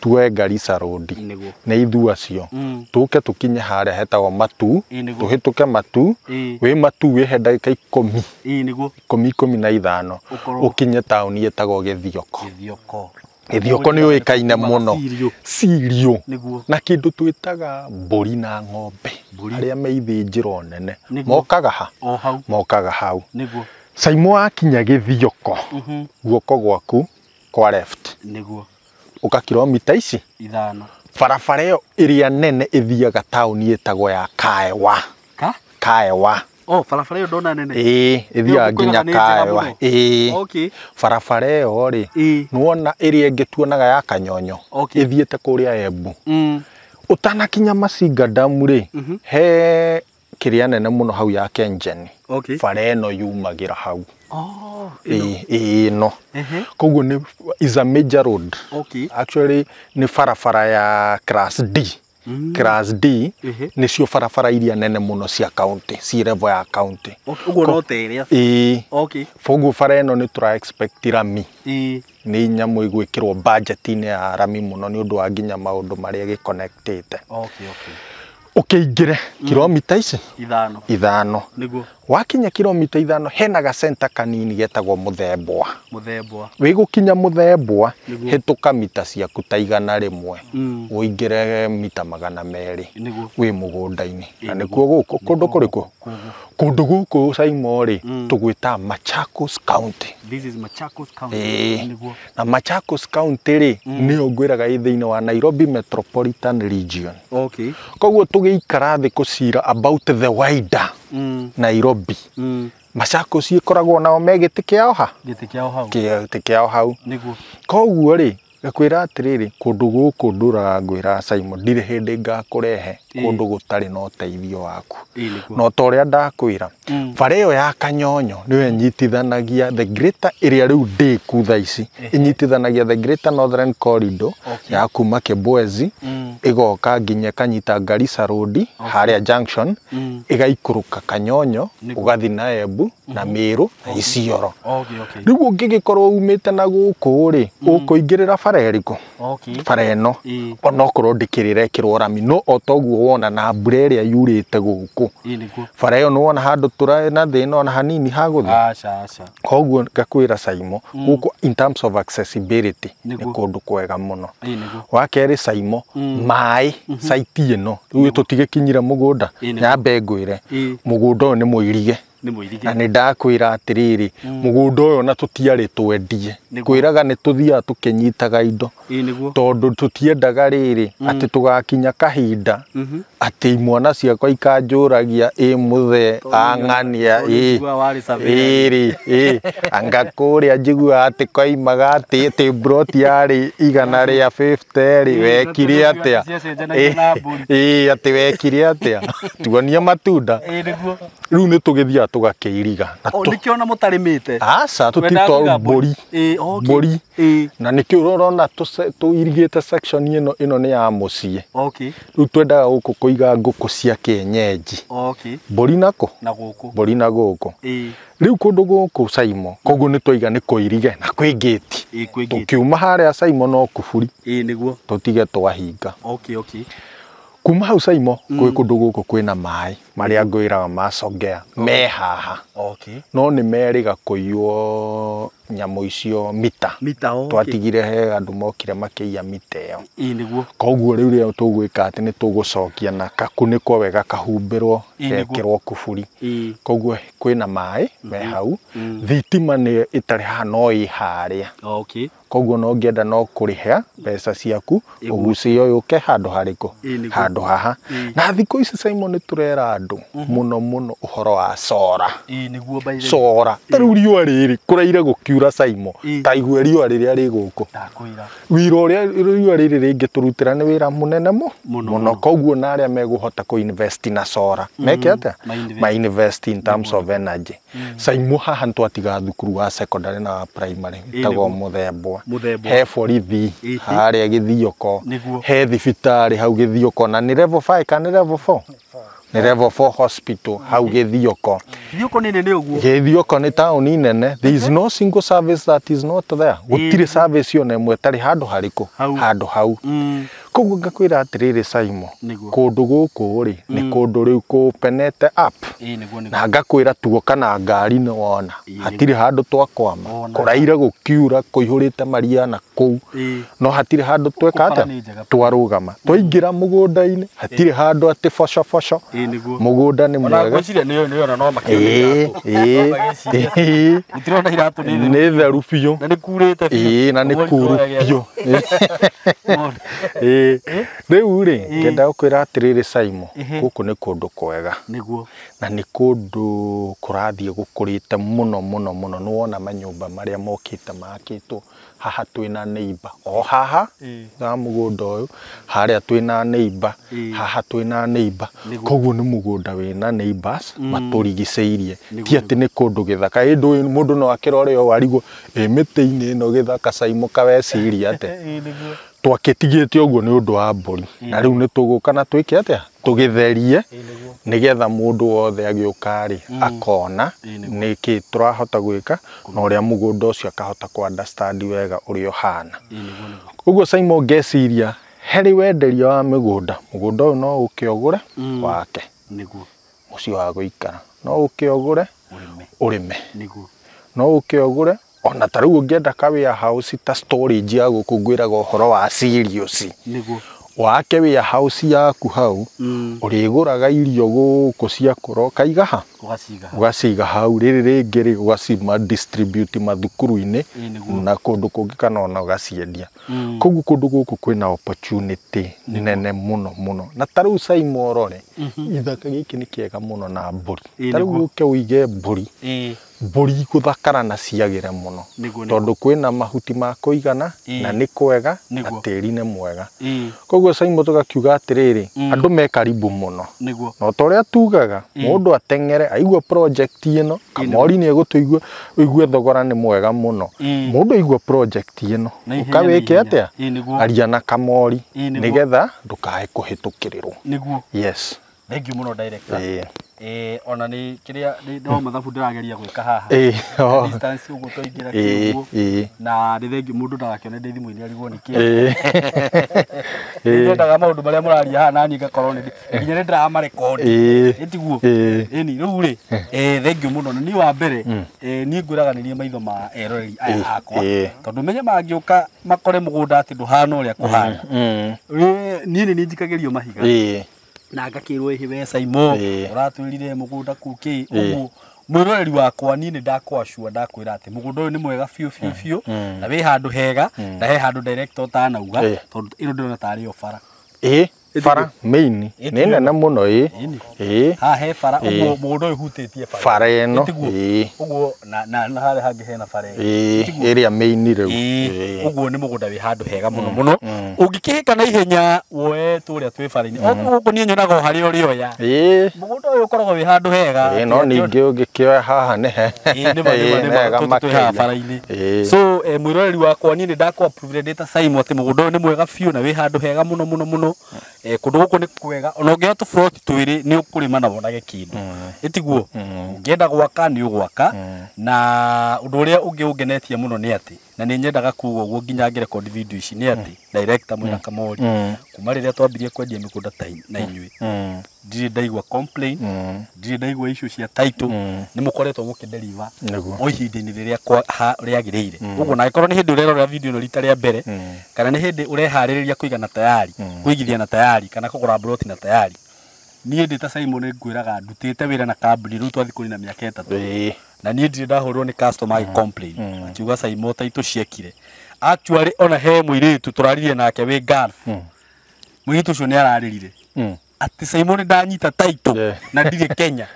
Tuoe Garissa Road. Nĩguo. Nĩ ithuĩ acio. Tũke tũkinye harĩa hetagwo Matu. Ĩĩ nĩguo. Tũhĩtũke Matu. Wĩ Matu wĩhe ndagĩka 10, Ĩĩ nĩguo. 10, 15, Ũkorwo- ũkinye taũni ĩtagwo Gĩthioko. Gĩthioko. Gĩthioko nĩ yũĩkaine mũno. Cirio. Cirio. Nĩguo. Na kĩndũ twĩtaga mbũri na ng'ombe. Mbũri. Arĩa me ithĩnjĩro nene Nĩguo. mokaga ha? O hau. Mokaga hau. Nĩguo. Saimo, wakinya Gĩthioko, guoko gwaku kwa left, Nĩguo. ũka kilomita ici 5. Barabara ĩyo ĩrĩa nene ĩthiaga taũni ĩtagwo ya Kaewa. Ka? Kaewa. Oh, barabara ĩyo ndona nene. Ĩĩ, ĩthiaga Ĩyo nginya ngũkwĩraga nĩ njega Kaewa. mũno. Ĩĩ. Barabara ĩyo rĩ, nĩwona ĩrĩa ĩngĩ tuonaga ya Kanyonyo, ĩthiĩte kũrĩa Embu. Ũtanakinya Masinga Dam rĩ, he kĩrĩa nene mũno hau ya Kengen. Bara ĩno yumagĩra hau. Oh, Ĩĩ ĩĩ, ĩno. Koguo nĩ is a major road. Actually nĩ barabara ya class D. Class D. Nĩcio barabara iria nene mũno cia county, ci level ya county. Okay, ũguo no ta ĩrĩa. Ĩĩ. Koguo bara ĩno nĩ tũra expect rami. Nĩ nyamũ ĩgwĩkĩrwo budget-inĩ ya rami mũno nĩ ũndũ wa nginya maũndũ marĩa gĩconnectĩte. Ũkĩingĩre kilomita ici 5. 5. Nĩguo. Wakinya kilomita 5, hena gacenta kanini getagwo Mũthembwa. Mũthembwa. Wĩgũkinya Mũthembwa, Nĩguo. hĩtũka mita ciaku ta 100, ũingĩre mita 200, wĩ mũgũnda-inĩ. Na nĩkuo gũkũ kũndũ kũrĩkũ? Kũndũ gũkũ Saimo rĩ, tũgwĩtaga Machakos County. This is Machakos County. Ĩĩ. Nĩguo. Na Machakos County rĩ, nĩyo ngwĩraga ĩ thĩinĩ wa Nairobi Metropolitan Region. Koguo tũgĩikara thĩ kũcira about the wider Nairobi. Machakos ĩkoragwo nao me gĩtĩ kĩao ha? Gĩtĩ kĩao hau. Gĩtĩ kĩao hau. Nĩguo. Koguo rĩ, ngakwĩra atĩrĩrĩ, kũndũ gũkũ ndũraga ngwĩra Simon, ndirĩ hĩndĩ ngakũrehe kũndũ gũtarĩ na ũteithio waku. No ta ũrĩa ndakwĩra, bara ĩyo ya Kanyonyo nĩyo ĩnyitithanagia the greater ĩrĩa rĩu ndĩku thaa ici, ĩnyitithanagia the greater northern corridor ya kuma Kibwezi, ĩgoka nginya ĩkanyita Garissa Road harĩa junction, ĩgaikũrũka Kanyonyo, ũgathi na Embu na Meru na Isiolo. Rĩu ũngĩgĩkorwo umĩte na gũkũ rĩ, ũkũingĩrĩra bara ĩrĩkũ? Bara ĩno onokorwo ndĩkĩrĩrekĩrwo rami, no o toguo wona na mbura ĩrĩa yurĩte gũkũ, bara ĩyo nĩwona handũ tũrarĩ na thĩna ona hanini ha gũthiĩ. Koguo ngakwĩra Saimo, gũkũ in terms of accessibility nĩ kũndũ kwega mũno. Wa kerĩ Saimo, maĩ site ĩno rĩu tũtigĩkinyire mũgũnda, nyambe ngwĩre mũgũnda ũyũ nĩ mũirige. Na nĩ ndakwĩra atĩrĩrĩ, mũgũnda ũyũ na tũtiarĩ twendie, kwĩraga nĩ tũthiaga tũkĩnyitaga indo, tondũ tũtiendaga rĩrĩ atĩ tũgakinya kahinda atĩ imwana ciakwa ikanjũragia ĩ mũthee ang'ania ĩ ĩ anga kũrĩa njiguaga atĩ koimaga atĩ mburoti yarĩ 150 rĩ, wekire atĩa? Ĩ atĩ wekire atĩa? Tuonie matunda. Rĩu nĩ tũgĩthiaga tũgakĩiriga. Nĩkĩo ona mũtarĩmĩte? Aca, tũtitwaru mbũri. Mbũri. Na nĩkĩo ũrona tũirigĩte section ĩno, ĩno nĩ ya mũciĩ. Rĩu twendaga gũkũ kũiga ngũkũ cia kĩenyenji. Mbũri nako? Mbũri na gũkũ. Rĩu kũndũ gũkũ Saimo, koguo nĩ twaiga nĩ kũirige na kwĩ gate. Tũkiuma harĩa Saimo no kuburi. Tũtige twahinga. Kuma hau Saimo, kwĩ kũndũ gũkũ kwĩna maĩ marĩa ngwĩraga macongea me haha. No nĩ merĩga kũiywo nyamũ icio mita. Twatigire he andũ mokire makĩiya mita ĩyo. Koguo rĩu rĩrĩa tũgwĩka atĩ nĩ tũgũcokia na kakunĩkwo wega kahumbĩrwo gekĩrwo kuburi. Koguo kwĩna maĩ me hau. Thitima nĩ ĩtarĩ haha no ĩ harĩa. Koguo no ngĩenda no kũrĩha mbeca ciaku ũgucie ũyũke handũ harĩkũ? Handũ haha. Na thikũ ici Simon nĩ tũrera andũ mũno mũno ũhoro wa sora. Sora. Ta rĩu riũa rĩrĩ kũraire gũkiura Simon, ta igue riũa rĩrĩa rĩ gũkũ. Wĩra ũrĩa riũa rĩrĩ rĩngĩtũrutĩra nĩ wĩra mũnene mũno. Koguo na arĩa megũhota kũ invest na sora meke atĩa? Ma invest in terms of energy. Simon haha nĩtwatiga thukuru wa secondary na wa primary ĩtagwo Mũthembwa. He borithi harĩa Gĩthioko, he thibitarĩ hau Gĩthioko, na nĩ level 5 kana nĩ level 4? Nĩ level 4 hospital hau Gĩthioko. Gĩthioko nĩ nene ũguo? Gĩthioko nĩ taũni nene. There is no single service that is not there. Gũtirĩ service ona ĩmwe ĩtarĩ handũ harĩkũ? Handũ hau. Koguo ngakwĩra atĩrĩrĩ Simon, kũndũ gũkũ rĩ nĩ kũndũ rĩu kũpenete up. Na ngakwĩra tuoka na ngari nĩ wona hatirĩ handũ twakwama, kũraire gũkiura kũihũrĩte maria na kũu, no hatirĩ handũ tweka atĩa? Twarũgama. Twaingĩra mũgũnda-inĩ hatirĩ handũ atĩ boco boco. Mũgũnda nĩ mwega. Nĩ theru biũ. Na nĩ kuru biũ. Rĩu rĩ ngenda gũkwĩra atĩrĩrĩ Simon, gũkũ nĩ kũndũ kwega. Na nĩ kũndũ kũrathiĩ gũkũrĩte mũno mũno mũno. Nĩ wona manyũmba marĩa mokĩte makĩtwo haha twĩna neighbor o haha na mũgũnda ũyũ, harĩa twĩna neighbor, haha twĩna neighbor. Koguo nĩ mũgũnda wĩna neighbors matũrigicĩirie. Ti atĩ nĩ kũndũ gĩthaka. Ĩndũ mũndũ no akĩrore ũũ arigwo ĩ mĩtĩ-inĩ ĩno gĩthaka Simon kaweciria atĩa? Twakĩtigĩte ũguo nĩ ũndũ wa mbũri. Na rĩu nĩ tũgũka na twĩke atĩa? Tũgĩtherie nĩgetha mũndũ wothe agĩũka rĩ akona nĩkĩ tũrahota gwĩka na ũrĩa mũgũnda ũcio akahota kũ understand wega ũrĩa ũhana. Ũguo Simon ngeciria harĩ wenderia wa mĩgũnda, mũgũnda ũyũ no ũke ũgũre wake mũciĩ wa gũikara, no ũke ũgũre ũrĩme, no ũke ũgũre ona ta rĩu ũngĩenda ka warehouse ta storage ya gũkũ ngwĩraga ũhoro wa serious. Wake warehouse yaku hau ũrĩgũraga irio gũkũ cia kũra ũkaiga ha ũgaciga hau rĩrĩ rĩngĩ rĩ ũgacima distribute mathukuru-inĩ na kũndũ kũngĩ kana ona ũgaciendia. Koguo kũndũ gũkũ kwĩna opportunity nene mũno mũno. Na ta rĩu Saimo ũrore gĩthaka gĩkĩ nĩ kĩega mũno na mbũri. Ta rĩu ũke ũige mbũri mbũri gũthakara na ciagĩre mũno tondũ kwĩna mahuti ma kũigana na nĩ kwega na tĩri nĩ mwega. Koguo Saimo tũgakiuga atĩrĩrĩ andũ me karibu mũno na ta ũrĩa tugaga mũndũ ateng'ere aigua project ĩno Kamori nĩ egũtũigua ũigue thogora nĩ mwega mũno. Mũndũ aigua project ĩno ũkawĩke atĩa aria na Kamori nĩgetha ndũkae kũhĩtũkĩrĩrwo. Yes. Thank you mũno director. Ona nĩ kĩrĩa no mathabu ndĩrageria gwĩka haha distance ũguo twaingĩra kĩguo na nĩ thengi mũndũ ndagakĩone ndĩ thimũ-inĩ arigwo nĩ kĩ. Nyendaga maũndũ marĩa mũraria haha naniĩ ngakorwo nĩ nginya nĩ ndĩramarekondi ĩtiguo ĩni rĩu rĩ thengiũ mũno. Na niĩ wa mbere niĩ ngwĩraga nĩ niĩ maitho ma eroreri aya akwa tondũ menye mangĩũka makore mũgũnda atĩ ndũhana ũrĩa kũhana. Niĩ nĩ njikagĩrio mahiga na ngakĩrwo ĩhĩ we Saimo ũratwĩrire mũgũnda kuu kĩ ũguo mwĩroreri wakwa niĩ nĩ ndakwacua ndakwĩra atĩ mũgũnda ũyũ nĩ mwega biũ biũ biũ na wĩ handũ hega na he handũ director ũtanauga tondũ ĩno ndĩrona tarĩ o bara. Bara main nĩ nene mũno haha he bara ũguo mũgũnda ũyũ hutĩtie bara ĩno ũguo na harĩa hangĩ hena bara ĩrĩa main rĩu ũguo nĩ mũgũnda wĩ handũ hega mũno mũno ũngĩkĩhĩka na ihenya woe tũrĩa twĩ bara-inĩ gũkũ niĩ nyonaga o harĩa ũrĩoya mũgũnda ũyũ ũkoragwo wĩ handũ hega no ningĩ ũngĩkĩoya haha nĩ hega twĩ haha bara-inĩ. So mwĩroreri wakwa niĩ nĩ ndakũ approve ndĩ ta Saimo atĩ mũgũnda ũyũ nĩ mwega biũ na wĩ handũ hega mũno mũno mũno. Kũndũ gũkũ nĩ kwega ona ũngĩoya tũburoti twĩrĩ nĩ ũkũrĩma na wonage kĩndũ ĩtiguo ũngĩenda gwaka nĩ ũgwaka. Na ũndũ ũrĩa ũngĩ ũngenetie mũno nĩ atĩ na nĩ nyendaga kuga ũguo nginya ngĩrekondi video ici nĩ atĩ director mwĩna Kamori kuma rĩrĩa twambirie kwendia mĩgũnda na inyuĩ ndirĩ ndaigua complain ndirĩ ndaigua issue cia title nĩ mũkoretwo mũkĩdeliver o ihinda-inĩ rĩrĩa rĩagĩrĩire. Ũguo na angĩkorwo nĩ hĩndĩ ũrerorera video ĩno rita rĩa mbere kana nĩ hĩndĩ ũreharĩrĩria kũiga na tayari kũigithia na tayari kana kũgũra broti na tayari niĩ ndĩ ta Saimo nĩ ngwĩraga ndutĩte wĩra na kambuni rĩu twathiĩ kũrĩ na mĩaka 3 na niĩ ndirĩ ndahũrwo nĩ customer agĩ complain akiuga Saimo title ciekire. Actually ona he mũirĩtu tũraririe nake wĩ Gulf mũirĩtu ũcio nĩ ararĩrire atĩ Saimo nĩ ndanyita title na ndirĩ Kenya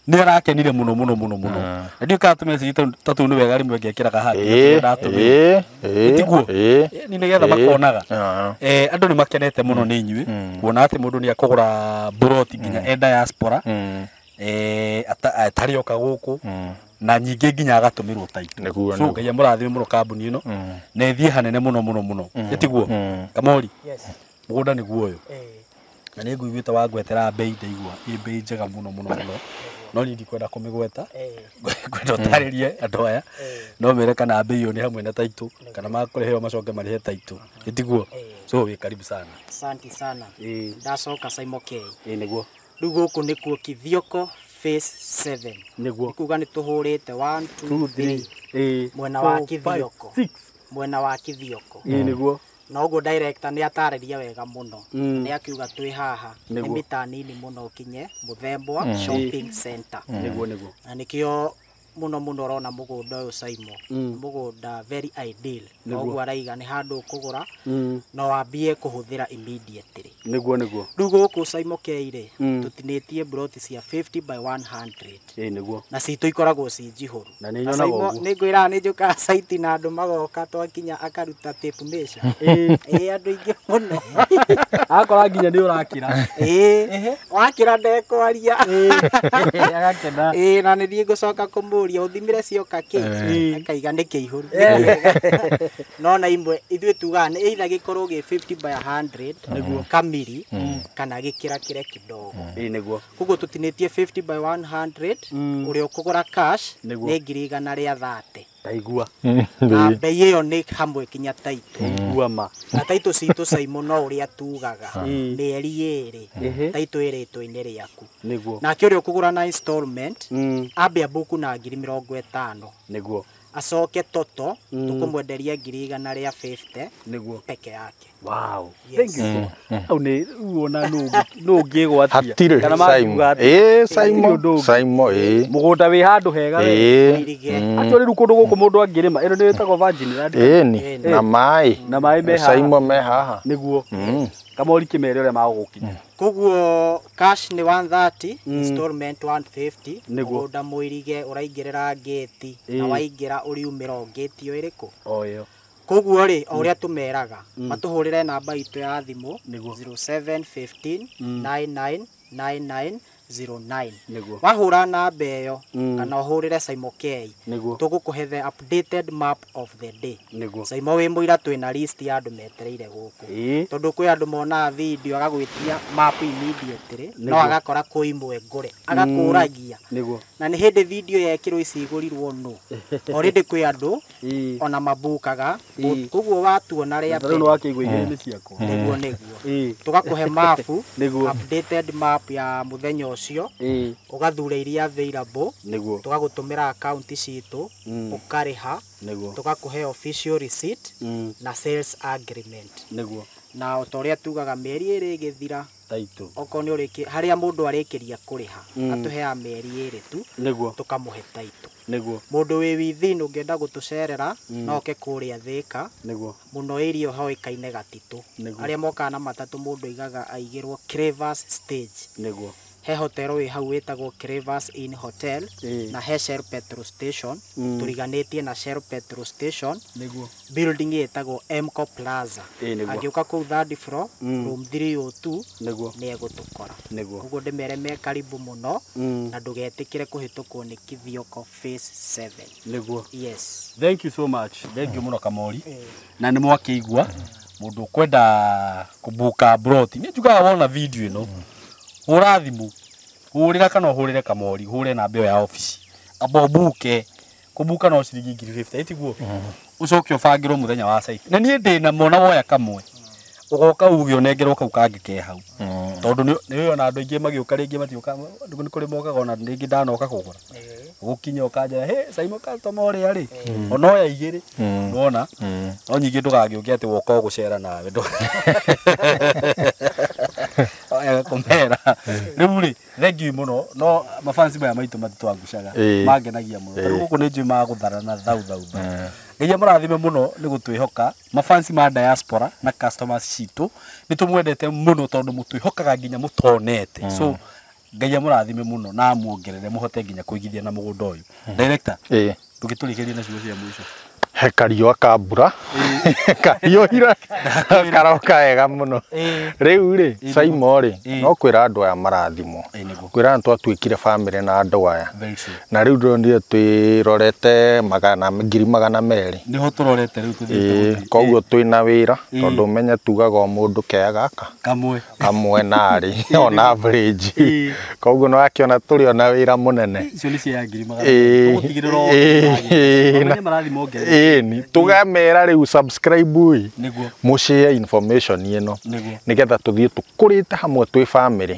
nĩ arakenire mũno mũno mũno mũno. Na ndiũ kana tũmessage ta tũu nĩ wega rĩmwe ngekĩraga haha ndatũmĩra ĩtiguo nĩ nĩgetha makonaga. Andũ nĩ makenete mũno nĩ inyuĩ kuona atĩ mũndũ nĩ akũgũra broti nginya e diaspora atarĩ oka gũkũ na nyingĩ nginya agatũmĩrwo title. So Ngai amũrathime mũno kambuni ĩno na ĩthiĩ hanene mũno mũno mũno ĩtiguo Kamori mũgũnda nĩguo ũyũ na nĩ nguiguĩte wangwetera bei ndaigua ĩ bei njega mũno mũno mũno no niĩ ndikwenda kũmĩgweta ngwenda ũtarĩrie andũ aya no mere kana bei ĩyo nĩ hamwe na title kana makũrĩheo macoke marĩhe title ĩtiguo. So wĩ karibu sana. Asante sana. Ndacoka Saimo K. Nĩguo rĩu gũkũ nĩkuo Kithioko phase 7 nĩguo kuga nĩ tũhũrĩte 1 2 3 mwena wa Kithioko mwena wa Kithioko nĩguo na ũguo director nĩ atarĩria wega mũno nĩ akiuga twĩ haha nĩ mita nini mũno ũkinye Mũthembwa shopping center nĩguo nĩguo na nĩkĩo mũno mũno ũrona mũgũnda ũyũ Saimo mũgũnda very ideal ũguo araiga nĩ handũ ũkũgũra no wambie kũhũthĩra immediately nĩguo nĩguo rĩu gũkũ Saimo K rĩ tũtinĩtie broti cia 50 by 100 nĩguo na citũ ikoragwo ci njihũru na nĩ nyonaga ũguo nĩ ngwĩraga nĩ njũkaga site na andũ magoka twakinya akaruta tape measure andũ aingĩ mũno akora nginya nĩ ũrakĩra wakĩra ndekwaria agakena na nĩ thiĩ ngũcoka kũmũria ũthimire cioka kĩ akaiga nĩ kĩihũru no na imwe ithuĩ tugaga nĩ either gĩkorwo gĩ 50 by 100 kamiri kana gĩkĩrakĩre kidogo nĩguo koguo tũtinĩtie 50 by 100 ũrĩa ũkũgũra cash nĩ 130,000 ndaigua na bei ĩyo nĩ hamwe kinya title igua ma na title citũ Saimo no ũrĩa tugaga mĩeri ĩrĩ title ĩrĩtwo-inĩ rĩaku nĩguo nake ũrĩa ũkũgũra na installment ambe ambuku na 50,000 nĩguo Acoke toto tukumwenderia 150,000 Nĩguo. peke yake. Wow. Yes. Thank you. Hau nĩ wona nũ ũngĩgwatia. Hatirĩ Kana Simon. mangiuga atĩa? Ĩĩ Simon. Hatirĩ ũndũ ũngĩ. Simon ĩĩ. Mũgũnda wĩ handũ hega we. Ĩĩ. Mũirige. Actually rĩu kũndũ gũkũ mũndũ angĩrĩma ĩno nĩ ĩtagwo virgin land. Ĩni Ĩni. na maĩ. Na maĩ me haha. Simon me haha. Nĩguo. Kamori kĩmere ũrĩa magũgũkinya. Koguo cash nĩ 130, installment 150. Nĩguo. Mũgũnda mũirige ũraingĩrĩra ngĩti na Ĩĩ. waingĩra ũriumĩra o ngĩti o ĩrĩkũ. O ĩyo. Koguo rĩ, o ũrĩa tũmeraga matũhũrĩre namba itũ ya thimũ Nĩguo. 0715 999909. Nĩguo. Wahũra namba ĩyo kana ũhũrĩre Saimo K, Nĩguo. tũgũkũhe the updated map of the day. Nĩguo. Saimo wĩ mũira twĩna list ya andũ metereire gũkũ. Ĩĩ. Tondũ kwĩ andũ monaga video agagwĩtia map immediately no Nĩguo. agakora kwĩ imwe ngũre agakũragia. Nĩguo. Na nĩ hĩndĩ video yekĩrwo ici igũrirwo nũ. Already kwĩ andũ Ĩĩ. ona mabukaga. Ĩĩ. Koguo watuona rĩa Ta rĩu nĩ mbere wakĩigua igĩrĩ nĩ ciakwa. nĩguo nĩguo Ĩĩ. tũgakũhe mabu, Nĩguo. updated map ya mũthenya ũcio, Ĩĩ. ũgathura iria available, Nĩguo. tũgagũtũmĩra akaunti citũ, ũkarĩha, Nĩguo. tũgakũhe official receipt na sales agreement. Nĩguo. Na o ta ũrĩa tugaga mĩeri ĩrĩ ĩgĩthira, Taitũ. okorwo nĩ ũrĩki harĩa mũndũ arĩkĩria kũrĩha, atũheaga mĩeri ĩrĩ tu, Nĩguo. tũkamũhe taitũ. Nĩguo. Mũndũ wĩ within ũngĩenda gũtũcerera no oke kũrĩa Thĩka, Nĩguo. mũno area hoĩkaine Gatitũ. Nĩguo. Arĩa mokaga na matatũ mũndũ aigaga aigĩrwo Cravers stage. Nĩguo. He hotel wĩ hau wĩtagwo Cravers Inn Hotel Ĩĩ. na he Shell petrol station, tũriganĩtie na Shell petrol station, Nĩguo. building ĩtagwo Mco Plaza. Ĩĩ, nĩguo. Angĩũka kũu third floor, room 302 Nĩguo. nĩ egũtũkora. Nĩguo. Koguo ndĩmere me karibu mũno na ndũgetĩkĩre kũhĩtũkwo nĩ Kithioko phase 7. Nĩguo. Yes. Thank you so much. Thank you mũno Kamori. Na nĩ mwakĩigua mũndũ ũkwenda kũbuka broti. Nĩ njugaga wona video ĩno hũra thimũ, hũrĩra kana ũhũrĩre Kamori, hũre namba ĩyo ya obici. Amba ũbuke. Kũbuka no ciringi 50,000 ĩtiguo. Ũcoke ũbangĩrwo mũthenya wa site. Na niĩ ndĩ na mona woya kamwe. Ũgoka uge ũnengerwo kau kangĩ ke hau. Tondũ nĩ ona andũ aingĩ magĩũka rĩngĩ matiũka nĩ kũrĩ mokaga ona rĩngĩ ndanoka kũgũra. Gũkinya ũkanjĩra he Saimo customer ũrĩa rĩ ona oya igĩrĩ nĩwona no nyingĩ ndũgagĩũke atĩ woka ũgũcera nawe kũmera rĩu rĩ thank you mũno no mafansi maya maitũ matitwangucaga Ĩĩ. mangenagia mũno tarĩu gũkũ nĩ njũĩ magũtharana thau thau thau. Ngai amũrathime mũno nĩ gũtwĩhoka mafansi ma diaspora na customers citũ nĩ tũmwendete mũno tondũ mũtwĩhokaga nginya mũtonete so Ngai amũrathime mũno na amuongerere mũhote nginya kũigithia na mũgũnda ũyũ. Director, Ĩĩ. ndũgĩtũrĩkĩrie na ciugo cia mũico. He kariũa ka mbura kariũire karoka wega mũno. Rĩu rĩ Saimo rĩ no kwĩra andũ aya marathimwo, Ĩĩ, nĩguo. kwĩra nĩ twatuĩkire bamĩrĩ na andũ aya Very true. na rĩu ndĩronire twĩrorete 200,000. Nĩho tũrorete rĩu tũthiĩte Ĩĩ, gũthiĩ. koguo twĩna wĩra tondũ ũmenye tugaga o mũndũ kea gaka Kamwe. kamwe narĩ on average. Ĩĩ. Koguo nĩ wakĩona tũrĩ ona wĩra mũnene. Icio nĩ cia 200,000. Ĩĩ. Tũgũtigĩrĩra o Ĩĩ. mamenye marathi mongerere. Ĩni tũgamera rĩu subscribe ĩ Nĩguo. mũshare information ĩno Nĩguo. nĩgetha tũthiĩ tũkũrĩte hamwe twĩ bamĩrĩ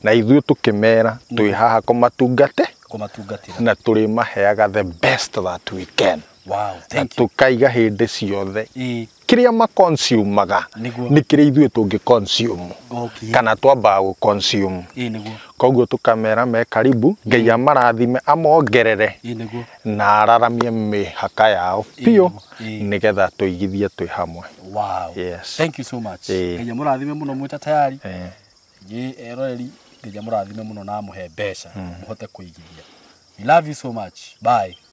na ithuĩ tũkĩmera twĩ haha kũmatungate Kũmatungatĩra. na tũrĩmaheaga the best that we can. Wow, Na thank you. tũkaiga hĩndĩ ciothe Ĩĩ. kĩrĩa maconsumaga Nĩguo. nĩ kĩrĩa ithuĩ tũngĩ consume Okay. kana twambaga gũ consume. Ĩĩ, nĩguo. Koguo tũkamera me karibu Ngai amarathime amongerere Ĩĩ, nĩguo. na araramie mĩhaka yao biũ Ĩĩ. nĩgetha tũigithie twĩ hamwe. Wow. Yes. Thank you so much. Ĩĩ. Ngai amũrathime mũno mwĩ ta tayari. Eh. Inyuĩ eroreri Ngai amũrathime mũno na amũhe mbeca mũhote kũigithia. We love you so much. Bye.